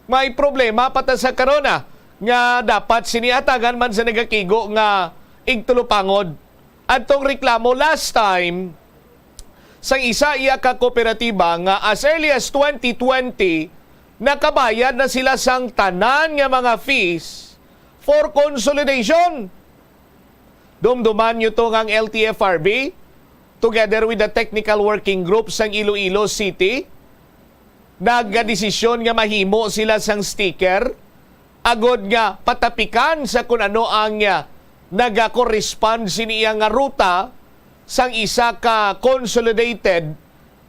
May problema pa ta sa karon, ah, nga dapat sini atagan man sa nagakigo nga igtulupangod. Adtong reklamo last time, sang isa iya ka kooperatiba nga as early as twenty twenty, nakabayad na sila sang tanan nga mga fees for consolidation. Dumduman nyo to nga ang L T F R B, together with the Technical Working Group sang Iloilo City, nagdesisyon nga mahimo sila sang sticker agod nga patapikan sa kun ano ang, ah, nagakorespond sini iya nga ruta sang isa ka consolidated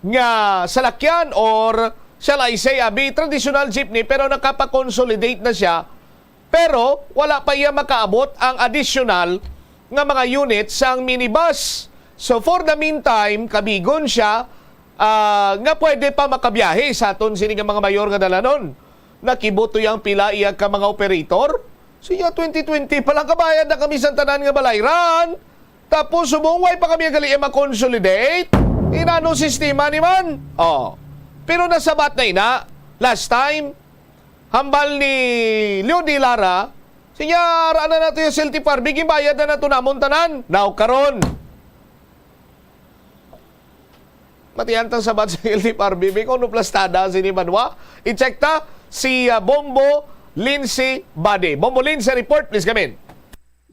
nga salakyan, or shall I say, abi, traditional jeepney, pero nakapa-consolidate na siya. Pero wala pa iya makaabot ang additional nga mga unit sang minibus. So, for the meantime, kabigon siya, ah, nga pwede pa makabiyahe sa aton sini nga mga mayor nga dalanon. Nakibuto yang pila iya ka mga operator. Siya, twenty twenty pa lang, kabayad na kami sa tanan nga balayran. Tapos subong way pa kami gali ma-consolidate. Inano sistema ni man? Oh. Pero nasabat na ina last time, hambal ni Leo de Lara, siya, "Ara na nato yung L T F R B, ginbayad na nato namon tanan." Now, karon, matiantang sabat sa L T F R B, may kuno plastada sini banwa. I-check ta si, ah, Bombo Lindsay Bade. Bombo Lindsay, report, please, come in.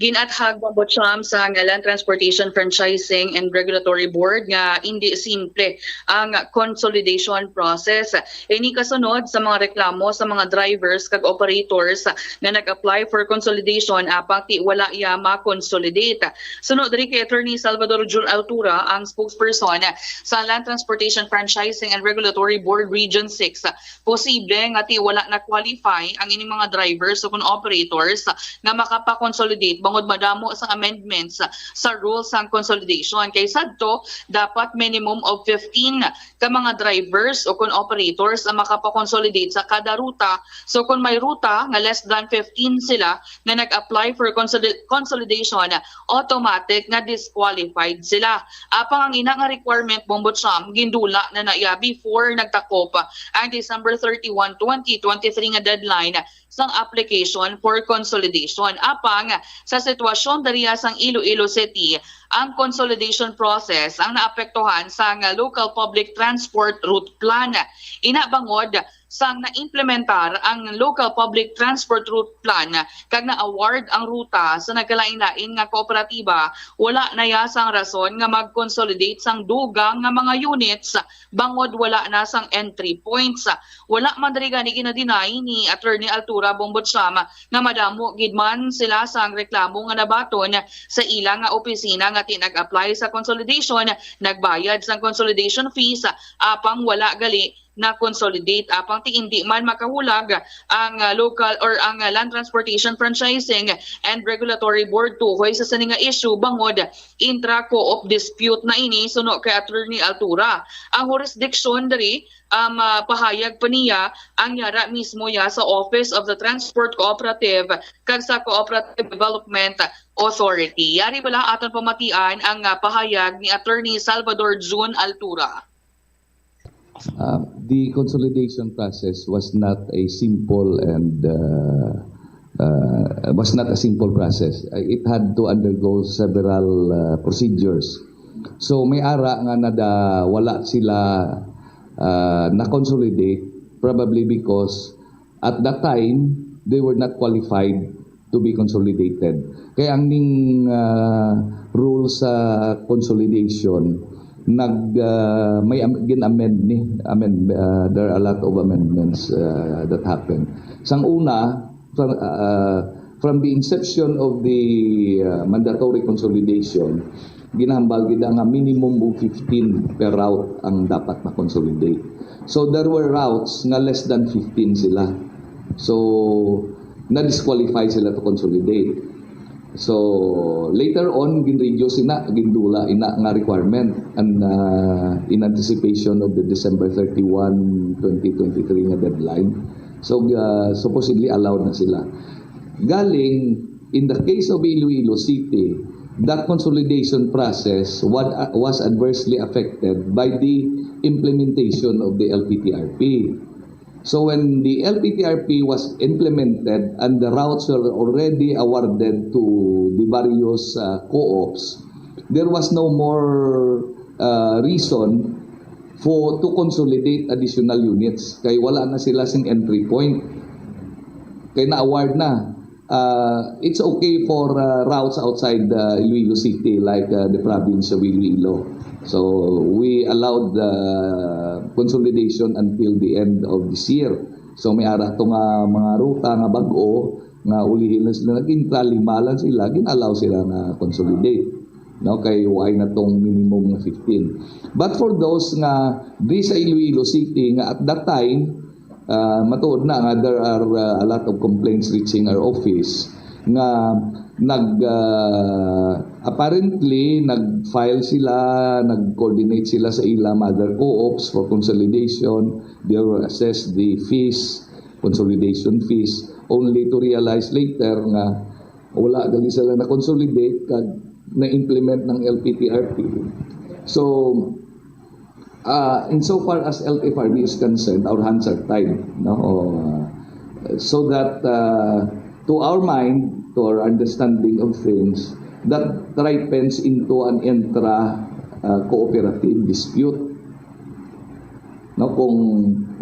Ginathag, Bombo Cham, sa Land Transportation Franchising and Regulatory Board nga indi simple ang consolidation process. Ini kasunod sa mga reklamo sa mga drivers kag operators nga nag-apply for consolidation, apang ti wala iya ma-consolidate. Suno diri kay Attorney Salvador Jun Altura, ang spokesperson sa Land Transportation Franchising and Regulatory Board Region six, posible nga ti wala na-qualify ang ining mga drivers o kun operators nga makapakonsolidate bangod madamo sang amendments sa rules sang consolidation. Kay sadto, dapat minimum of fifteen ka mga drivers o kun operators ang makapakonsolidate sa kada ruta. So, kun may ruta nga less than fifteen sila nga nag-apply for consoli-, consolidation, automatic nga disqualified sila. Apang ang ina nga requirement, Bombo Cham, gindula na na iya before nagtakop ang December thirty-one, twenty twenty-three nga deadline sang application for consolidation. Apang sa sitwasyon diriya sang Iloilo City, ang consolidation process ang naapektuhan sang Local Public Transport Route Plan. Ina bangod sang naimplementar ang Local Public Transport Route Plan kag na-award ang ruta sa nagkalain-lain nga kooperatiba, wala na iya sang rason nga mag-consolidate sang dugang nga mga units bangod wala na sang entry points. Wala man diri gani gina-deny ni Attorney Altura, Bombo Cham, nga madamo gid man sila sang reklamo nga nabaton sa ila nga opisina nga ti nag-apply sa consolidation, nagbayad sang consolidation fees, apang wala gali na-consolidate, apang ti indi man makahulag ang, ah, local or ang, ah, Land Transportation Franchising and Regulatory Board tuhoy sa sini nga issue, bangod intra-co-op dispute na ini, suno kay Attorney Altura. Ang jurisdiction diri, um, ah, pahayag pa niya, ang yara mismo ya sa Office of the Transport Cooperative kag sa Cooperative Development Authority. Yari bala aton pamatian ang, ah, pahayag ni Attorney Salvador Jun Altura. Uh, the consolidation process was not a simple and uh, uh, was not a simple process. Uh, It had to undergo several uh, procedures. So may ara nga nada wala sila uh, na-consolidate, probably because at that time they were not qualified to be consolidated. Kaya ang ning uh, rule sa consolidation nag uh, may am- gin-amend ni amend uh, there are a lot of amendments uh, that happened. Sang una, from, uh, from the inception of the uh, mandatory consolidation, ginahambal gid nga minimum of fifteen per route ang dapat ma-consolidate. So there were routes nga less than fifteen sila. So na-disqualify sila to consolidate. So, later on, gin-reduce ina, gindula ina nga requirement and, uh, in anticipation of the December thirty-one, twenty twenty-three nga deadline. So, uh, supposedly allowed na sila. Galing, in the case of Iloilo City, that consolidation process was, was adversely affected by the implementation of the L P T R P. So when the L P T R P was implemented and the routes were already awarded to the various, uh, co-ops, there was no more, uh, reason for to consolidate additional units kay wala na sila sing entry point. Kay na-award na. Uh, it's okay for, uh, routes outside, uh, Iloilo City, like, uh, the province of Iloilo. So we allowed the consolidation until the end of this year. So may ara to nga mga ruta nga bag-o nga ulihi lang sila nag-intra, lima lang sila, gin-allow sila nga consolidate. No, kay why na tong minimum nga fifteen. But for those nga di sa Iloilo City nga at that time, ah, matuod na nga there are, ah, a lot of complaints reaching our office nga nag, ah, apparently nag-file sila, nag-coordinate sila sa ila mother co-ops for consolidation. They will assess the fees, consolidation fees, only to realize later nga wala gali sila na-consolidate kag na-implement ng L P T R P. So, uh, insofar as L T F R B is concerned, our hands are tied. No? Uh, so that, uh, to our mind, to our understanding of things, that ripens into an intra, uh, cooperative dispute. No, kung,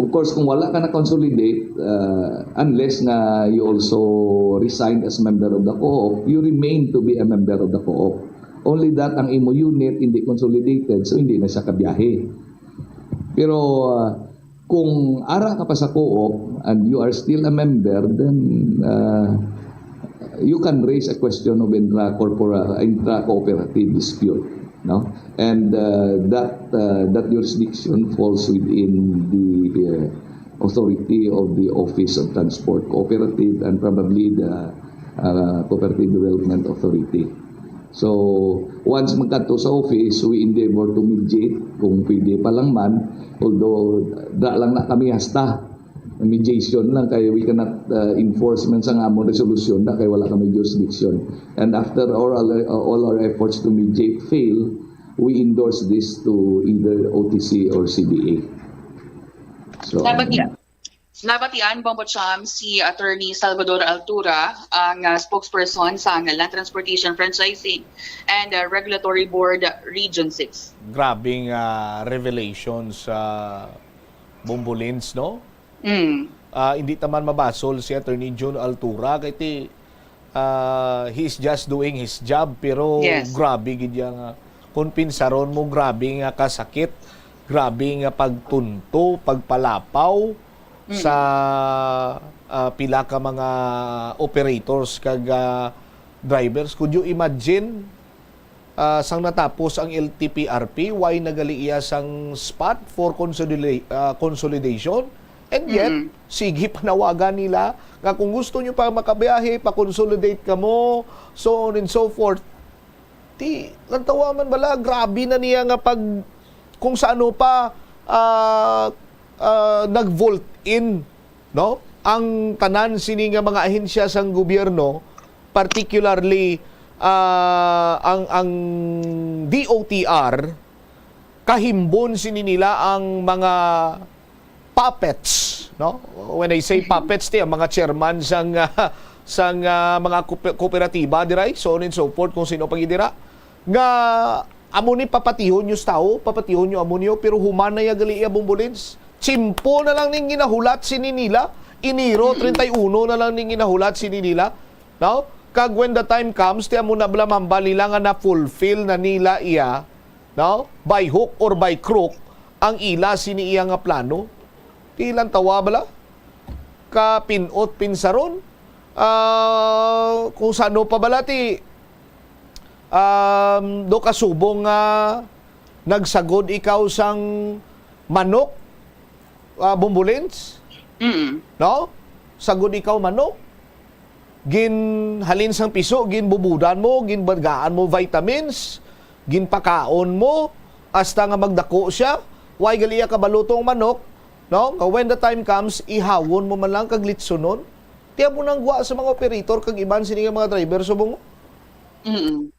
of course, kung wala ka na-consolidate, uh, unless nga you also resigned as member of the co-op, you remain to be a member of the co-op. Only that ang imo unit hindi consolidated, so hindi na siya kabiyahe. Pero, uh, kung ara ka pa sa co-op and you are still a member, then, uh, you can raise a question of intra-corpora-, intra-cooperative dispute, no? And, uh, that, uh, that jurisdiction falls within the, uh, authority of the Office of Transport Cooperative and probably the, uh, Cooperative Development Authority. So, once magkadto sa office, we endeavor to mediate kung pwede pa lang man, although da lang na kami hasta mediation lang kay we cannot, uh, enforce man sang amon resolution na kay wala kami jurisdiction. And after all, uh, all our efforts to mediate fail, we endorse this to either O T C or C D A. So, Dapat yan. Nabatian, Bombo Cham, si Attorney Salvador Altura, ang, ah, spokesperson sang Land Transportation Franchising and, ah, Regulatory Board Region six. Grabing, ah, revelations sa Bombolins, no? Mm. Ah, hindi ta man mabasol si Attorney Jun Altura kay ti, ah, he's just doing his job, pero Yes. Grabe gid iya nga kung pinsaron mo, grabe nga kasakit, grabe nga pagtunto, pagpalapaw sa, ah, pila ka mga operators kag, ah, drivers. Could you imagine, ah, sang natapos ang L T P R P, why nagali iya sang spot for consolida-, ah, consolidation? And yet, Mm. sige panawagan nila nga kung gusto nyo pa makabiyahe, pa-consolidate kamo, so on and so forth. Ti, lantawa man bala, grabe na niya nga pag, kung sa ano pa, ah, ah, nag-vault in, no? Ang tanan sini nga mga ahensya sang gobyerno, particularly, ah, ang, ang D O T R, kahimbon sini nila ang mga puppets, no? When I say puppets, ti, ang mga chairman sang, ah, sang, ah, mga koope-, kooperatiba, diray, so on and so forth, kung sino pa gid dira, nga amo ni papatihon nyo sa tawo, papatihon nyo amo niyo, pero human na ya gali iya, Bombolins. Tiyempo na lang ning ginahulat sini nila, Enero treinta y uno na lang ning ginahulat sini nila, no? Kag when the time comes, ti amo na bala mahambal nila nga na-fulfill na nila iya, no? By hook or by crook, ang ila sini iya nga plano. Ti lantawa bala? Kapinot pinsaron? Ah, kung sa ano pa bala ti, um, do kasubong nga nagsagod ikaw sang manok, ah, Bombolins? Mm. No? Sagod ikaw manok? Ginhalin sang piso, ginbubudan mo, ginbagaan mo vitamins, ginpakaon mo, hasta nga magdako siya. Why gali iya kabalo tong manok, no? Nga when the time comes, ihawon mo man lang kag litsunon. Tiyan mo nang gwa sa mga operator kag iban sini nga mga driver subong. Mm.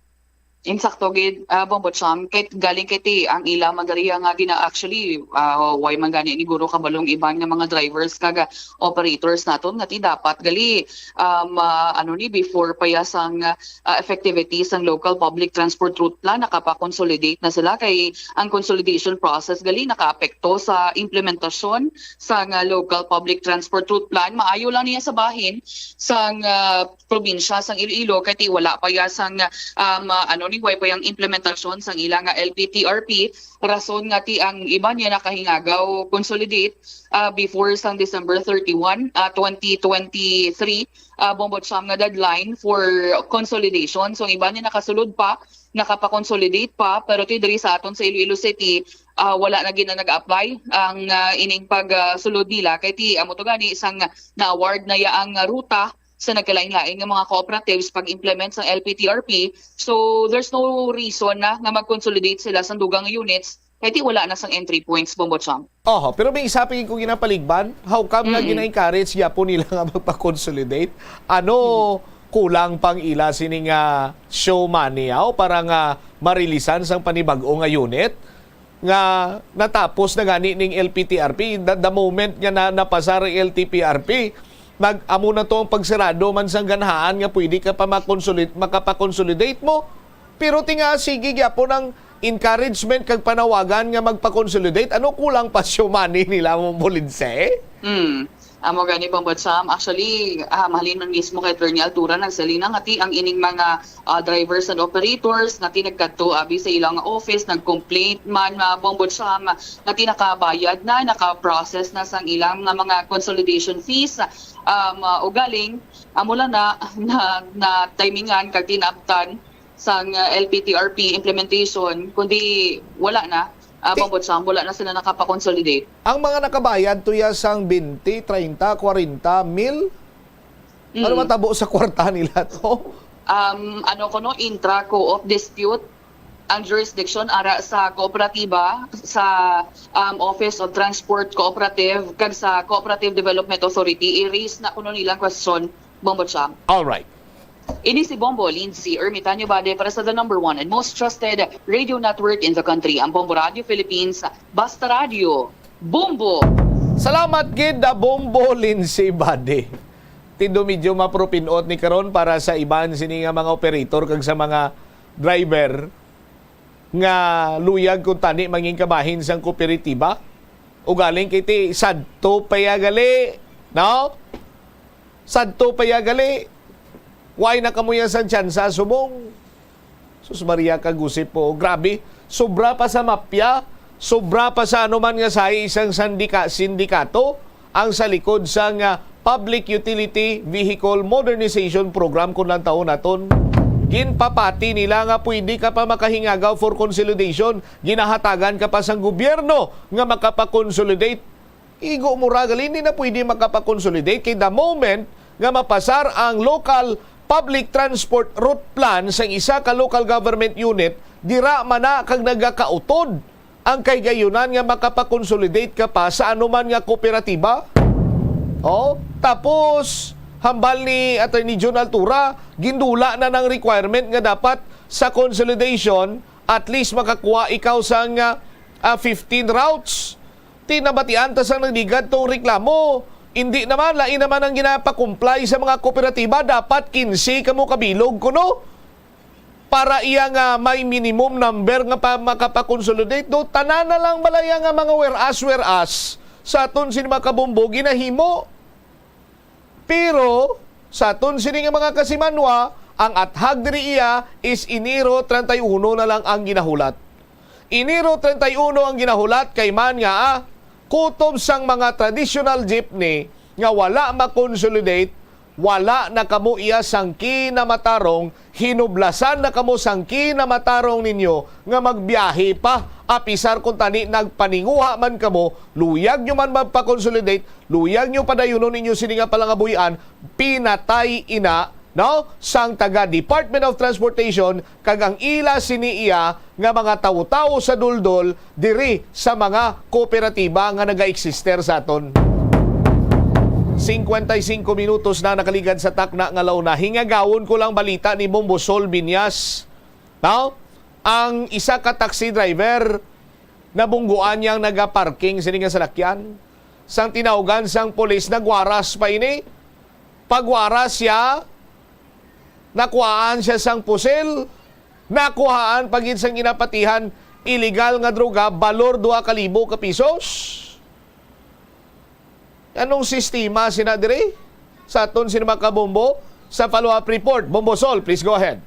Insakto gid, ah, Bombo Cham, kay galing kay ti ang ila man diri nga gina-, actually, ah, why man gani ni guro kabalong iban nga mga drivers kag, ah, operators naton nga ti dapat gali, um, ah, ano ni, before pa ya sang, ah, effectivity sang local public transport route plan, nakapa-consolidate na sila kay ang consolidation process gali nakaapekto sa implementasyon sang, ah, local public transport route plan. Maayo lang niya sa bahin sang, ah, probinsya sang Iloilo kay ti wala pa ya sang, um, ah, ano ni, way pa yang implementasyon sang ila nga L P T R P, rason nga ti ang iban niya nakahingagaw consolidate, ah, before sang December thirty-one, ah, twenty twenty-three, ah, Bombo Cham, nga deadline for consolidation. So ang iban niya nakasulod pa, nakapa-consolidate pa, pero ti diri sa aton sa Iloilo City, ah, wala na gid na nag-apply ang, ah, ining pagsulod nila kay ti amo to gani sang na-award na ya ang ruta sa nagkalain-lain nga mga cooperatives pag-implement sang L P T R P. So, there's no reason na nga mag-consolidate sila sa dugang units kay ti wala na sang entry points, Bombo Cham. Oho, pero may isa pa ko ginapaligban. How come nga Mm-mm. gina-encourage gyapon nila nga magpa-consolidate? Ano kulang pang ila sini nga show money, aw, para nga marilisan sang panibag-o nga unit? Nga natapos na gani ning L P T R P, the, the moment nga na, napasar ang L T P R P, nag-amo na to ang pagsarado man sang ganhaan nga pwede ka pa makonsolid-, makapakonsolidate mo. Pero tinga sige gyapon ang encouragement kag panawagan nga magpa-consolidate. Ano kulang pa siya money nila mo bulinse? Hmm. Amo gani, Bombo Cham. Actually, ah, mahalin man mismo kay Attorney Altura, nagsiling na nga ti ang ining mga, ah, drivers and operators nga ti nagkadto abi sa ilang office, nag-complaint man, ah, Bombo Cham, nga ti nakabayad na, naka-process na sang ilang nga mga consolidation fees. Um, ah, ugaling, amo lang na, na, na timingan kag tinaabtan sang, ah, L P T R P implementation, kundi wala na, ah, Ti- Bombo Cham, wala na sila nakapa-consolidate. Ang mga nakabayad to ya sang twenty, treinta, kwarenta mil, ano Mm. matabo sa kwarta nila to? Um, ano kuno, intra-co-op dispute ang jurisdiction ara sa kooperatiba sa, um, Office of Transport Cooperative kag sa Cooperative Development Authority. I-raise na kuno nilang question, Bombo Cham. All right. Ini si Bombo Lindsay Ermitanio Bade para sa the number one and most trusted radio network in the country, ang Bombo Radio Philippines. Basta Radio, Bombo! Salamat gid, da Bombo Lindsay Bade. Tindo medyo mapropinot ni karon para sa iban sini nga mga operator kag sa mga driver nga luyag kung tani mangin kabahin sang kooperatiba. Ugaling kay ti sadto pa ya gali, no? Sadto pa ya gali. Why na kamo ya sang tsansa subong? Sus Maria, kagusip po. Grabe, sobra pa sa mafia, sobra pa sa anuman nga sahi sang sandika-, sindikato ang sa likod sang, ah, Public Utility Vehicle Modernization Program, kung lang taon naton. Ginpapati nila nga pwede ka pa makahingagaw for consolidation, ginahatagan ka pa sang gobyerno nga makapakonsolidate. Igo mo ra gali, hindi na pwede makapakonsolidate kay the moment nga mapasar ang local public transport route plan sa isa ka local government unit, dira man na kag nagakautod ang kahigayunan nga makapakonsolidate ka pa sa anuman nga kooperatiba. Oh, tapos hambal ni Attorney Jun Altura, gindula na ng requirement nga dapat sa consolidation at least makakuha ikaw sang, ah, ah, fifteen routes. Ti nabatian ta sang nagligad tong reklamo. Hindi naman, lain naman ang ginapakumply sa mga kooperatiba. Dapat quince kamo kabilog kuno para iya nga may minimum number nga pa makapakonsolidate. Do, tanan na lang balaya nga mga whereas, whereas sa aton sini mga kabombo ginahimo. Pero sa aton sini nga mga kasimanwa, ang athag diri iya is Enero treinta y uno na lang ang ginahulat. Enero treinta y uno ang ginahulat kay man nga, ah, kutob sang mga traditional jeepney nga wala ma-consolidate, Wala na kamo iya sang kinamatarong, hinublasan na kamo sang kinamatarong ninyo nga magbiyahe pa. Apisar kung tani nagpaninguha man kamo, luyag nyo man magpa-consolidate, luyag nyo padayunon ninyo sini nga palangabuy-an, pinatay ina, no? Sang taga Department of Transportation, kag ang ila sini iya nga mga tawo-tawo sa duldol diri sa mga kooperatiba nga nagaeksister sa aton. Cincuenta y cinco minutos na nakaligad sa takna nga launa. Hingagawon ko lang balita ni Bombo Sol Binyas. No? Ang isa ka taxi driver, nabungguan niyang nagaparking sini nga salakyan. Sang tinawgan sang pulis, nagwaras pa ini. Pagwaras siya, nakuhaan siya sang pusil, nakuhaan pa gid sang ginapatihan illegal nga droga, balor duha ka libo ka pisos. Anong sistema sina diri? Sa aton sini mga kabombo, sa follow-up report. Bombo Sol, please go ahead.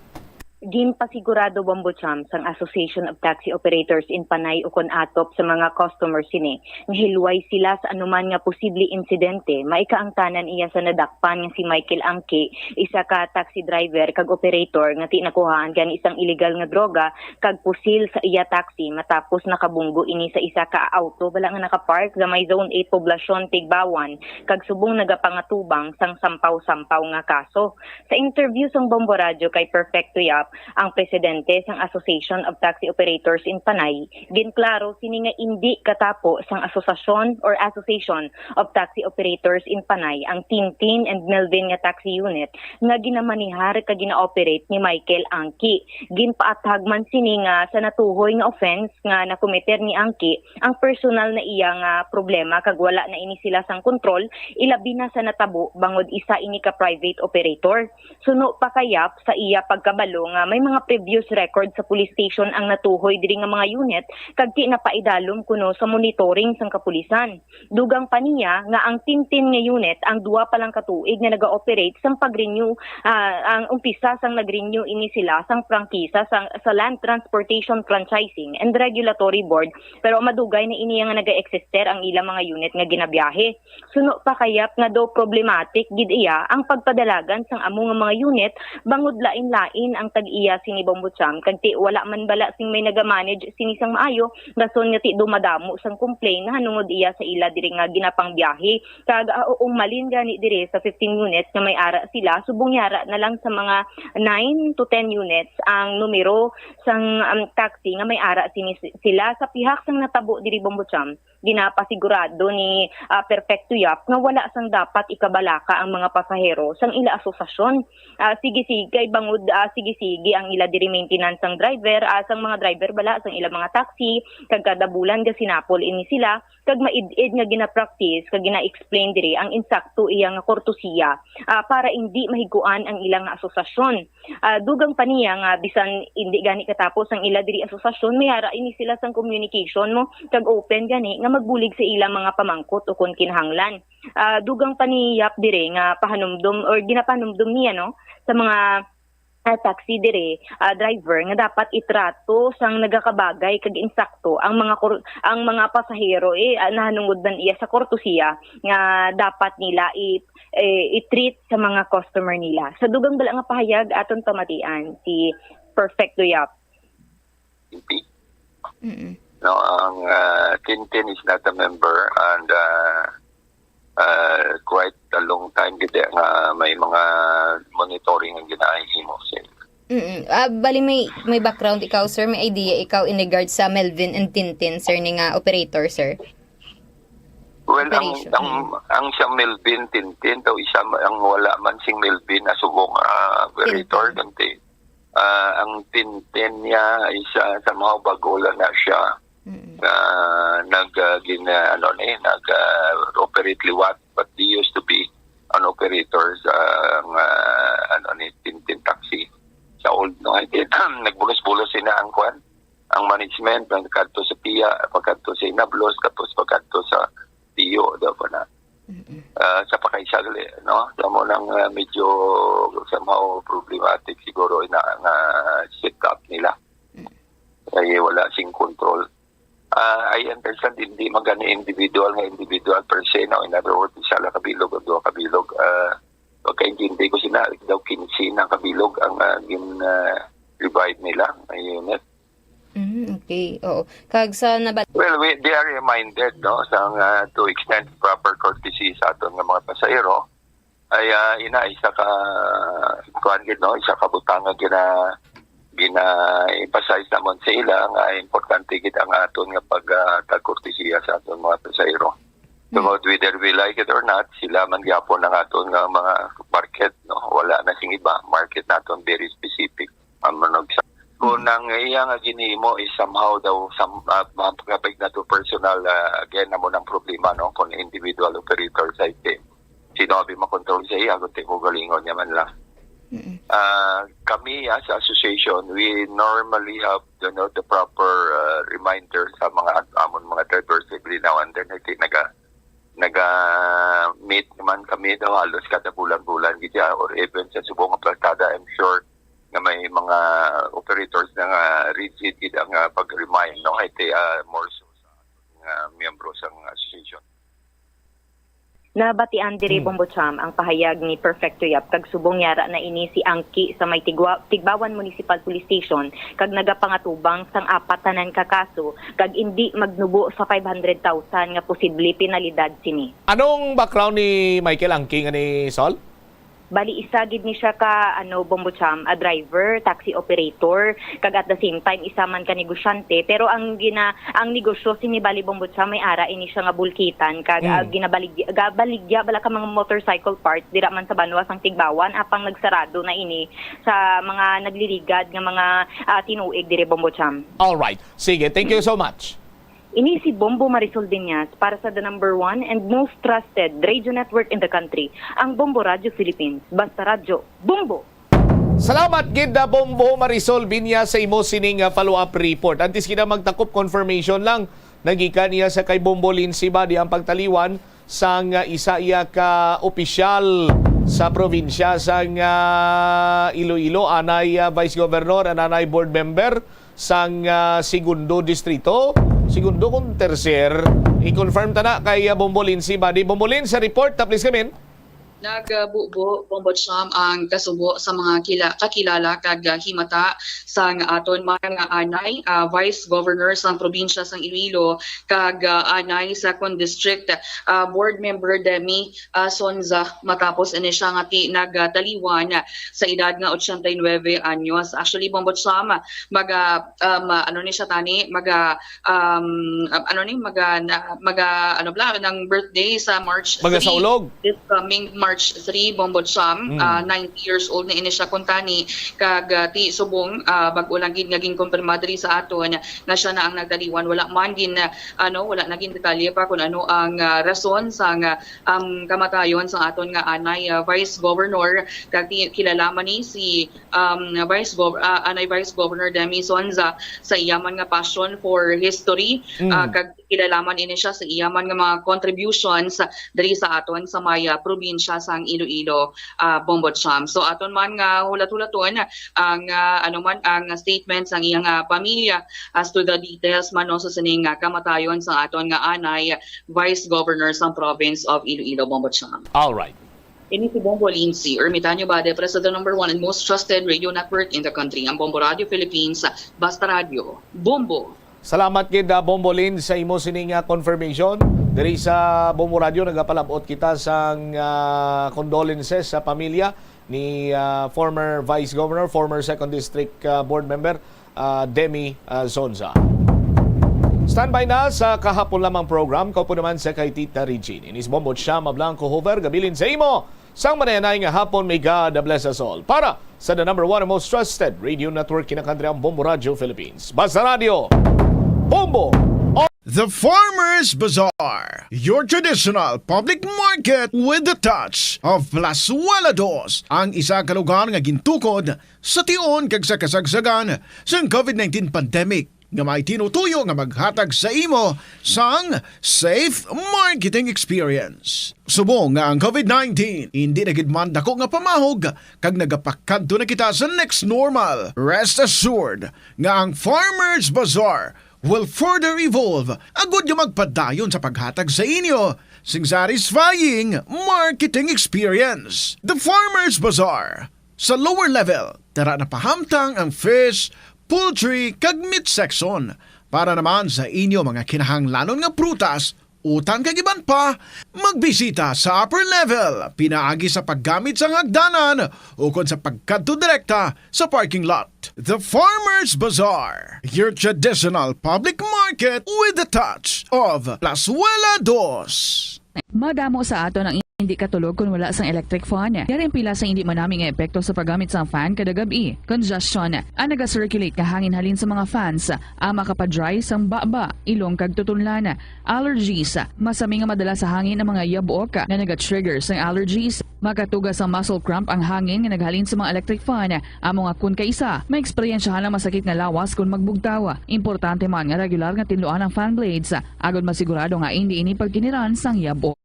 Ginpasigurado, Bombo Cham, sang Association of Taxi Operators in Panay ukon ATOP sa mga customer sini nga hilway sila sa anuman nga posible insidente, maikaangtanan iya sa nadakpan nga si Michael Angki, isa ka taxi driver kag operator nga ti nakuhaan gani sang illegal nga droga kag pusil sa iya taxi matapos nakabunggo ini sa isa ka auto bala nga nakapark sa may Zone eight Poblacion, Tigbauan, kag subong nagapangatubang sang sampaw-sampaw nga kaso. Sa interview sang Bombo Radyo kay Perfecto Yap, ang presidente sang Association of Taxi Operators in Panay, ginklaro sini nga indi katapo sang asosasyon or Association of Taxi Operators in Panay ang Tintin and Melvin nga taxi unit nga ginamanihar kag gina-operate ni Michael Angki. Ginpaathag man sini nga sa natuhoy nga offense nga nakometer ni Angki ang personal na iya nga problema kag wala na ini sila sang kontrol, ilabi na sa natabo bangod isa ini ka private operator. Suno pa kay Yap, sa iya pagkabalo nga may mga previous record sa police station ang natuhoy diri nga mga unit kag ti napaidalom kuno sa monitoring sang kapulisan. Dugang pa niya nga ang Tintin nga unit ang duwa pa lang ka tuig nga naga-operate sang pag-renew, ah, ang umpisa sang nag-renew ini sila sang prangkisa sa, sa Land Transportation Franchising and Regulatory Board, pero madugay na ini nga naga-existe ang ilang mga unit nga ginabiyahe. Suno pa kay Yap nga daw problematic gid iya ang pagpadalagan sang amo nga mga unit bangod lain-lain ang tag-iya sini, Bombo Cham, kag ti wala man bala sing may naga-manage sini sang maayo, rason nga ti dumadamo sang complain nahanungod iya sa ila diri nga ginapangbiyahe. Kag, ah, umalin gani diri sa fifteen units nga may ara sila, subong yara na lang sa mga nine to ten units ang numero sang, um, taxi nga may ara sini si-, sila. Sa pihak sang natabo diri, Bombo Cham, ginapasigurado ni, ah, Perfecto Yap nga wala sang dapat ikabalaka ang mga pasahero sang ila asosasyon. Ah, sige-sige, kay bangod, ah, sige-sige ang ila diri maintenance sang driver, ah, sang mga driver bala sang ila mga taxi, kag kada bulan gasinapol ini sila, kag maid-id nga gina-practice kag gina-explain diri ang insakto iya nga kortesiya, ah, para indi mahigkuan ang ila nga asosasyon. Ah, dugang pa niya nga bisan indi gani katapos ang ila diri asosasyon, may ara ini sila sang communication mo kag open gani nga magbulig sa ilang mga pamangkot ukon kinahanglan. Ah, dugang pa ni Yap diri nga pahanumdom or ginapahanumdom niya, no, sa mga, ah, taxi diri, ah, driver nga dapat itrato sang nagakabagay kag insakto ang mga kor-, ang mga pasahero, eh, ah, nahanungod man iya sa kortesiya nga dapat nila i-, eh, i-treat sa mga customer nila. Sa dugang bala nga pahayag, aton pamatian si Perfecto Yap. P P. Mm-mm. No, ang, ah, Tintin is not a member and, ah, ah, quite a long time gid nga may mga monitoring ang ginahimo sa ila. Mm-mm. Ah, bali may, may background ikaw, sir? May idea ikaw in regards sa Melvin and Tintin, sir, ni nga operator, sir? Well, ang, operation, ang, mm, ang sa Melvin, Tintin, daw isa ma-, ang wala man sing Melvin na subong, ah, operator, Tintin. Kundi, ah, ang Tintin niya is, ah, somehow bago lang na siya. Mm. Na nag, ah, gin-, ah, ano ni, nag, ah, operate liwat, but he used to be an operator sa, ah, ano ni, Tintin Taxi sa old, no? Ay, nagbulos-bulos sina ang kwan, ang management, pagkadto sa Pia, pagkadto sa Inablos, tapos pagkadto sa Pio, daw pa na. Mm-mm. Ah, sa pakaisagli, no? Sa mo nang, ah, medyo somehow problematic siguro ina nga setup nila. Mm. Kay wala sing control. Ah, I understand, hindi man gani individual nga individual per se, no? In other words, isa lang ka bilog o duha ka bilog. Ah, Pagkaintindi ko sina, daw kinse na kabilog ang, ah, gin, ah, revive nila, ang unit. Mm, okay. Oo. Kag sa nabal- Well, we, they are reminded, no, sa nga, to extend proper courtesy sa aton nga mga pasahero, ay, ah, ina, isa ka, kuwan gid, no, isa ka butang nga gina-, gina-emphasize namon sa ila nga importante gid ang aton nga pag, ah, tagkortesiya sa aton mga pasahero. Hmm. Tungod whether we like it or not, sila man gyapon ang aton nga mga market, no? Wala na sing iba, market naton very specific. Ang manugsa. Kung Hmm. ang iya nga ginhimo is somehow daw, some, ah, mapagkapig na to personal, ah, again, namo ng problema, no? Kung individual operator sa item. Sino abi makontrol sa iya, kung di ko galingon niya man lang. Mm-mm. Ah, kami, ah, sa association, we normally have, you know, the proper, ah, reminder sa mga at-, amon mga drivers every now and then. Kay naga-, naga-meet naman kami daw halos kada bulan-bulan gid siya, or even sa subong nga plakada, I'm sure nga may mga operators na nga rigid gid ang, ah, pag-remind, no? Kay, ah, more so sa, ah, miyembro sang association. Nabatian diri, Hmm. Bombo Cham, ang pahayag ni Perfecto Yap kag subong yara na ini si Angki sa may Tigwa-, Tigbawan Municipal Police Station kag nagapangatubang sang apat tanan ka kaso kag indi magnubo sa five hundred thousand nga posible penalidad sini. Anong background ni Michael Angki nga ni Sol? Bali, isa gid ni siya ka, ano, Bombo Cham, a driver, taxi operator, kag at the same time, isa man ka negosyante. Pero ang gina-, ang negosyo sini bali, Bombo Cham, may ara ini siya nga bulkitan, kag, Mm. ah, ginabaligya, gabaligya bala ka mga motorcycle parts, dira man sa banwa sang Tigbawan, apang nagsarado na ini sa mga nagliligad nga mga, ah, tinuig diri, Bombo Cham. All right. Sige, thank you so much. Ini si Bombo Marisol Viñas para sa the number one and most trusted radio network in the country, ang Bombo Radio Philippines. Basta radyo, Bombo! Salamat gid na Bombo Marisol Viñas sa imo sining, ah, follow-up report. Antes kita magtakop, confirmation lang, nagikan niya sa kay Bombo Lindsay Badi ang pagtaliwan sang, ah, isa iya ka opisyal sa probinsya sang, ah, Iloilo, anay, ah, Vice Governor, anay board member sang, ah, segundo distrito, segundo kung tercer. I-confirm ta na kay, ah, Bombo Lindsay Badi. Bombo Lin, sa report, ah, please come in. Nagbubo, Bombo Cham, ang kasubo sa mga kila-, kakilala kag, ah, himata sang aton mga anay, ah, Vice Governor sang probinsya sang Iloilo kag, ah, anay Second District, ah, Board Member Demi, ah, Sonza, matapos ini siya nga ti-, nagtaliwan sa edad nga ochenta y nueve anyos. Actually, Bombo Cham, maga, um, ano ni siya tani, maga, um, ano ni, maga, na, maga, ano bala, ng birthday sa March three. Maga sa ulog. This coming March three, Bombo Cham, Mm. ah, ninety years old na ini siya kuntani, kag, ah, ti subong, ah, bag-o lang gid nga ginkumpirma diri sa aton nga siya na ang nagtaliwan. Wala man gin, ah, ano, wala na gin detalye pa kung ano ang, ah, rason sa nga, um, kamatayon sa aton nga anay, ah, Vice Governor, kag ti-, kilala man ni si, um, Vice Gov-, ah, anay Vice Governor Demi Sonza sa iya man nga passion for history, Mm. ah, kag kilala man ini siya sa iya man nga mga contributions diri sa aton sa may, ah, probinsya sang Iloilo, ah, Bombo Cham. So, aton man nga hulat-hulaton ang, ah, ano man ang statement sang iyang, ah, pamilya as to the details man, no, sa sining, ah, kamatayon sa aton nga anay Vice Governor sang Province of Iloilo, Bombo Cham. All right. Ini si Bombo Lindsay Ermitanio Bade, President number one and most trusted radio network in the country, ang Bombo Radio Philippines. Basta Radio, Bombo. Salamat gid, ah, Bombo Lin, sa imo sining, ah, confirmation. Diri sa Bombo Radio, nagapalabot kita sang, ah, condolences sa pamilya ni, ah, former Vice Governor, former Second District, ah, Board Member, ah, Demi, ah, Sonza. Standby na sa kahapon lamang program, kaupo naman sa kay Tita Regine. Inis Bombo siya, Mablanco Hover, gabilin sa imo. Sang manayanay nga hapon, may God bless us all. Para sa the number one and most trusted radio network kinakantri, ang Bombo Radio Philippines. Basta Radio, Bombo! The Farmers Bazaar, your traditional public market with the touch of Plazuela Dos, ang isa ka lugar nga gintukod sa tion kag sa kasagsagan sang COVID nineteen pandemic, nga may tinutuyo nga maghatag sa imo sang safe marketing experience. Subong nga ang COVID nineteen indi na gid man dako nga pamahog kag nagapakadto na kita sa next normal, rest assured nga ang Farmers Bazaar will further evolve agud nga magpadayon sa paghatag sa inyo sing satisfying marketing experience. The Farmers Bazaar, sa lower level, dara na pahamtang ang fish, poultry, kag meat section. Para naman sa inyo mga kinahanglanon nga prutas, utan kag iban pa, magbisita sa upper level pinaagi sa paggamit sang hagdanan ukon sa pagkadto direkta sa parking lot. The Farmers Bazaar, your traditional public market with the touch of Plazuela Dos. Madamo sa aton ang hindi katulog kon wala sang electric fan. Yari ang pila sa hindi manami nga epekto sa paggamit sang fan kada gab-i. Congestion, ang naga-circulate nga hangin halin sa mga fans, ang makapa-dry sang baba, ilong kag tutunlan. Allergies, masami nga madala sa hangin ang mga yabok nga naga-trigger sang allergies. Makatuga sang muscle cramp ang hangin nga naghalin sa mga electric fan, amo nga kon kaisa, maeksperiensyahan ang masakit nga lawas kon magbugtaw. Importante man nga regular nga tinluan ang fan blades, agod masigurado nga indi ini pagkiniran sang yabok.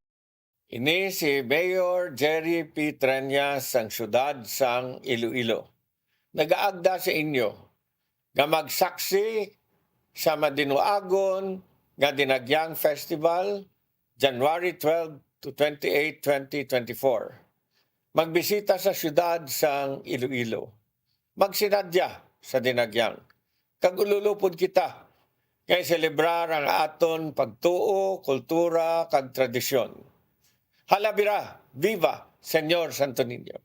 Ini si Mayor Jerry P. Treñas sang siyudad sang Iloilo. Nagaagda sa inyo nga magsaksi sa madinuagon nga Dinagyang Festival, January twelve to twenty-eight, twenty twenty-four. Magbisita sa siyudad sang Iloilo. Magsinadya sa Dinagyang. Kag ululupod kita nga iselebrar ang aton pagtuo, kultura, kag tradisyon. Halabira, viva Señor Santo Niño!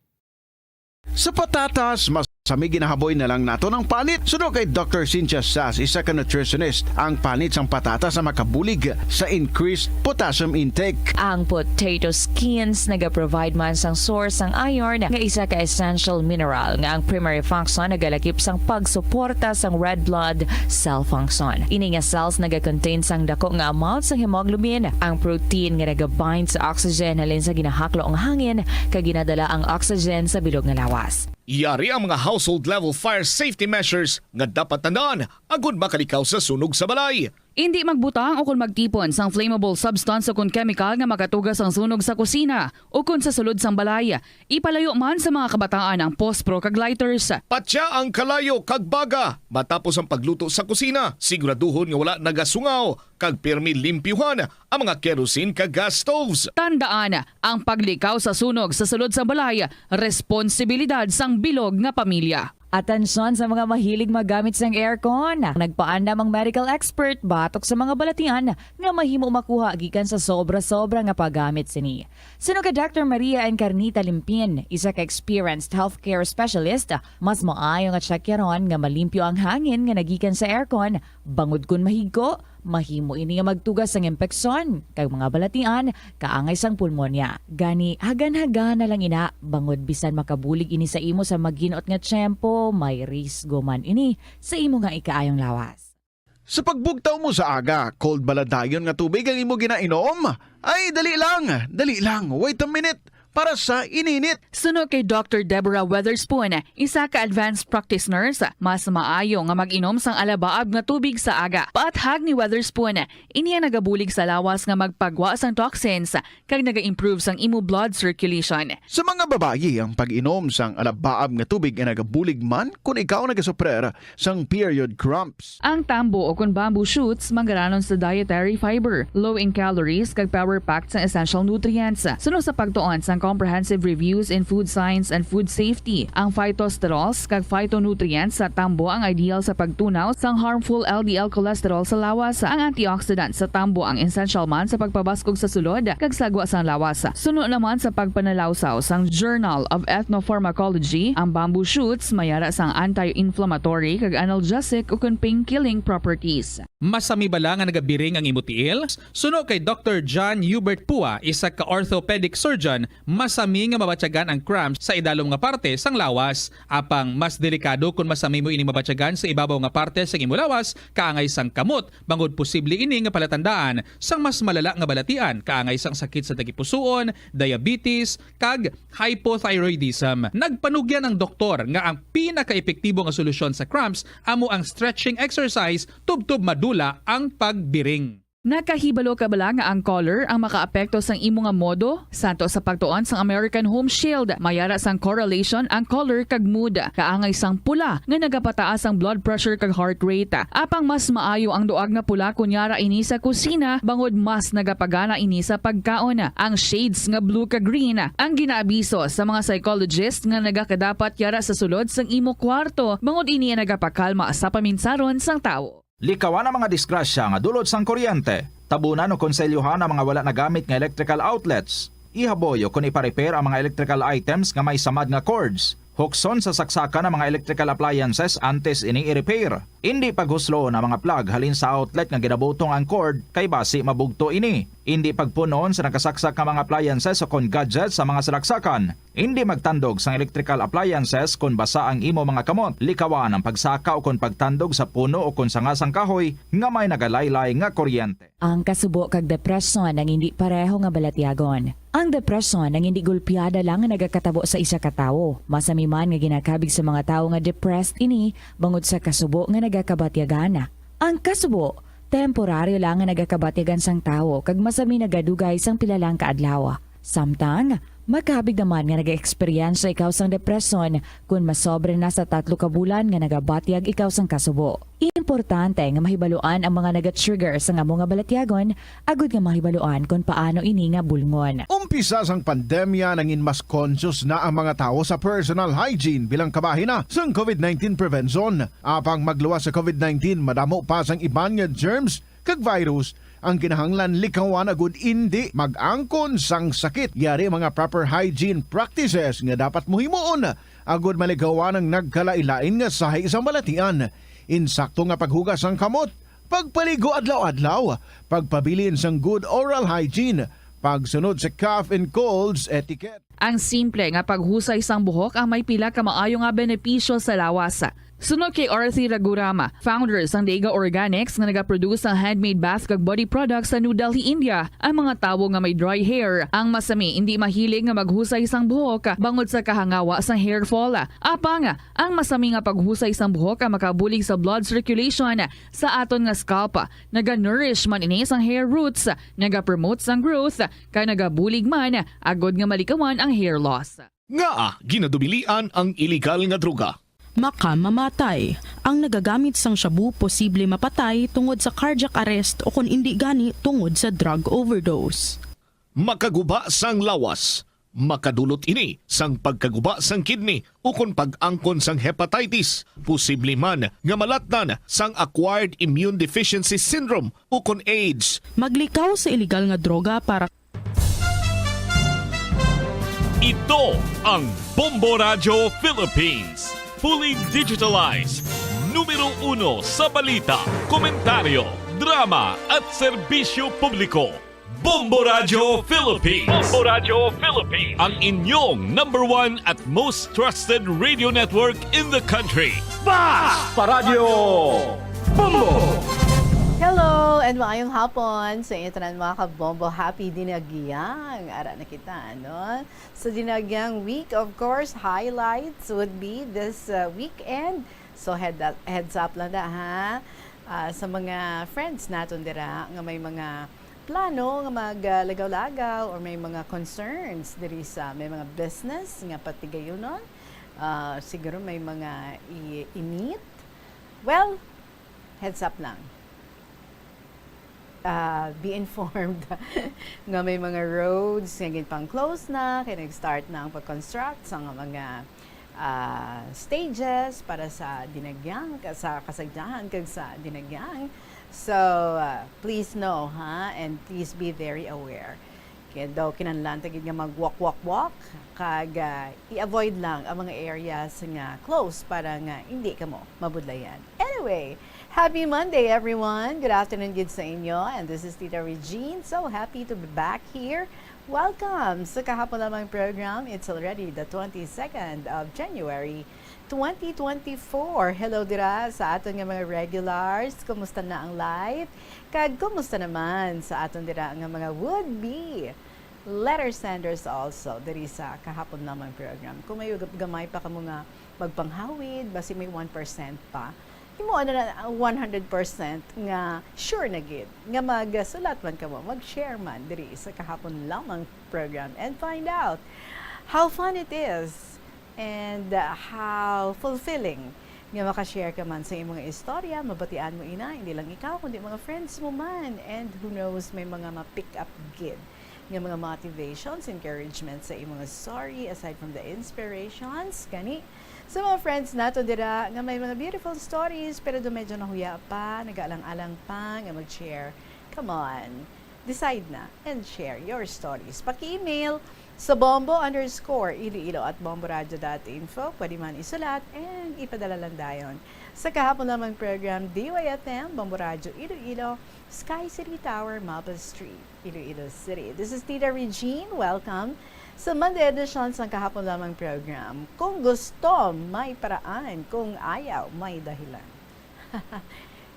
Sa patatas, masami ginahaboy na lang naton ang panit. Suno kay Doctor Cynthia Sas, isa ka nutritionist, ang panit sang patatas ang makabulig sa increased potassium intake. Ang potato skins nagaprovide man sang source sang iron, nga isa ka essential mineral nga ang primary function nagalakip sang pagsuporta sang red blood cell function. Ini nga cells nagakontain sang dako nga amount sang hemoglobin, ang protein nga nagabind sa oxygen halin sa ginahaklo nga hangin kag ginadala ang oxygen sa bilog nga lawas. Yari ang mga household level fire safety measures nga dapat tandaan agud makalikaw sa sunog sa balay. Indi magbutang ukon magtipon sang flammable substance ukon chemical nga makatuga sang sunog sa kusina ukon sa sulod sang balay. Ipalayo man sa mga kabataan ang pospro kag lighters. Patya ang kalayo kag baga matapos ang pagluto sa kusina. Siguraduhon nga wala nagasungaw kag pirmi limpyuhan ang mga kerosene kag gas stoves. Tandaan, ang paglikaw sa sunog sa sulod sang balay, responsibilidad sang bilog nga pamilya. Atensyon sa mga mahilig maggamit sang aircon. Nagpaandam ang medical expert batok sa mga balatian nga mahimo makuha gikan sa sobra-sobra nga paggamit sini. Suno kay Doctor Maria Encarnita Limpin, isa ka experienced healthcare specialist, mas maayo nga tsakyaron nga malimpyo ang hangin nga nagikan sa aircon bangod kon mahigko, mahimo ini nga magtuga sang impeksyon kag mga balatian kaangay sang pulmonya. Gani, hagan-hagana lang ina, bangod bisan makabulig ini sa imo sa maghinot nga tiyempo, may risgo man ini sa imo nga ikaayong lawas. Sa pagbugtaw mo sa aga, cold bala dayon nga tubig ang imo ginainom? Ay, dali lang, dali lang, wait a minute, para sa ininit. Suno kay Doctor Deborah Weatherspoon, isa ka advanced practice nurse, mas maayo nga mag-inom sang alabaab nga tubig sa aga. Paathag ni Weatherspoon, ini ang nagabulig sa lawas nga magpagwa sang toxins kag naga-improve sang imo blood circulation. Sa mga babayi, ang pag-inom sang alabaab nga tubig ay nagabulig man kon ikaw nagasuprer sang period cramps. Ang tambo o kon bamboo shoots manggaranon sa dietary fiber, low in calories, kag power-packed sang essential nutrients. Suno sa pagtuon sang Comprehensive Reviews in Food Science and Food Safety, ang phytosterols kag phytonutrients sa tambo ang ideal sa pagtunaw sang harmful L D L cholesterol sa lawas. Ang antioxidant sa tambo ang essential man sa pagpabaskog sa sulod kag sagwa sang lawas. Suno naman sa pagpanalawsaw sang Journal of Ethnopharmacology, ang bamboo shoots may ara sang anti-inflammatory kag analgesic ukon pain-killing properties. Masami bala nga nagabiring ang imo tiil? Suno kay Doctor John Hubert Pua, isa ka orthopedic surgeon, masami nga mabatyagan ang cramps sa idalom nga parte sang lawas. Apang mas delikado kon masami mo ini mabatyagan sa ibabaw nga parte sang imo lawas, kaangay sang kamot, bangod posible ini nga palatandaan sang mas malala nga balatian, kaangay sang sakit sa tagipusoon, diabetes, kag hypothyroidism. Nagpanugyan ang doktor nga ang pinakaepektibo nga solusyon sa cramps amo ang stretching exercise tubtob madula ang pagbiring. Nakahibalo ka bala nga ang color ang makaapekto sang imo nga modo? Santo sa pagtuon sang American Home Shield, may ara sang correlation ang color kag mood. Kaangay sang pula nga nagapataas ang blood pressure kag heart rate. Apang mas maayo ang duag nga pula kon yara ini sa kusina, bangod mas nagapagana ini sa pagkaon. Ang shades nga blue kag green ang ginaabiso sa mga psychologist nga nagakadapat yara sa sulod sang imo kwarto, bangod ini ang nagapakalma sa paminsaron sang tawo. Likawan ang mga disgrasya nga dulot sang kuryente. Tabunan o konselyuhan ang mga wala nagamit nga electrical outlets. Ihaboy o kon ipa-repair ang mga electrical items nga may samad nga cords. Hukson sa saksakan ang mga electrical appliances antes ini i-repair. Indi paghusloon ang mga plug halin sa outlet nga ginabutong ang cord, kay basi mabugto ini. Indi pagpunon sa nakasaksak nga mga appliances o kon gadgets sa mga salaksakan. Indi magtandog sang electrical appliances kon basa ang imo mga kamot. Likawan ang pagsaka o kon pagtandog sa puno o kon sanga sang kahoy nga may nagalaylay nga kuryente. Ang kasubo kag depresyon ang indi pareho nga balatyagon. Ang depresyon ang indi gulpiada lang nga nagakatabo sa isa ka tawo. Masami man nga ginakabig sa mga tawo nga depressed ini bangod sa kasubo nga nagakabatyagan. Ang kasubo, temporaryo lang nga nagakabatyagan sang tawo kag masami nagadugay sang pila lang ka adlaw. Samtang, makabig naman nga nag-eksperyensya ikaw sang depresyon kon masobra na sa tatlo ka bulan nga nagabatyag ikaw sang kasubo. Importante nga mahibaluan ang mga naga-trigger sang amo nga balatyagon agud nga mahibaluan kon paano ini nga bulngon. Umpisa sang pandemya, nangin mas conscious na ang mga tawo sa personal hygiene bilang kabahin na sang covid nineteen prevention. Apang magluwas sa covid nineteen, madamo pa sang iban nga germs kag virus ang kinahanglan likawan agud indi mag-angkon sang sakit. Yari mga proper hygiene practices nga dapat mo himuon agud malikawan ang nagkalain-lain nga sahi sang balatian. Insakto nga paghugas sang kamot, pagpaligo adlaw-adlaw, pagpabilin sang good oral hygiene, pagsunod sa cough and colds etiquette. Ang simple nga paghusay sang buhok ang may pila ka maayo nga benepisyo sa lawas. Suno kay Arthi Raghuram, founder sang Dega Organics nga nagaproduce sang handmade bath kag body products sa New Delhi, India, ang mga tawo nga may dry hair ang masami indi mahilig nga maghusay sang buhok bangod sa kahangawa sang hair fall. Apang, ang masami nga paghusay sang buhok ang makabulig sa blood circulation sa aton nga scalp. Naga-nourish man ini sang hair roots, nagapromote sang growth, kag nagabulig man agud nga malikawan ang hair loss. Ngaa ginadubilian ang iligal nga droga? Makamamatay. Ang nagagamit sang shabu posible mapatay tungod sa cardiac arrest o kon indi gani tungod sa drug overdose. Makaguba sang lawas. Makadulot ini sang pagkaguba sang kidney ukon pag-angkon sang hepatitis, posible man nga malatnan sang acquired immune deficiency syndrome ukon AIDS. Maglikaw sa iligal nga droga para Ito ang Bombo Radyo Philippines. Fully digitalized. Numero uno sa balita, komentaryo, drama at serbisyo publiko. Bombo Radyo Philippines. Bombo Radyo Philippines. Ang inyong number one at most trusted radio network in the country. Bas! Paradyo Bombo! Hello and maayong hapon sa inyo tanan, mga kabombo. Happy Dinagyang! Ara na kita, no? Sa Dinagyang Week, of course, highlights would be this, uh, weekend. So, head up, heads up lang da, ha? Ah, sa mga friends naton dira nga may mga plano nga maglagaw-lagaw or may mga concerns diri sa may mga business nga patigayunon, ah, siguro may mga i-, i-meet. Well, heads up lang. Ah, be informed nga may mga roads nga ginpang-close na, kay nag-start na ang pag-construct sa mga, ah, stages para sa Dinagyang, sa Kasagdahan kag sa Dinagyang. So, ah, please know, ha, and please be very aware. Kaya daw kinahanglan ta gid nga mag-walk-walk-walk kag, ah, i-avoid lang ang mga areas nga close para nga hindi kamo mabudlayan. Anyway, happy Monday, everyone! Good afternoon gid sa inyo, and this is Tita Regine. So happy to be back here. Welcome sa kahapon lamang program. It's already the twenty-second of January, twenty twenty-four. Hello dira sa aton nga mga regulars. Kumusta na ang life? Kag kumusta naman sa aton dira nga mga would-be letter senders also diri sa kahapon lamang program? Kung may gam-, gamay pa kamo nga magpanghawid, basi may one percent pa, Imo na na one hundred percent nga sure na gid nga magsulat man kamo, mag-share man diri sa Kahapon Lamang program and find out how fun it is and, uh, how fulfilling nga maka-share ka man sa imong istorya, mabatian mo ina, hindi lang ikaw, kundi mga friends mo man. And who knows, may mga ma-pick up gid nga mga motivations, encouragement sa imong story, aside from the inspirations, gani sa mga friends nato dira nga may mga beautiful stories, pero do medyo nahuya pa, nag-aalang-alang pa nga mag-share. Come on, decide na and share your stories. Paki-email sa bombo underscore iloilo at bomboradio dot info. Pwede man isulat and ipadala lang dayon sa Kahapon Lamang program, D Y F M, Bombo Radio Iloilo, Sky City Tower, Mapa Street, Iloilo City. This is Tita Regine. Welcome sa Monday edition sang Kahapon Lamang program. Kung gusto, may paraan. Kung ayaw, may dahilan.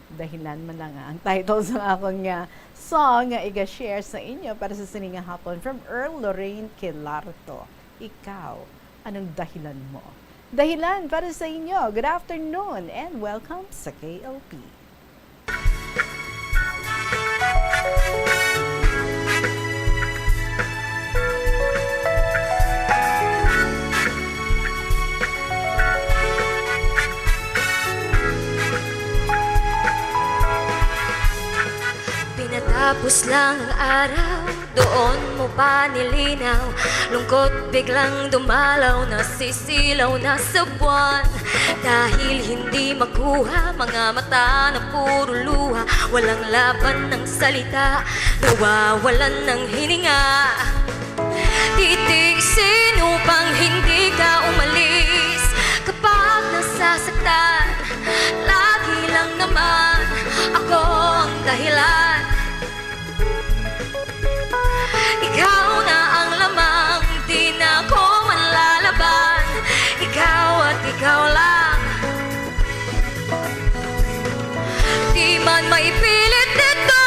Dahilan man lang, ah, ang title sa akon nga song nga iga-share sa inyo para sa sini nga hapon, from Earl Lorraine Quilarto. Ikaw, anong dahilan mo? Dahilan para sa inyo. Good afternoon and welcome sa K L P. Pinatapos lang ang araw, doon mo pa nilinaw. Lungkot biglang dumalaw, nasisilaw na sa buwan. Dahil hindi makuha, mga mata na puro luha. Walang laban ng salita, nawawalan ng hininga. Titiisin upang hindi ka umalis. Kapag nasasaktan, lagi lang naman ako ang dahilan. Ikaw na ang lamang, di na ko manlalaban. Ikaw at ikaw lang. Di man maipilit dito,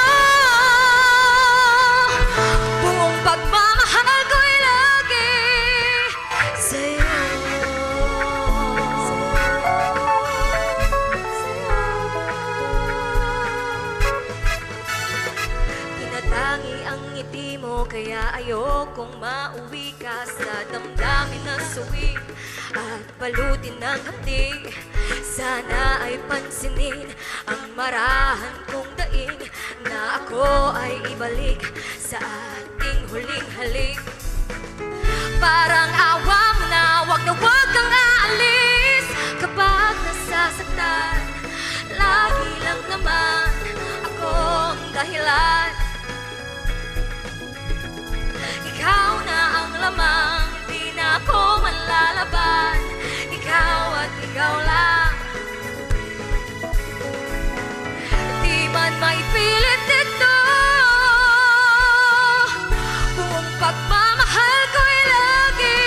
buong pagmamahal ko'y lagi sa'yo. Tinatangi ang ngiti mo, kaya ayokong mauwi ka sa damdamin na suwi at balutin ng hapdi. Sana ay pansinin ang marahan kong daing, na ako ay ibalik sa ating huling halik. Parang awa mo na, wag na wag kang aalis. Kapag nasasaktan, lagi lang naman ako ang dahilan. Ikaw na ang lamang, di na ako manlalaban. Ikaw at ikaw lang. Di man maipilit ito, buong pagmamahal ko'y lagi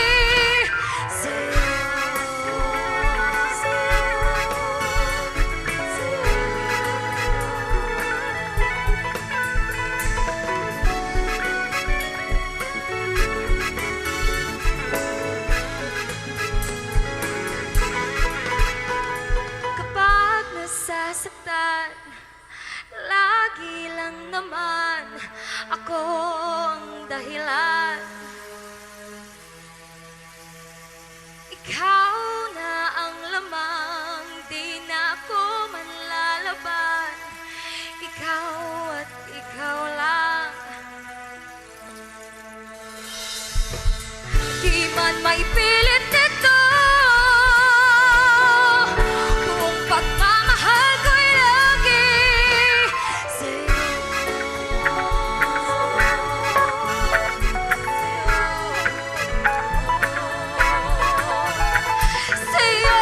sa'yo. Kapag nasasaktan, lagi lang naman ako ang dahilan. Ikaw na ang lamang, di na ako manlalaban. Ikaw at ikaw lang. Di man maipilit ito, buong pagmamahal ko'y lagi sa'yo. Sa'yo.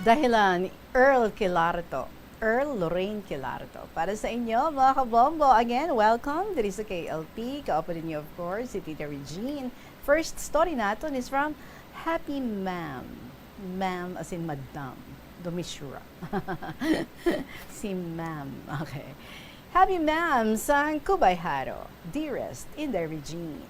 Dahilan, Earl Quilarto. Earl Lorraine Quilarto. Para sa inyo, mga kabombo, again, welcome diri sa K L P. Kauban ninyo, of course, si Tita Regine. First story naton is from Happy Ma'am. Ma'am as in madam. Dumisura. Si Ma'am. Okay. Happy Ma'am sang Kubay Haro. Dearest Inday Regine.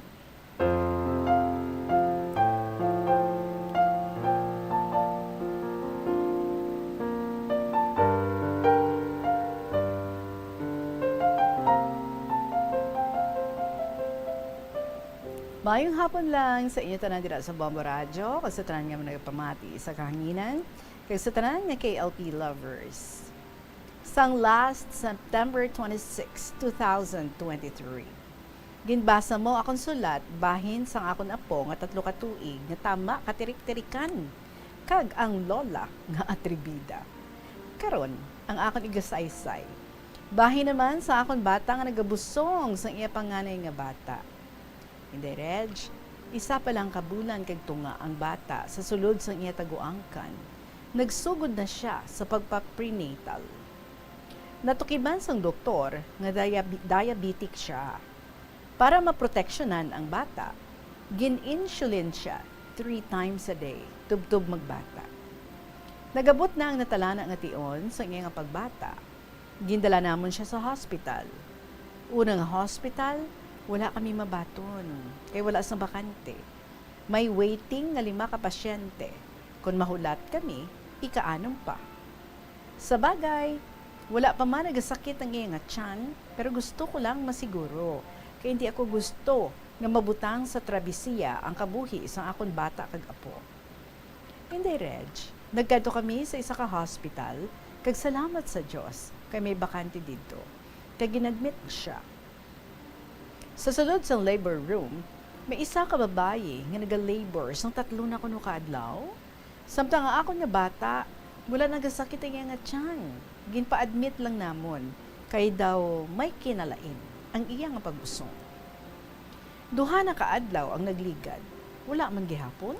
Maayong hapon lang sa inyo tanan dira sa Bombo Radyo, kag sa tanan nga nagapamati sa kahanginan, kag sa tanan nga K L P lovers. Sang last September twenty-six, two thousand twenty-three, ginbasa mo akon sulat bahin sang akon apo nga tatlo ka tuig nga tama katirik-tirikan, kag ang lola nga atribida. Karon, ang akon igasaysay bahin naman sa akon bata nga nagabusong sang iya panganay nga bata. Inday Reg, isa pa lang ka bulan kag tunga ang bata sa sulod sang iya taguangkan, nagsugod na sia sa pagpa-prenatal. Natukiban sang doktor nga diabe-, diabetic sia. Para maproteksyonan ang bata, gin-insulin sia three times a day, tubtob magbata. Nagabot na ang natalana nga tion sang iya nga pagbata. Gindala namon sia sa hospital. Una nga hospital, wala kami mabaton, kay wala sang bakante. May waiting nga lima ka pasyente. Kon mahulat kami, ikaanom pa. Sa bagay, wala pa man nagasakit ang iya nga tiyan, pero gusto ko lang masiguro, kay hindi ako gusto nga mabutang sa trabisiya ang kabuhi sang akon bata kag apo. Inday Reg, nagkadto kami sa isa ka hospital, kag salamat sa Dios, kay may bakante didto, kag ginadmit sia. Sa sulod sang labor room, may isa ka babayi nga naga-labor sang tatlo na kuno ka adlaw. Samtang ang akon nga bata, wala nagasakit ang iya nga tiyan. Ginpa-admit lang namon, kay daw may kinalain ang iya nga pag-usong. Duha na ka adlaw ang nagligad, wala man gihapon.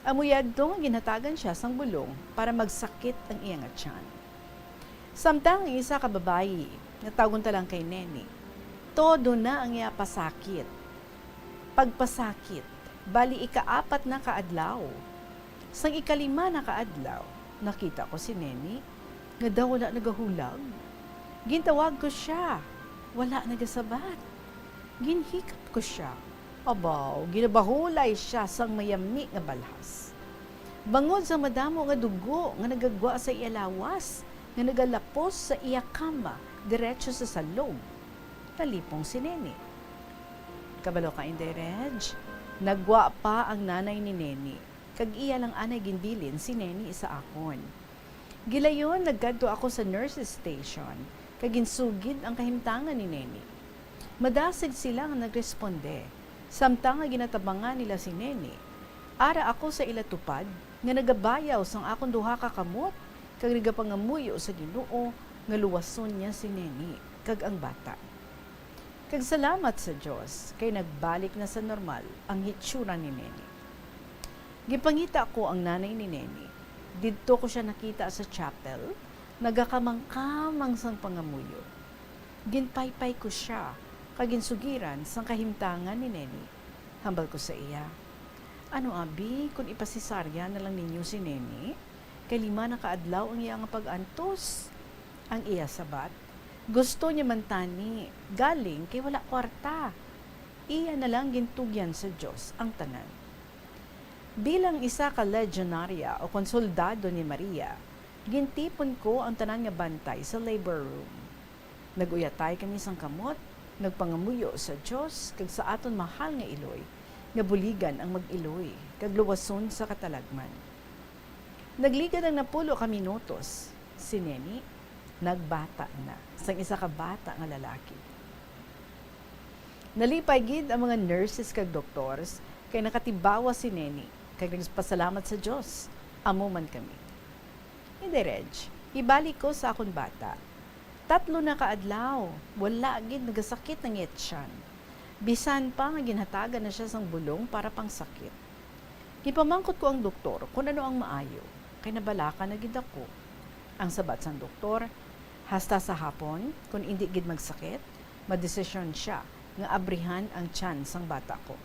Amo yadto nga ginhatagan sia sang bulong para magsakit ang iya nga tiyan. Samtang ang isa ka babayi, nga tawgon ta lang kay Neni, todo na ang iya pasakit. Pagpasakit, bali ikaapat na ka adlaw. Sang ikalima na ka adlaw, nakita ko si Neni nga daw wala nagahulag. Gintawag ko sia, wala nagasabat. Ginhikap ko sia. Abaw, ginabahulay sia sang mayami nga balhas. Bangod sa madamo nga dugo nga nagagwa sa iya lawas, nga nagalapos sa iya kama diretso sa salog, nalipong si Neni. Kabalo ka, Inday Reg, nagwa pa ang nanay ni Neni, kag iya lang anay ginbilin si Neni sa akon. Gilayon, nagkadto ako sa nurses station, kag ginsugid ang kahimtangan ni Neni. Madasig sila nga nagresponde, samtang nga ginatabangan nila si Neni. Ara ako sa ila tupad, nga nagabayaw sang akon duha ka kamot, kag nagapangamuyo sa Ginoo nga luwason niya si Neni kag ang bata. Kag salamat sa Dios, kay nagbalik na sa normal ang hitsura ni Neni. Gipangita ko ang nanay ni Neni. Didto ko sia nakita sa chapel, nagakamangkamang sang pangamuyo. Ginpaypay ko sia, kag ginsugiran sang kahimtangan ni Neni. Hambal ko sa iya, "Ano, abi, kon ipasesarya na lang ninyo si Neni? Kay lima na ka adlaw ang iya nga pag-antos." Ang iya sabat, "Gusto niya man tani, galing kay wala kwarta. Iya na lang gintugyan sa Dios ang tanan." Bilang isa ka legionarya o kon soldado ni Maria, gintipon ko ang tanan nga bantay sa labor room. Nag-uyatay kami sang kamot, nagpangamuyo sa Dios kag sa aton mahal nga iloy, nga buligan ang mag-iloy kag luwason sa katalagman. Nagligad ang napulo ka minutos, si Neni nagbata na sang isa ka bata nga lalaki. Nalipay gid ang mga nurses kag doktors kay nakatibawa si Neni, kag nagpasalamat sa Dios. Amo man kami. Inday Reg, ibalik ko sa akon bata. Tatlo na ka adlaw, wala gid nagasakit ang iya tiyan. Bisan pa nga ginhatagan na sia sang bulong para pangsakit. Gipamangkot ko ang doktor kon ano ang maayo, kay nabalaka na gid ako. Ang sabat sang doktor, hasta sa hapon, kon indi gid magsakit, madesisyon sia nga abrihan ang tiyan sang bata ko.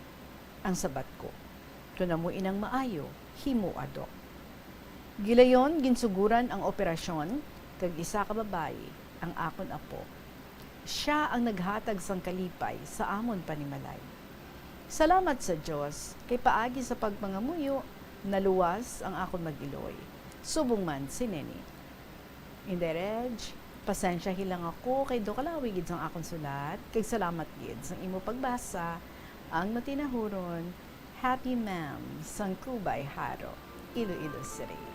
ang sabat ko. Kon amo inang maayo, himoa, Doc. Gilayon, ginsuguran ang operasyon, kag isa ka babayi ang akon apo. Sia ang naghatag sang kalipay sa amon panimalay. Salamat sa Dios, kay paagi sa pagpangamuyo, naluwas ang akon mag-iloy, subong man si Neni. Inday Reg, pasensyahi lang ako kay daw kalawi gid sang akon sulat, kag salamat gid sang imo pagbasa. Ang matinahuron, Happy Ma'am, sang Cubay Jaro, Iloilo City.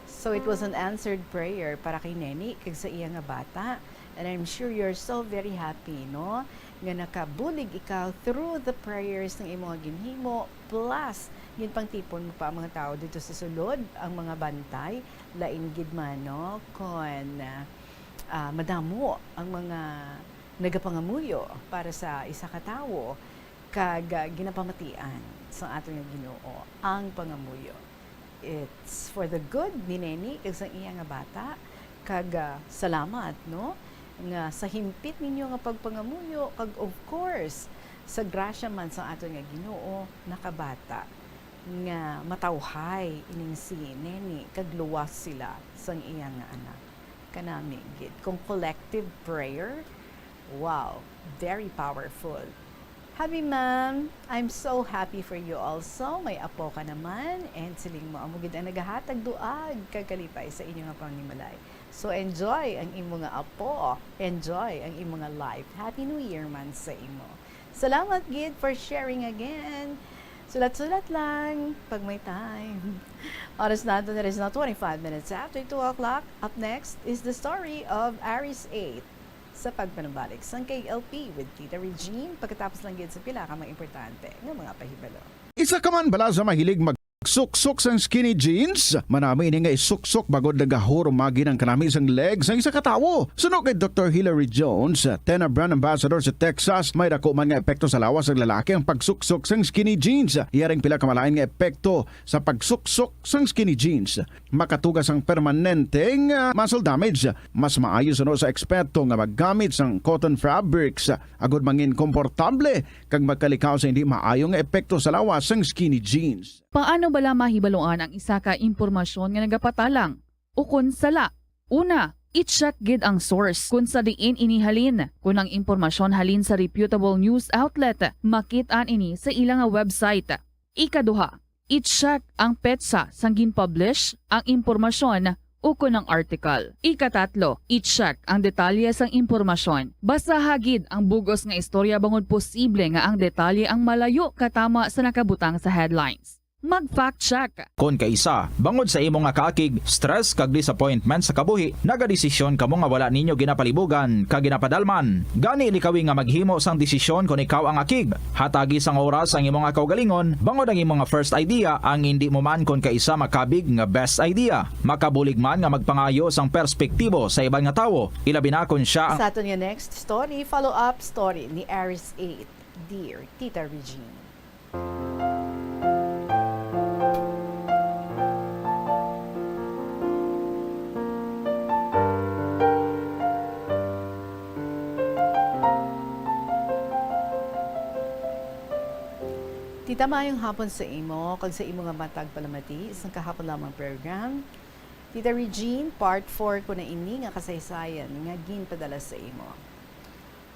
So it was an answered prayer para kay Neni kag sa iya nga bata. And I'm sure you're so very happy, no? Nga nakabulig ikaw through the prayers ng imo nga ginhimo, plus ginpangtipon mo pa ang mga tao dito sa sulod, ang mga bantay, lain gid man, no? Kon, ah, madamo ang mga nagapangamuyo para sa isa ka tawo, kag, ah, ginapamatian sa aton nga Ginoo ang pangamuyo. It's for the good ni Neni kag sang iya nga bata. Kag, ah, salamat, no, nga sa himpit ninyo nga pagpangamuyo, kag of course, sa grasya man sang aton nga Ginoo, nakabata nga matawhay ining si Neni, kag luwas sila sang iya nga anak. Kanami gid, kung collective prayer, wow, very powerful. Happy, ma'am. I'm so happy for you also. May apo ka naman. And siling mo, amo gid ang nagahatag duag kag kalipay sa inyo nga panimalay. So, enjoy ang imo nga apo. Enjoy ang imo nga life. Happy New Year man sa imo. Salamat gid for sharing again. Sulat-sulat lang pag may time. Oras nato na rin na twenty-five minutes after two o'clock. Up next is the story of Aris eight. Sa pagpanabalik sang K L P with Tita Regine, pagkatapos lang gid sa pila ka mga importante nga mga pahibalo. Isa ka man bala sa mahilig magsuksok sang skinny jeans? Manami ini nga isuksok bangod nagahurumagi ang kanami sang leg sang isa ka tawo. Suno kay Doktor Hilary Jones, Tena Brand Ambassador sa Texas, may dako man nga epekto sa lawas sang lalaki ang pagsuksok sang skinny jeans. Iya ring pila ka malain nga epekto sa pagsuksok sang skinny jeans. Makatuga sang permanente nga muscle damage. Mas maayo suno sa eksperto nga maggamit sang cotton fabrics agod mangin komportable kag magkalikaw sa hindi maayo nga epekto sa lawas sang skinny jeans. Paano bala mahibaluan ang isa ka impormasyon nga nagapatalang ukon sala? Una, i-check gid ang source kon sa diin ini halin. Kon ang impormasyon halin sa reputable news outlet, makit-an ini sa ila nga website. Ikaduha, i-check ang petsa sang gin-publish ang impormasyon ukon ang article. Ikatatlo, i-check ang detalye sang impormasyon. Basaha gid ang bug-os nga istorya bangod posible nga ang detalye ang malayo katama sa nakabutang sa headlines. Mag-fact check. Kon kaisa, bangod sa imo nga kaakig, stress kag disappointment sa kabuhi, nagadesisyon kamo nga wala ninyo ginapalibugan kag ginapadalman. Gani, likawi nga maghimo sang desisyon kon ikaw ang akig. Hatagi sang oras ang imo nga kaugalingon, bangod ang imo nga first idea ang indi mo man kon kaisa makabig nga best idea. Makabulig man nga magpangayo sang perspektibo sa iban nga tawo, ilabi na kon sia ang Sa aton nga next story, follow-up story ni Aris eight, Dear Tita Regine. Tita, maayong hapon sa imo kag sa imo nga matag palamati sang kahapon lamang program. Tita Regine, part four ko na ini nga kasaysayan nga ginpadala sa imo.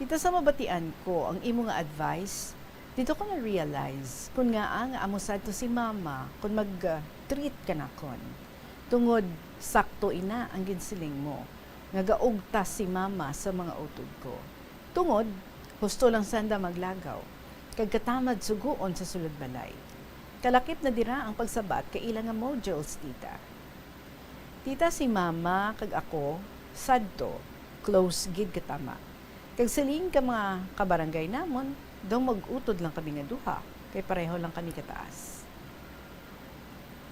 Tita, sa mabatian ko ang imo nga advice, dito ko na-realize kon ngaa nga amo sadto si Mama kon mag-treat kanakon. Tungod sakto ina ang ginsiling mo nga gaugtas si Mama sa mga utod ko. Tungod, husto lang sanda maglagaw kag katamad sugoon sa sulod balay. Kalakip na dira ang pagsabat ka ila nga modules, Tita. Tita, si Mama kag ako, sadto, close gid katama. Kag siling ka mga kabarangay namon, daw mag-utod lang kami nga duha, kay pareho lang kami kataas.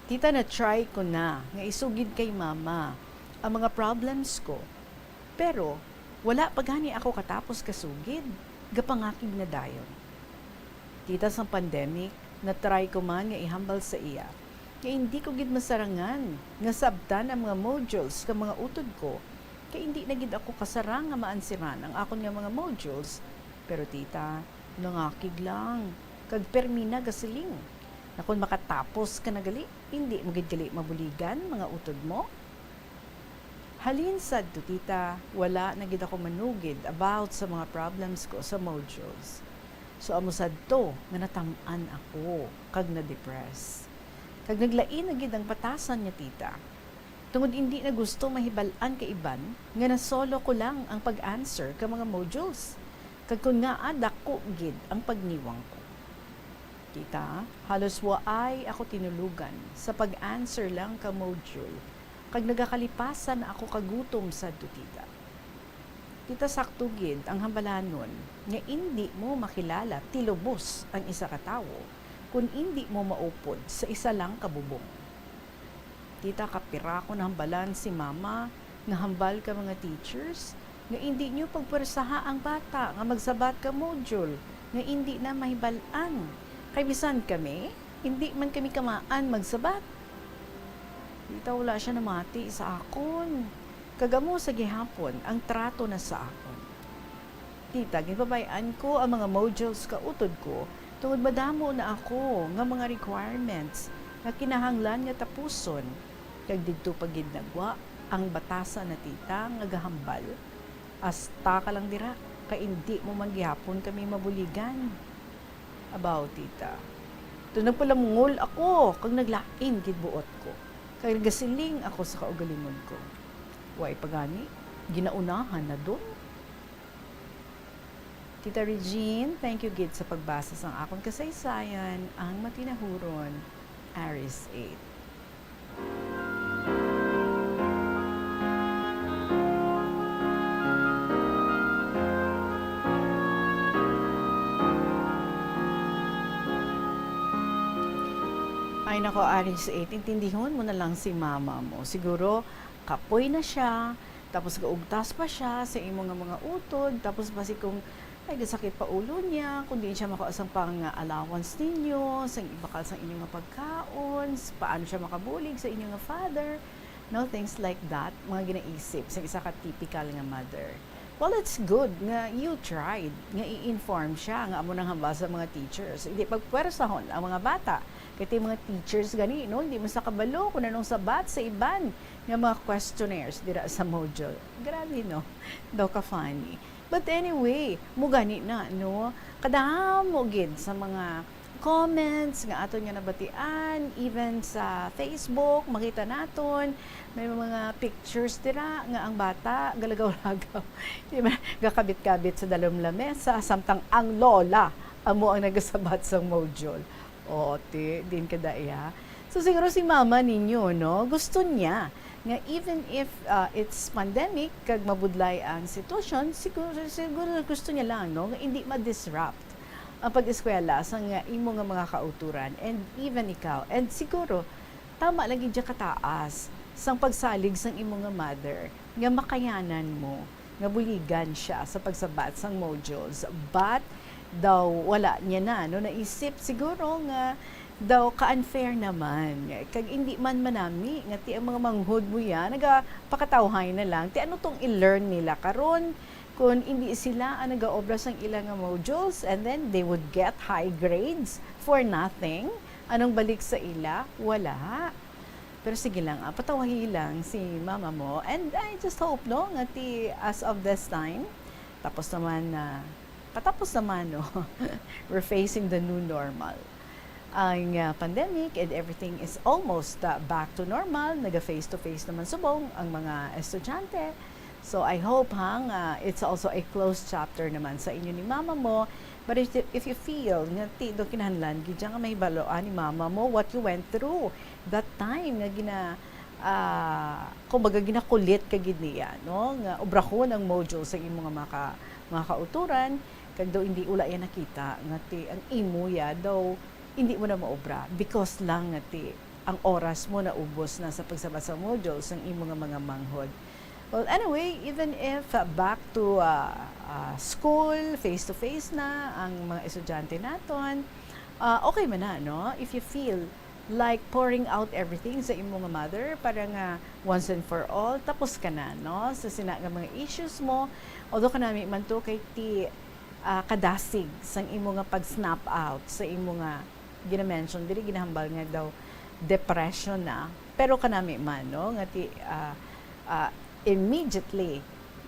Tita, na-try ko na nga isugid kay Mama ang mga problems ko. Pero wala pa gani ako katapos kasugid, gapangakig na dayon. Tita, sang pandemic, na-try ko man nga ihambal sa iya Kay indi ko gid masarangan nga sabtan ang mga modules ka mga utod ko, kay indi na gid ako kasarang nga maansiran ang akon nga mga modules. Pero, tita, nangakig lang, kag permi na gasiling. Na kon makatapos ka na gali, indi mo gid gali mabuligan mga utod mo? Halin sadto, tita, wala na gid ako manugid about sa mga problems ko sa modules. So, amo sadto nga natam-an ako kag na-depress. Kag naglain na gid ang batasan niya, tita. Tungod indi na gusto mahibal-an ka iban nga na-solo ko lang ang pag-answer ka mga modules. Kag kon ngaa dako gid ang pagniwang ko. Tita, halos waay ako tinulogan sa pag-answer lang ka module, kag nagakalipasan na ako kagutom sadto, tita. Tita, sakto gid ang hambalanon nga indi mo makilala tilubos ang isa ka tawo kon indi mo maupod sa isa lang ka bubong. Tita, kapira ko nahambalan si Mama nga hambal ka mga teachers nga indi niyo pagpwersaha ang bata nga magsabat ka module nga indi na mahibal-an. Kay bisan kami, indi man kami kamaan magsabat. Tita, wala siya namati sa akon. Kag amo sa gihapon ang trato na sa akon. Tita, ginpabay-an ko ang mga modules ka utod ko tungod madamo na ako nga mga requirements nga kinahanglan nga tapuson. Kag didto pa gid nagwa ang batasan na, tita, nga gahambal, "Asta ka lang dira, kay indi mo man gihapon kami mabuligan." Abaw, tita, to nagpalamungol ako kag naglain gid buot ko, kag nagasiling ako sa kaugalingon ko, "Wa pa gani, ginaunahan na dun." Tita Regine, thank you gid sa pagbasa sang akon kasaysayan, ang matinahuron, Aris eight. Ay nako, Aris eight, intindihon mo na lang si mama mo. Siguro, kapoy na siya, tapos gaugtas pa siya sa imo nga mga utod, tapos basi kung, ay, gasakit pa ulo niya, kung diin siya makuha sang pang-allowance ninyo, sang ibakal sang inyo nga pagkaon, s-, paano siya makabulig sa inyo nga father, no, things like that, mga ginaisip sang isa ka typical nga mother. Well, it's good nga you tried nga i-inform siya nga amo nang hambal sa mga teachers. Hindi pagpwersahon ang mga bata. Kay ti mga teachers gani, no, hindi man sa kabalo kung anong sabat sa iban nga mga questionnaires dira sa module. Grabe, no? Daw ka funny. But anyway, mo gani na, no? Kadamo gid sa mga comments nga aton nga nabatian, even sa Facebook, makita naton, may mga pictures dira nga ang bata galagaw-lagaw. Di ba? Gakabit-kabit sa dalom lamesa, samtang ang lola amo ang nagasabat sang module. O, ti, din ka daya. So, siguro si mama ninyo, no, gusto niya nga even if, ah, it's pandemic, kag mabudlay ang sitwasyon, siguro, siguro gusto niya lang, no, nga hindi ma-disrupt ang pag-eskwela sang imo nga mga kauturan, and even ikaw. And siguro, tama lagi dya kataas sang pagsalig sang imo nga mother nga makayanan mo nga buligan siya sa pagsabat sang modules, but daw wala niya na, no, naisip siguro nga daw ka-unfair naman. Kag indi man manami nga ti ang mga manghod mo ya nagapakatawhay na lang. Ti ano tong i-learn nila karon kung indi sila ang nagaobra sang ila nga modules and then they would get high grades for nothing? Anong balik sa ila? Wala. Pero sige lang, ah, patawahi lang si mama mo. And I just hope, no, nga ti as of this time, tapos naman na, patapos naman, no? We're facing the new normal. Ang, ah, pandemic and everything is almost, ah, back to normal. Naga face to face naman subong ang mga estudyante. So, I hope, ha, nga it's also a closed chapter naman sa inyo ni mama mo. But if, if you feel nga ti do kinahanglan gid nga mahibaloan ni mama mo what you went through that time nga gina-, ah, kumbaga, ginakulit ka gid niya, no? Nga obrahon ang module sa imo nga maka-, mga kauturan, kag daw hindi ula iya nakita nga ti ang imo ya daw hindi mo na maobra because lang nga ti ang oras mo naubos na sa pagsabat sa module sang imo nga mga manghod. Well, anyway, even if, uh, back to, uh, uh, school, face-to-face na ang mga estudyante naton, uh, okay man na, no? If you feel like pouring out everything sa imo nga mother para nga once and for all tapos ka na, no? Sa sina nga mga issues mo, although kanami man to kay ti ah, kadasig sang imo nga pag-snap out sa imo nga gina-mention diri, ginahambal nga daw depression na. Pero kanami man, no, nga ti, ah, ah, immediately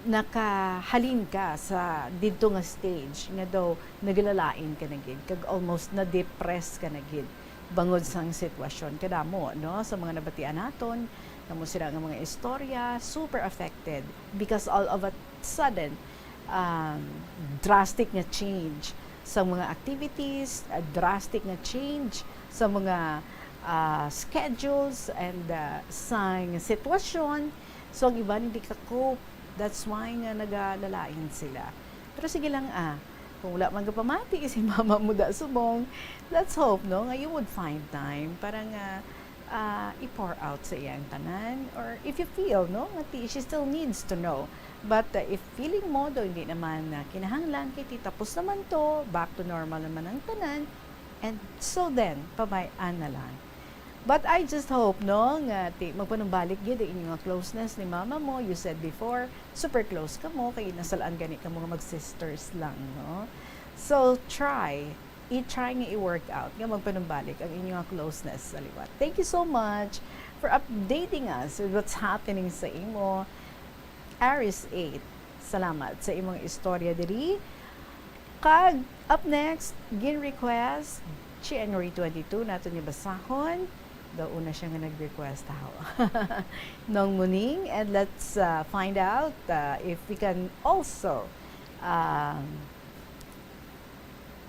nakahalin ka sa didto nga stage nga daw nagalalain ka na gid, kag almost na-depress ka na gid bangod sang sitwasyon. Kadamo, no, sa mga nabatian naton, kamo sila nga mga istorya, super affected because all of a sudden, um, drastic nga change sa mga activities, a drastic nga change sa mga, ah, schedules and, ah, sang sitwasyon. So, ang iban hindi ka-cope. That's why nga nagalalain sila. Pero sige lang, ah, kung wala man ka pamati si mama mo da subong, let's hope, no, nga you would find time para nga, ah, i-pour out sa iyang tanan. Or if you feel, no, nga ti, she still needs to know. But, ah, if feeling mo daw hindi naman na kinahanglan, kay ti tapos naman to, back to normal naman ang tanan, and so then, pabay-an na lang. But I just hope, no, nga ti, magpanumbalik gid ang inyo nga closeness ni mama mo. You said before, super close kamo, kay nasalaan gani kamo nga mag-sisters lang, no? So, try, i-try nga i-work out nga magpanumbalik ang inyo nga closeness sa liwat. Thank you so much for updating us with what's happening sa imo. Aris eight, salamat sa imong istorya diri. Kag up next, gin-request, January twenty-two, nato niya basahon. Daw una siya nga nag-request, how? Nong Muning, and let's, uh, find out, uh, if we can also, um,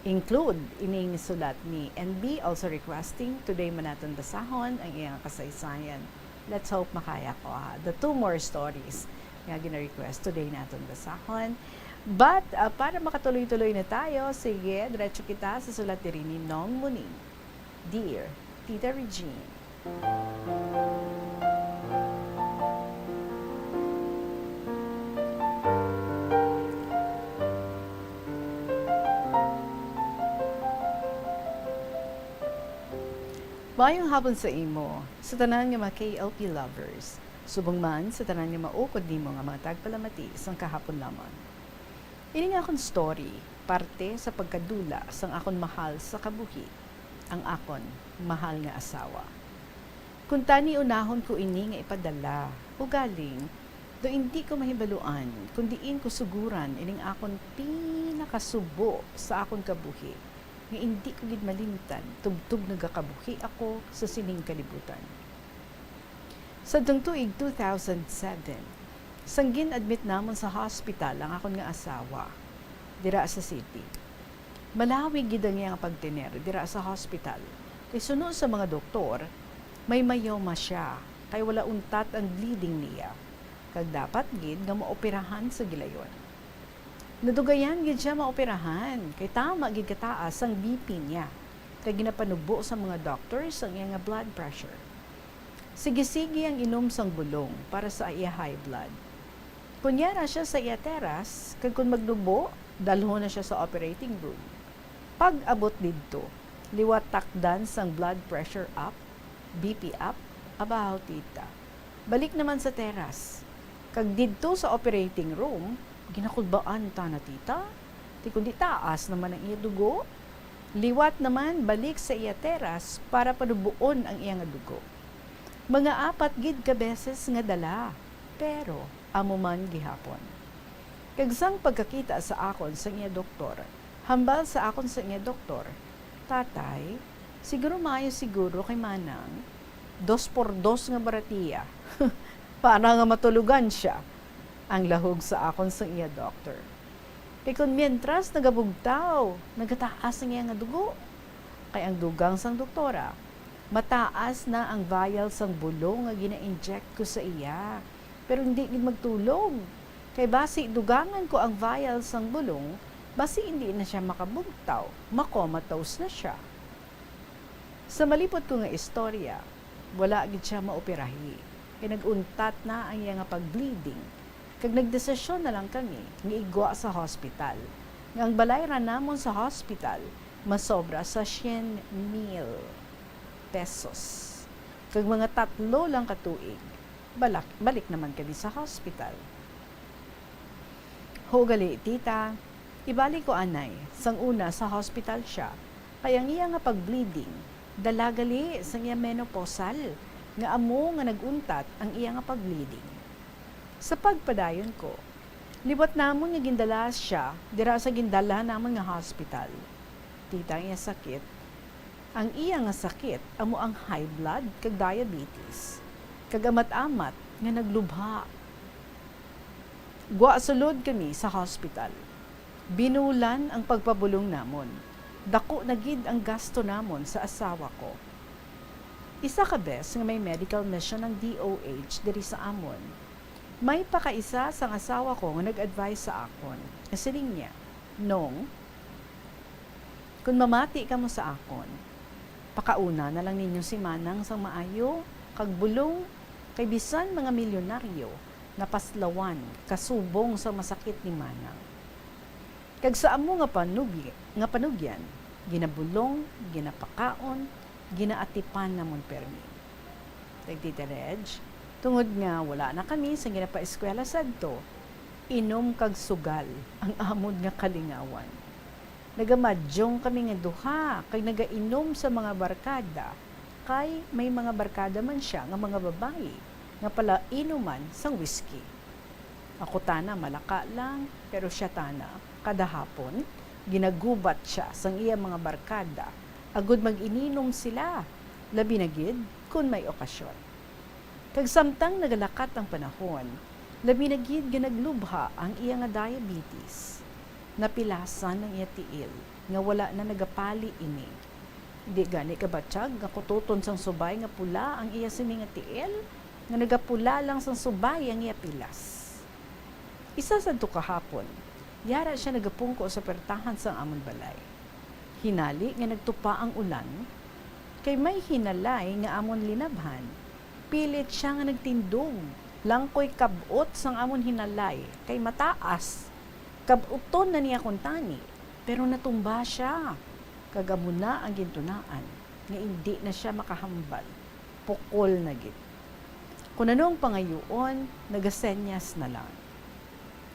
include ining sulat ni N B, also requesting, today man naton basahon ang iyang kasaysayan. Let's hope makaya ko, ha. The two more stories nga gina-request, today naton basahon. But, uh, para makatuloy-tuloy na tayo, sige, diretso kita sa sulat diri ni Nong Muning. Dear Tita Regine. Maayong hapon sa imo, sa tanan nga mga K L P lovers, subong man sa tanan nga maukod nimo nga mga tagpalamati sang kahapon lamang. Ini nga akon story, parte sa pagkadula sang akon mahal sa kabuhi, ang akon mahal nga asawa. Kuntani unahon ko ini nga ipadala, ugaling, daw indi ko mahibaluan kon diin ko suguran ining akon pinakasubo sa akon kabuhi, nga indi ko gid malimtan tubtob nagakabuhi ako sa sining kalibutan. Sadtong tuig two thousand seven, sang gin-admit namon sa hospital ang akon nga asawa dira sa city. Malawig gid ang iyang pagtener dira sa hospital, kay suno sa mga doktor, may myoma sia, kay wala untat ang bleeding niya, kag dapat gid nga maoperahan sa gilayon. Nadugayan gid sia maoperahan, kay tama gid kataas ang B P niya, kay ginapanubo sa mga doctors ang iya nga blood pressure. Sige-sige ang inom sang bulong para sa iya high blood. Kon yara sia sa iya teras, kag kon magnubo, dalhon na sia sa operating room. Pag-abot didto, liwat takdan sang blood pressure up, B P up, abaw, tita. Balik naman sa teras. Kag didto sa operating room, ginakulbaan ta na, tita. Ti kundi taas naman ang iya dugo. Liwat naman balik sa iya teras para panuboon ang iya nga dugo. Mga apat gid ka beses nga dala, pero amo man gihapon. Kag sang pagkakita sa akon sang iya doktor, hambal sa akon sang iya doktor, "Tatay, siguro maayo siguro kay Manang, dos por dos nga baratiya, para nga matulogan sia," ang lahog sa akon sang iya doktor. Kay kon mientras nagabugtaw, nagataas ang iya nga dugo. Kay ang dugang sang doktora, mataas na ang vial sang bulong nga gina-inject ko sa iya, pero hindi gid magtulog. Kay basi dugangan ko ang vial sang bulong, basi hindi na sia makabugtaw, ma-comatose na sia. Sa malipot ko nga istorya, wala gid sia maoperahi, kay nag-untat na ang iya nga pag-bleeding, kag nagdesisyon na lang kami nga igwa sa hospital, nga ang balay ra namon sa hospital masobra sa syen mil. pesos. Kag mga tatlo lang ka tuig, balak-, balik naman kami sa hospital. Ho gali, tita, ibalik ko anay, sang una sa hospital siya, kay ang iya nga pag-bleeding, dala gali sang iya menopausal, nga amo nga nag-untat ang iya nga pag-bleeding. Sa pagpadayon ko, liwat namon nga gindala siya dira sa gindala namon nga hospital. Tita, ang iya sakit, ang iya nga sakit amo ang high blood kag diabetes, kag amat-amat nga naglubha. Gwa sulod kami sa hospital. Binulan ang pagpabulong namon. Dako na gid ang gasto namon sa asawa ko. Isa ka bes nga may medical mission ang D O H diri sa amon, may pakaisa sang asawa ko nga nag-advise sa akon. Siling niya, "Nong, kun mamati kamo sa akon, pakauna na lang ninyo si Manang sang maayo kag bulong, kay bisan mga milyonaryo, napaslawan kasubong sa masakit ni Manang." Kag sa amo nga panugi-, nga panugyan, ginabulong, ginapakaon, ginaatipan namon permi. Kag, Tita Reg, tungod nga wala na kami sa ginapaeskwela sadto, inom kag sugal ang amon nga kalingawan. Nagamadyong kami nga duha kag nagainom sa mga barkada, kay may mga barkada man sia nga mga babayi nga palainuman sang whisky. Ako tana malaka lang, pero sia tana, kada hapon, ginagubat sia sang iya mga barkada, agud mag-ininom sila, labi na gid kon may okasyon. Kag samtang nagalakat ang panahon, labi na gid nga naglubha ang iya nga diabetes. Napilasan ang iya tiil, nga wala na nagapali ini. Di gani kabatyag nga kutoton sang subay nga pula ang iya sini nga tiil, nga nagapula lang sang subay ang iya pilas. Isa sadto ka hapon, yara sia nagapungko sa pertahan sang amon balay. Hinali nga nagtupa ang ulan, kay may hinalay nga amon linabhan, pilit sia nga nagtindog, langkoy kab-ot sang amon hinalay, kay mataas. Kab-uton na niya kuntani, pero natumba sia, kag amo na ang gintunaan nga indi na sia makahambal, pukol na gid. Kon ano ang pangayuon, nagasenyas na lang.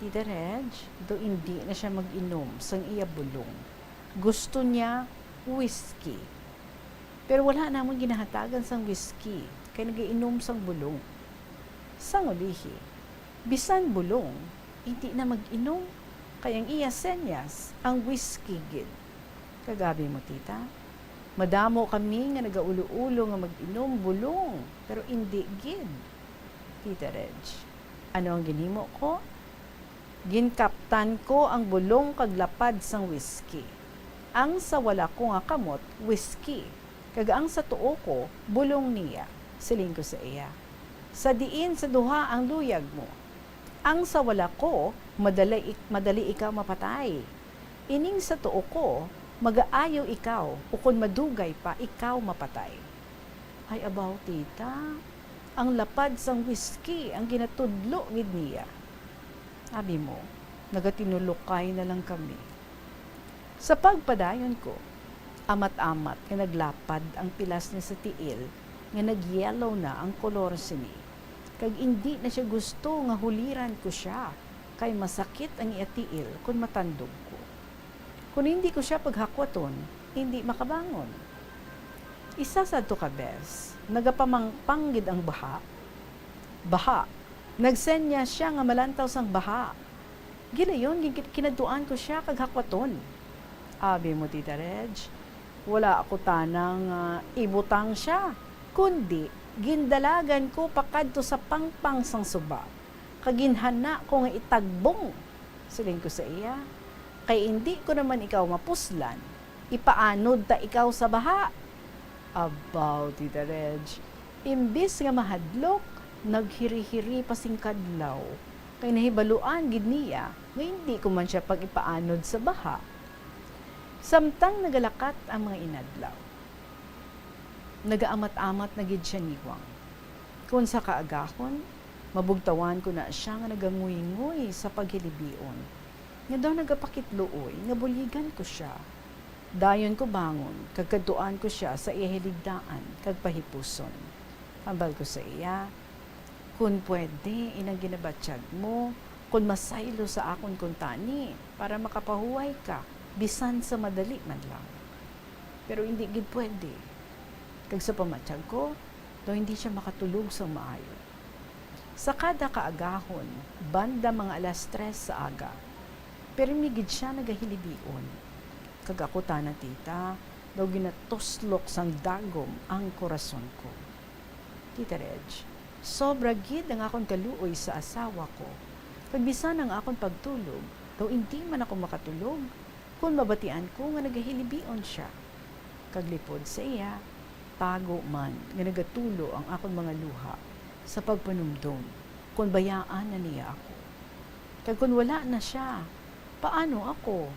Tita Reg, daw indi na sia mag-inom sang iya bulong. Gusto niya whisky. Pero wala namon ginahatagan sang whisky, kay nagainom sang bulong. Sang ulihi, bisan bulong, indi na mag-inom, kay ang iya senyas, ang whisky gid. Kag abi mo, tita, madamo kami nga nagaulo-ulo nga mag-inom bulong, pero indi gid. Tita Reg, ano ang ginhimo ko? Ginkaptan ko ang bulong kag lapad sang whisky. Ang sa wala ko nga kamot, whisky, kag ang sa tuo ko, bulong niya, siling ko sa iya. Sa diin sa duha ang luyag mo? Ang sa wala ko, madali ik-, madali ikaw mapatay. Ining sa tuo ko, magaayo ikaw, ukon madugay pa ikaw mapatay. Ay, abaw, tita, ang lapad sang whisky ang ginatudlo gid niya. Abi mo, nagatinulokay na lang kami. Sa pagpadayon ko, amat-amat nga naglapad ang pilas niya sa tiil, nga nagyellow na ang kolor sini, kag indi na sia gusto nga huliran ko sia, kay masakit ang iya tiil kon matandog ko. Kon indi ko sia paghakwaton, indi makabangon. Isa sadto ka bes, nagapamangpang gid ang baha. Baha. Nagsenyas sia nga malantaw sang baha. Gilayon, gin-, kinadtuan ko sia kag hakwaton. Abi mo, Tita Reg, wala ako tanang, ah, ibutang sia, kundi gindalagan ko pakadto sa pangpang sang suba, kag ginhana ko nga itagbong. Siling ko sa iya, "Kay indi ko naman ikaw mapuslan, ipaanod ta ikaw sa baha." Abaw, Tita Reg, imbis nga mahadlok, naghiri-hiri pa sing kadlaw, kay nahibaluan gid niya nga indi ko man sia pag-ipaanod sa baha. Samtang nagalakat ang mga inadlaw, nagaamat-amat na gid sia niwang. Kon sa kaagahon, mabugtawan ko na sia nga naganguyngoy sa paghilibion, nga daw nagapakitluoy nga buligan ko sia. Dayon ko bangon, kag kadtuan ko sia sa iya hiligdaan, kag pahipuson. Hambal ko sa iya, "Kon pwede, inang ginabatyag mo, kon masaylo sa akon kuntani, para makapahuway ka, bisan sa madali man lang. Pero indi gid pwede, kag sa pamatyag ko, daw hindi sia makatulog sang maayo. Sa kada kaagahon, banda mga alas tres sa aga, pirmi gid sia nagahilibion, kag ako tana, tita, daw ginatuslok sang dagom ang korason ko." Tita Reg, sobra gid ang akon kaluoy sa asawa ko, kag bisan ang akon pagtulog, daw indi man ako makatulog kon mabatian ko nga nagahilibion sia. Kag lipod sa iya, tago man nga nagatulo ang akon mga luha sa pagpanumdom kon bayaan na niya ako. Kag kon wala na sia, paano ako?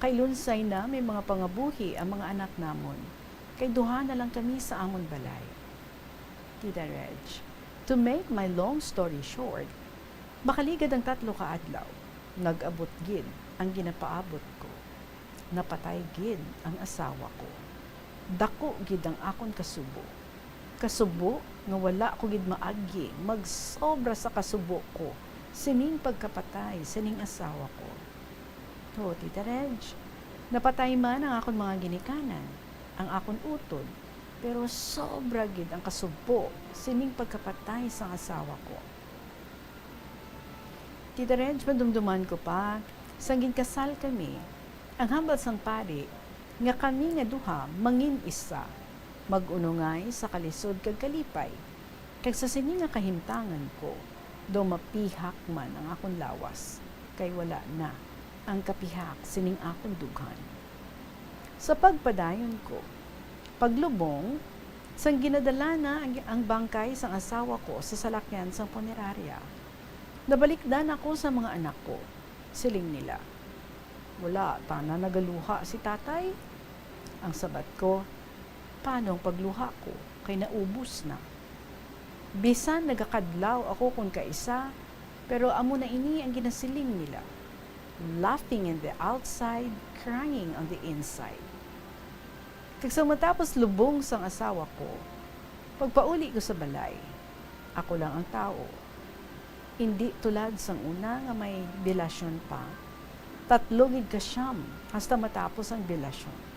Kay lunsay na may mga pangabuhi ang mga anak namon, kay duha na lang kami sa amon balay. Tita Reg, to make my long story short, makaligad ang tatlo ka adlaw, nag-abot gid ang ginapaabot ko. Napatay gid ang asawa ko. Dako gid ang akon kasubo. Kasubo nga wala ko gid maagi magsobra sa kasubo ko sining pagkapatay sining asawa ko. O, Tita Reg, napatay man ang akon mga ginikanan, ang akon utod, pero sobra gid ang kasubo sining pagkapatay sang asawa ko. Tita Reg, madumduman ko pa, sang ginkasal kami, ang hambal sang pari nga kami nga duha mangin-isa, mag-unongay sa kalisod kag kalipay. Kag sa sini nga kahimtangan ko, daw mapihak man ang akon lawas, kay wala na ang kapihak sining akon dughan. Sa pagpadayon ko, paglubong, sang ginadala na ang, ang bangkay sang asawa ko sa salakyan sang punerarya, nabalikdan ako sa mga anak ko. Siling nila, "Wala tana nagaluha si tatay." Ang sabat ko, "Paano ang pagluha ko, kay naubos na? Bisan nagakadlaw ako kon kaisa, pero amo na ini ang ginasiling nila, 'Laughing in the outside, crying on the inside.'" Kag sang matapos lubong sang asawa ko, pagpauli ko sa balay, ako lang ang tawo. Indi tulad sang una nga may bilasyon pa, tatlo gid ka siyam hasta matapos ang bilasyon.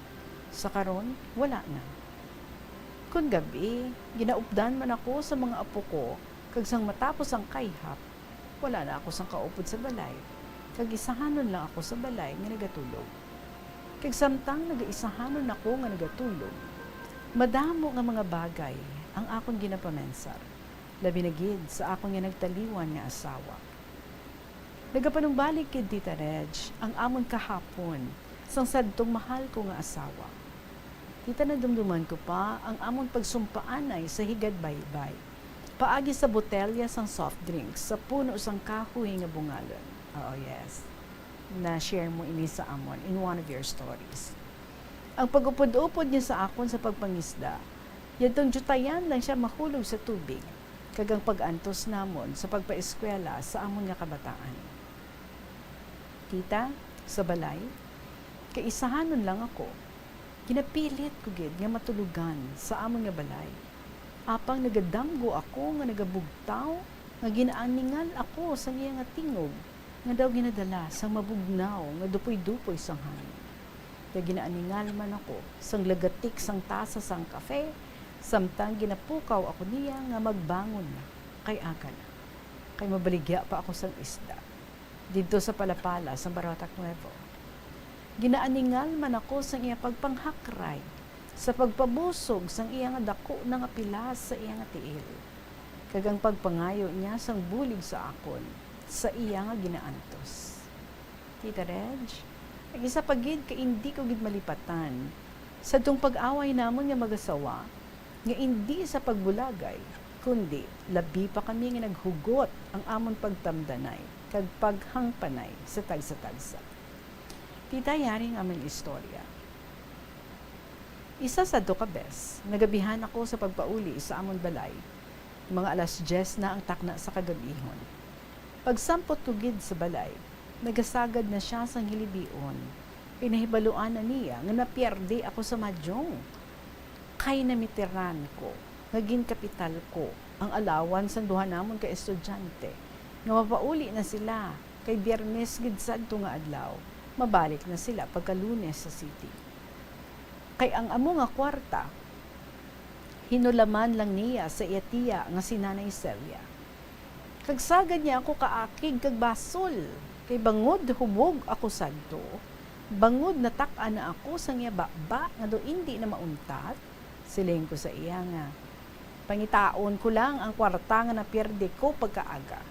Sa karon, wala na. Kon gab-i, ginaupdan man ako sa mga apo ko, kag sang matapos ang kayhap, wala na ako sang kaupod sa balay, kag isahanon lang ako sa balay nga nagatulog. Kag samtang nagaisahanon ako nga nagatulog, madamo nga mga bagay ang akon ginapamensar, labi na gid sa akon nga nagtaliwan nga asawa. Nagapanumbalik gid, Tita Reg, ang amon kahapon sang sadtong mahal ko nga asawa. Tita, nadumduman ko pa ang amon pagsumpaanay sa higad-baybay, paagi sa botelya sang soft drinks sa puno sang kahoy nga bungalon. Oo, yes. Na-share mo ini sa amon in one of your stories. Ang pag-upod-upod niya sa akon sa pagpangisda, yadtong diyutayan lang siya mahulog sa tubig, kag ang pag-antos namon sa pagpaeskwela sa amon nga kabataan. Tita, sa balay, kaisahanon lang ako. Ginapilit ko gid nga matulogan sa amon nga balay. Apang nagadamgo ako nga nagabugtaw, nga ginaaningal ako sang iya nga tingog, nga daw ginadala sang mabugnaw nga dupoy-dupoy sang hangin. Kag ginaaningal man ako sang lagatik sang tasa sang kafe, samtang ginapukaw ako niya nga magbangon na, kay aga na, kay mabaligya pa ako sang isda didto sa palapala sang Barotac Nuevo. Ginaaningal man ako sang iya pagpanghakray, sa pagpabusog sang iya nga daku na nga pilas sa iya nga tiil, kag ang pagpangayo niya sang bulig sa akon sa iya nga ginaantos. Tita Reg, ang isa pa gid ka indi ko gid malipatan, sadtong pag-away namon nga mag-asawa, nga indi sa pagbulagay, kundi labi pa kami nga naghugot ang amon pagtamdanay kag paghangpanay sa tagsa-tagsa. Tita, yari ang amon istorya. Isa sadto ka bes, nagabihan ako sa pagpauli sa amon balay. Mga alas dyes na ang takna sa kagabihon. Pagsampot ko gid sa balay, nagasagad na sia sang hilibion, Pinahibaluan na niya nga napierde ako sa Mahjong, kay namitiran ko nga ginkapital ko ang alawan sang duha namon ka estudyante nga mapauli na sila, kay Biyernes gid sadto nga adlaw, mabalik na sila pagka Lunes sa city. Kay ang amo nga kwarta, hinulaman lang niya sa iya tiya nga si Nanay Celia. Kag sagad niya ako kaakig kag basol, kay bangod humog ako sadto, bangod natak-an na ako sang iya baba nga daw indi na mauntat, siling ko sa iya nga, "Pangitaon ko lang ang kwarta nga napierde ko pagkaaga."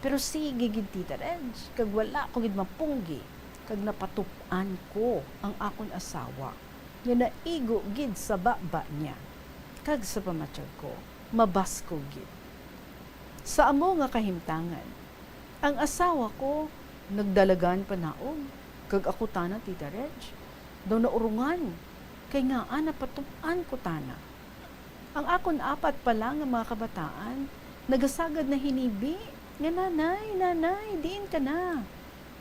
Pero sige gid, Tita Reg, kag wala ko gid mapunggi, kag napatup-an ko ang akon asawa nga naigo gid sa baba niya, kag sa pamatyag ko, mabaskog gid. Sa amo nga kahimtangan, ang asawa ko nagdalagan panaog, kag ako tana, Tita Reg, daw naurungan, kay ngaa napatup-an ko tana. Ang akon apat pa lang nga mga kabataan nagasagad na hinibi nga, "Nanay, nanay, diin ka na?"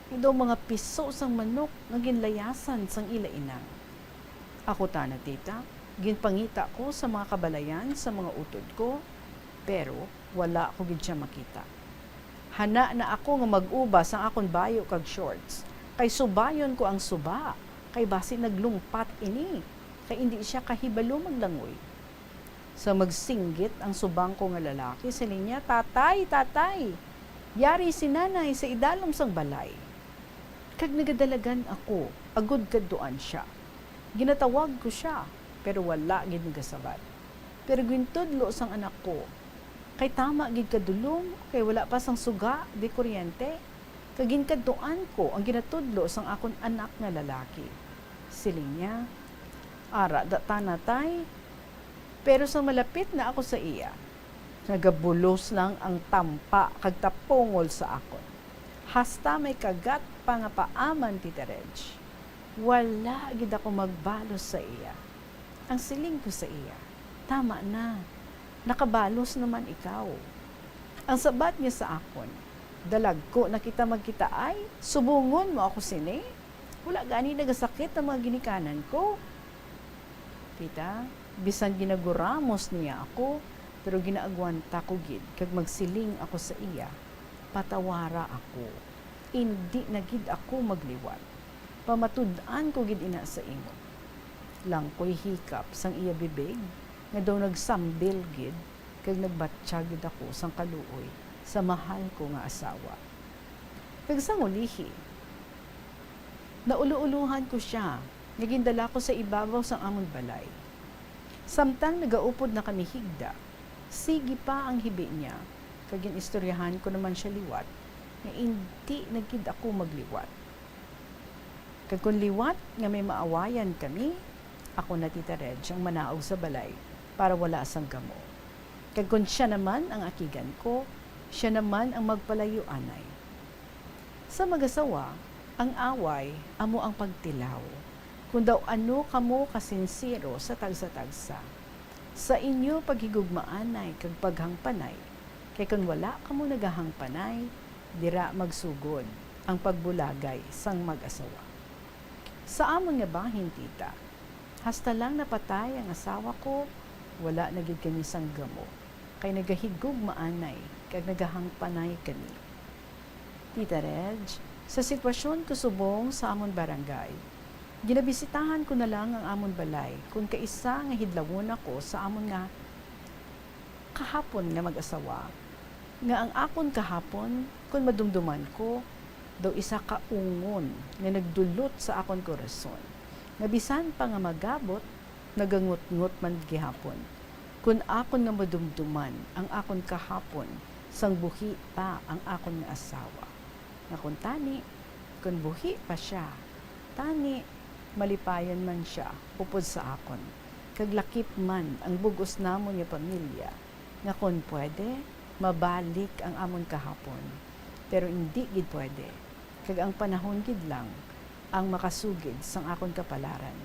Daw mga piso sang manok nga ginlayasan sang ila inang. Ako tana, Tita, ginpangita ko sa mga kabalayan sa mga utod ko, pero wala ko gid sia makita. Hana na ako nga mag-uba sang akon bayo kag shorts, kay subayon ko ang suba, kay basi naglumpat ini, kay indi sia kahibalo maglangoy. Sa magsinggit ang subang ko nga lalaki, siling niya, "Tatay, tatay, yari si nanay sa idalom sang balay." Kag nagadalagan ako agud kadtuan sia. Ginatawag ko sia, pero wala gid nagasabat. Pero gintudlo sang anak ko, kay tama gid kadulom, kay wala pa sang suga di kuryente, kag ginkadtuan ko ang ginatudlo sang akon anak nga lalaki. Siling niya, "Ara da tana, tay." Pero sang malapit na ako sa iya, nagabulos lang ang tampa kag tapungol sa akon. Hasta may kagat pa nga paaman, Tita Reg. Wala gid ako magbalos sa iya. Ang siling ko sa iya, "Tama na. Nakabalos naman ikaw." Ang sabat niya sa akon, "Dalagko na kita magkitaay, subongon mo ako sini? Wala gani nagasakit ang mga ginikanan ko." Tita, bisan ginaguramos niya ako, pero ginaagwanta ko gid kag magsiling ako sa iya, "Patawara ako. Indi na gid ako magliwat. Pamatud-an ko gid ina sa imo." Langkoy hikap sang iya bibig nga daw nagsambil gid, kag nagbatyag gid ako sang kaluoy sa mahal ko nga asawa. Kag sang ulihi, naulo-ulohan ko sia nga gindala ko sa ibabaw sang amon balay. Samtang nagaupod na kami higda, sige pa ang hibi niya, kag gin-istoryahan ko naman sia liwat nga indi na gid ako magliwat. Kag kon liwat nga may maawayan kami, ako na, Tita Reg, ang manaog sa balay para wala sang gamo. Kag kon sia naman ang akigan ko, sia naman ang magpalayo anay. Sa mag-asawa, ang away amo ang pagtilaw kon daw ano kamo kasinsero sa tagsa-tagsa. Sa inyo paghigugmaanay kag paghangpanay, kay kon wala kamo nagahangpanay, dira magsugod ang pagbulagay sang mag-asawa. Sa amon nga bahin, Tita, hasta lang napatay ang asawa ko, wala na gid kami sang gamo, kay nagahigugmaanay kag nagahangpanay kami. Tita Reg, sa sitwasyon ko subong sa amon barangay, ginabisitahan ko na lang ang amon balay kon kaisa nga hidlawon ako sa amon nga kahapon nga mag-asawa, nga ang akon kahapon, kon madumduman ko, daw isa ka ungon nga nagdulot sa akon korason, nga bisan pa nga magabot, nagangutngot man gihapon, kon akon nga madumduman ang akon kahapon sang buhi pa ang akon nga asawa. Nga kon tani, kon buhi pa sia, tani, malipayon man sia upod sa akon, kag lakip man ang bug-os namon nga pamilya, nga kon pwede, mabalik ang amon kahapon. Pero indi gid pwede, kag ang panahon gid lang ang makasugid sang akon kapalaran,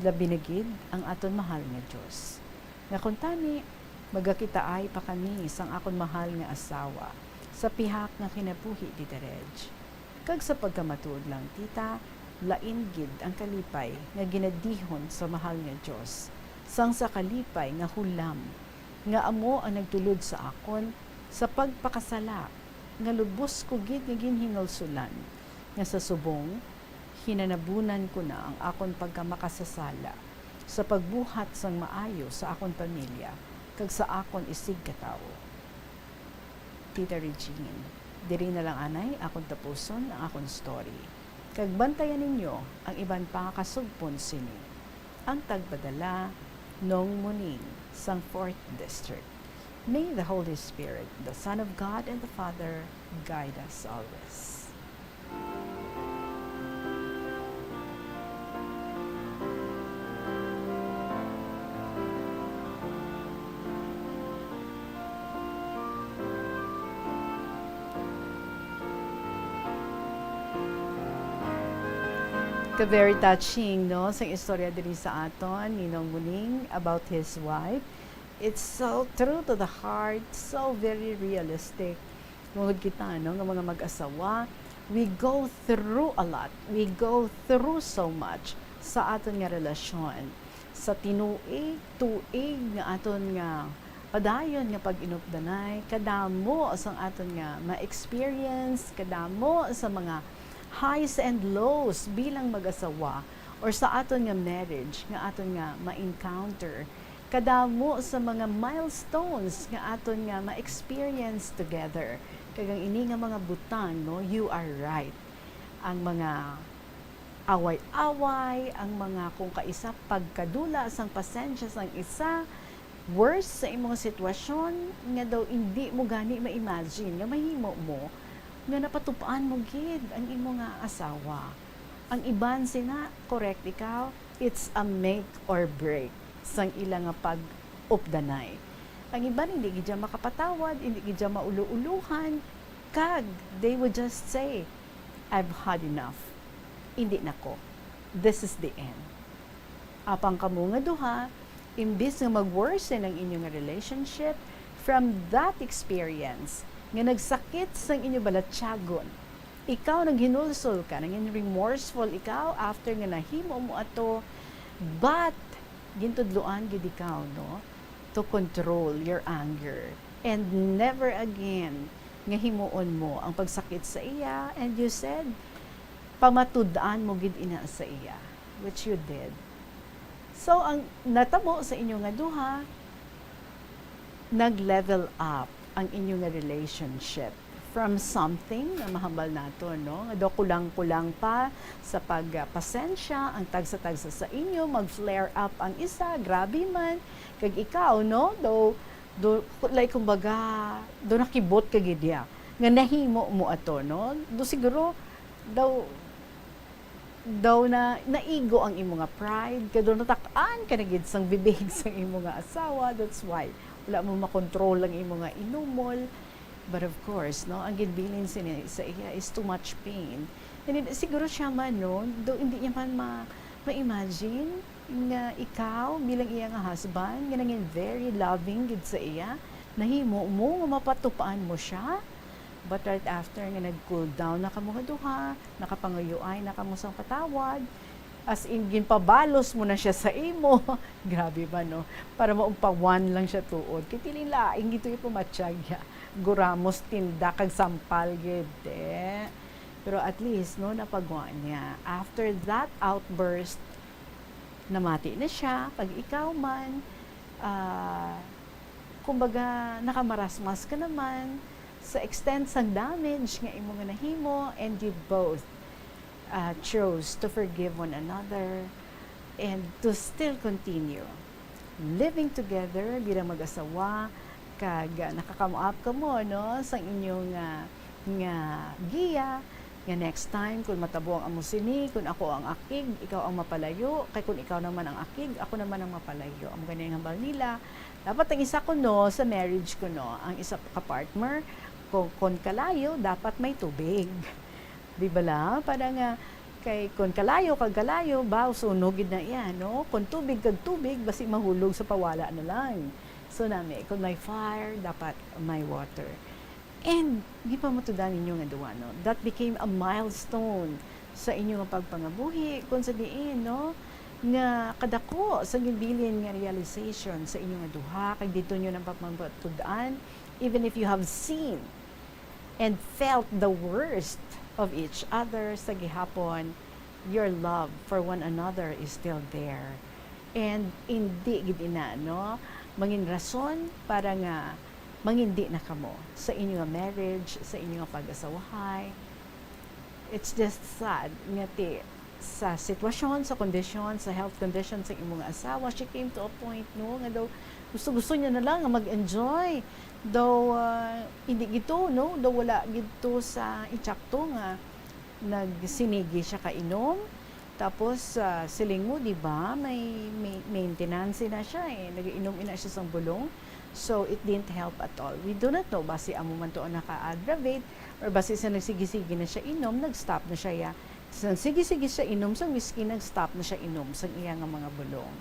labi na gid ang aton mahal nga Dios. Nga kon tani, magakitaay pa kami sang akon mahal nga asawa sa pihak nga kinabuhi, Tita Reg. Kag sa pagkamatuod lang, Tita, Lain gid ang kalipay nga ginadihon sa mahal nga Dios sang sa kalipay nga hulam, nga amo ang nagtulod sa akon sa pagpakasala, nga lubos ko gid nga ginhinulsolan, nga sa subong hinanabunan ko na ang akon pagkamakasasala sa pagbuhat sang maayo sa akon pamilya kag sa akon isigkatawo. Tita Regine, diri na lang anay akon tapuson ang akon story. Kag bantayan ninyo ang iban pa nga kasugpon sini. Ang tagpadala, Nong Muning, sang Fourth District. May the Holy Spirit, the Son of God and the Father, guide us always. Ka very touching, no, sang istorya diri sa aton ni Nong Muning about his wife. It's so true to the heart, so very realistic. Tungod kita, no, nga mga mag-asawa, we go through a lot. We go through so much sa aton nga relasyon. Sa tinuig, tuig nga aton nga padayon nga pag-inupdanay, kadamo sang aton nga ma-experience, kadamo sa mga highs and lows bilang mag-asawa or sa aton nga marriage nga aton nga ma-encounter, kadamo sa mga milestones nga aton nga ma-experience together. Kag ang ini nga mga butang, no, you are right. Ang mga away-away, ang mga kung kaisa pagkadula sang pasensya sang isa, worse sa imo nga sitwasyon, nga daw indi mo gani ma-imagine nga mahimo mo nga napatupaan mo gid ang imo nga asawa. Ang iban sina, correct ikaw, it's a make or break sang ila nga pag-updanay. Ang iban hindi gid siya makapatawad, hindi gid siya mauluuluhan, kag they would just say, "I've had enough. Hindi na ko. This is the end." Apang kamo nga duha, imbis nga mag-worsen ang inyo nga relationship from that experience nga nagsakit sang inyo balatyagon, ikaw naghinulsol ka, naging remorseful ikaw after nga nahimo mo ato, but gintudloan gid ikaw, no, to control your anger and never again nga himuon mo ang pagsakit sa iya, and you said, pamatud-an mo gid ina sa iya, which you did. So, ang natabo sa inyo nga duha, nag-level up ang inyo nga relationship from something nga mahambal nato, no? Nga daw kulang-kulang pa sa pagpasensya ang tagsa-tagsa sa inyo, mag-flare up ang isa, grabe man. Kag ikaw, no? Daw, do, like, kumbaga, do nakibot ka gid niya nga nahimo mo ato, no? Do siguro, daw, daw na naigo ang imo nga pride, kay daw natak-an ka na gid sang bibig sang imo nga asawa. That's why wala mo makontrol ang imo nga inumol. But of course, no, ang ginbilin sini sa iya is too much pain. And then, siguro siya man, no, daw hindi niya man ma-, ma-imagine nga ikaw bilang iya nga husband, nga nangin very loving gid sa iya, nahimo mo nga mapatupaan mo siya. But right after nga nag-cool down na kamo nga duha, nakapanguyuay na kamo sang patawad, as in, ginpabalos mo na siya sa imo. Grabe ba, no? Para maumpawan lang siya tuod. Kay tiling laing gito yung pumatyag niya. Guramos, tinda, kag sampal, gid, eh. Pero at least, no, napagwa niya. After that outburst, namati na siya. Pag ikaw man, ah, kumbaga, nakamarasmas ka naman sa extent sang damage nga imo nga nahimo, and you both, ah, chose to forgive one another and to still continue living together bilang mag-asawa, kag, ah, nakakam-up kamo, no, sa inyong, ah, nga giya, nga next time, kung matabo ang amo sini, kung ako ang akig, ikaw ang mapalayo, kay kung ikaw naman ang akig, ako naman ang mapalayo. Amo gani ang hambal nila. Dapat ang isa kuno sa marriage kuno, ang isa ka partner, kung, kung kalayo, dapat may tubig. Di bala? Para nga, kay kung kalayo kag kalayo, ba, sunog gid na iya, no? Kung tubig kag tubig, basi mahulog sa pawala na lang. So, nami, kung may fire, dapat may water. And gipamatudan ninyo nga duha, no? That became a milestone sa inyo nga pagpangabuhi, kung sa diin, no, nga kadako sa ginbilin nga realization sa inyo nga duha, kag didto nyo nang pagmamatudan, even if you have seen and felt the worst of each other, sa gihapon, your love for one another is still there. And hindi gid ina, no, mangin rason para nga mangindi na kamo sa inyo nga marriage, sa inyo nga pag-asawahay. It's just sad nga ti sa sitwasyon, sa kondisyon, sa health condition sa imong asawa, she came to a point, no, nga daw gusto-gusto niya na lang nga mag-enjoy. Daw, ah, hindi gito, no? Daw wala gito sa insakto nga nagsinigi siya kainom. Tapos, ah, siling mo, di ba, may, may maintenance na siya eh. Nag-inom ina siya sang bulong. So, it didn't help at all. We do not know, basi amo man to ang naka-aggravate, or basi sa nagsigi-sige na siya inom, nag-stop na siya ya. Sa nagsigi-sige siya inom sa whiskey, nag-stop na siya inom sa iya nga mga bulong.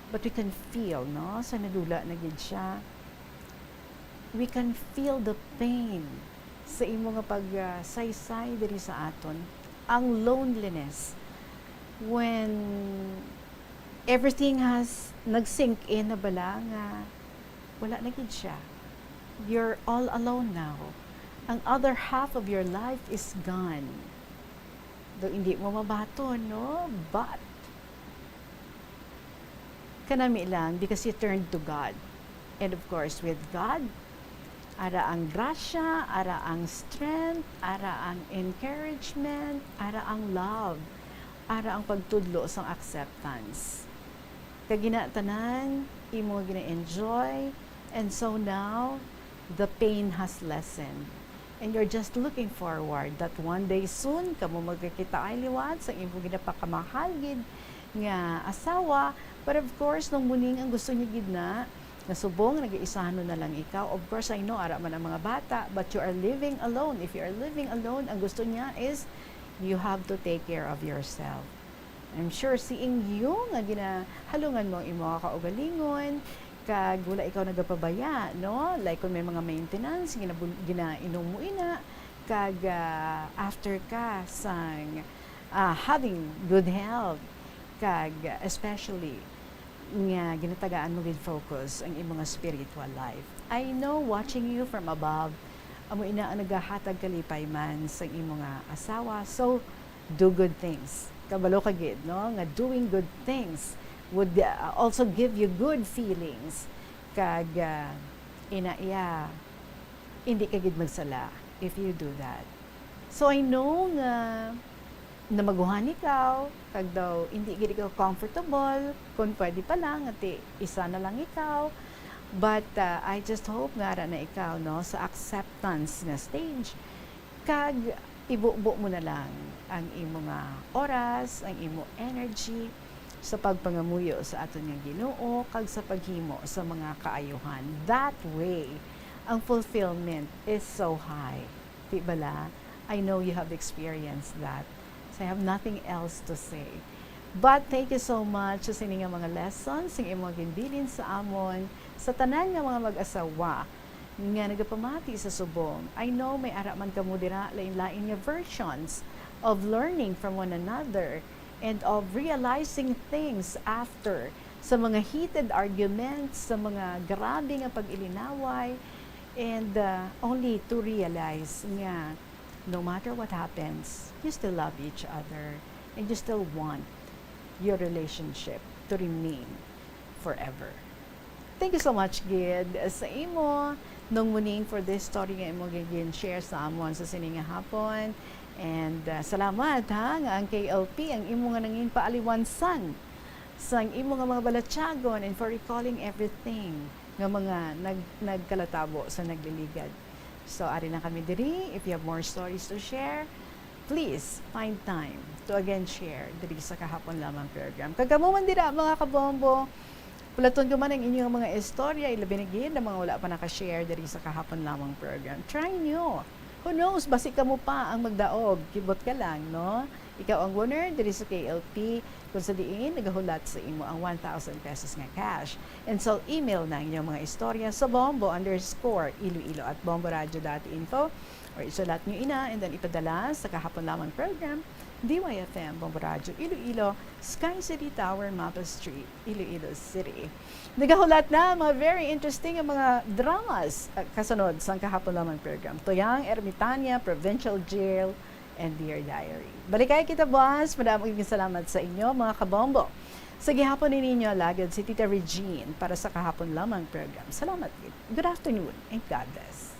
But we can feel, no? Sa nadula na gid siya, we can feel the pain sa imo nga pagsaysay diri sa aton. Ang loneliness, when everything has nag-sink in na bala nga wala na gid siya. You're all alone now. Ang other half of your life is gone. Though hindi mo mabaton, no? But, kanami lang, because you turned to God. And of course, with God, ara ang grasya, ara ang strength, ara ang encouragement, ara ang love, ara ang pagtudlo sang acceptance. Kag ina tanan, imo nga gina-enjoy, and so now, the pain has lessened. And you're just looking forward that one day soon, kamo magkakitaay liwat sa imong ginapakamahal gid nga asawa. But of course, nung muning ang gusto niya gid na, nga subong nag-iisahan mo na lang ikaw. Of course, I know, ara man ang mga bata, but you are living alone. If you are living alone, ang gusto niya is you have to take care of yourself. I'm sure seeing you nga ginahalungan mo ang imo nga kaugalingon, kag wala ikaw nagapabaya, no? Like, kung may mga maintenance, ginabul-, ginainom mo ina, kag, ah, after ka sang, ah, having good health, kag, ah, especially nga ginatagaan mo gid focus ang imo nga spiritual life. I know, watching you from above, amo ina ang nagahatag kalipay man sa imo nga asawa. So, do good things. Kabalo ka gid, no, nga doing good things would, uh, also give you good feelings. Kag, uh, ina iya, hindi ka gid magsala if you do that. So, I know nga namaguhan ikaw, kag daw hindi gid ikaw comfortable, kung pwede pa lang, nga ti isa na lang ikaw. But, uh, I just hope nga ara na ikaw, no, sa acceptance nga stage. Kag ibubo mo na lang ang imo nga oras, ang imo energy sa pagpangamuyo sa aton nga Ginoo kag sa paghimo sa mga kaayuhan. That way, ang fulfillment is so high. Di bala? I know you have experienced that. So I have nothing else to say. But thank you so much sa sini nga mga lessons, sing imo ginbilin sa amon, sa tanan nga mga mag-asawa nga nagapamati sa subong. I know may ara man kamo dira lain-lain nga versions of learning from one another and of realizing things after sa mga heated arguments, sa mga grabe nga pag-ilinaway, and, uh, only to realize nga no matter what happens, you still love each other and you still want your relationship to remain forever. Thank you so much gid sa imo, Nong Muning, for this story nga imo gin-share sa amon sa sini nga hapon. And, uh, salamat, ha, nga ang K L P ang imo nga nangin paaliwansan sang imo nga mga balatyagon and for recalling everything nga mga nag-, nagkalatabo sa nagliligad. So, ari lang kami diri. If you have more stories to share, please find time to again share diri sa Kahapon Lamang program. Kag kamo man dira, mga kabombo, pulaton ko man ang inyong mga istorya, ilabi na gid ang mga wala pa naka-share diri sa Kahapon Lamang program. Try nyo. Who knows, basi kamo pa ang magdaog. Kibot ka lang, no? Ikaw ang winner diri sa K L P, kung sa diin nagahulat sa imo ang one thousand pesos nga cash. And so, email na ang inyong mga istorya sa bombo underscore iloilo at bomboradio dot info, or isulat nyo ina and then ipadala sa Kahapon Lamang Program, D Y F M, Bombo Radio Iloilo, Sky City Tower, Mapa Street, Iloilo City. Nagahulat na mga very interesting nga mga dramas, ah, kasunod sang Kahapon Lamang Program. Tuyang Ermitania, Provincial Jail, and Dear Diary. Balikay kita buwas. Madamo gid salamat sa inyo, mga kabombo. Sa gihapon ni ninyo alagad si Tita Regine para sa Kahapon Lamang Program. Salamat gid. Good afternoon and God bless.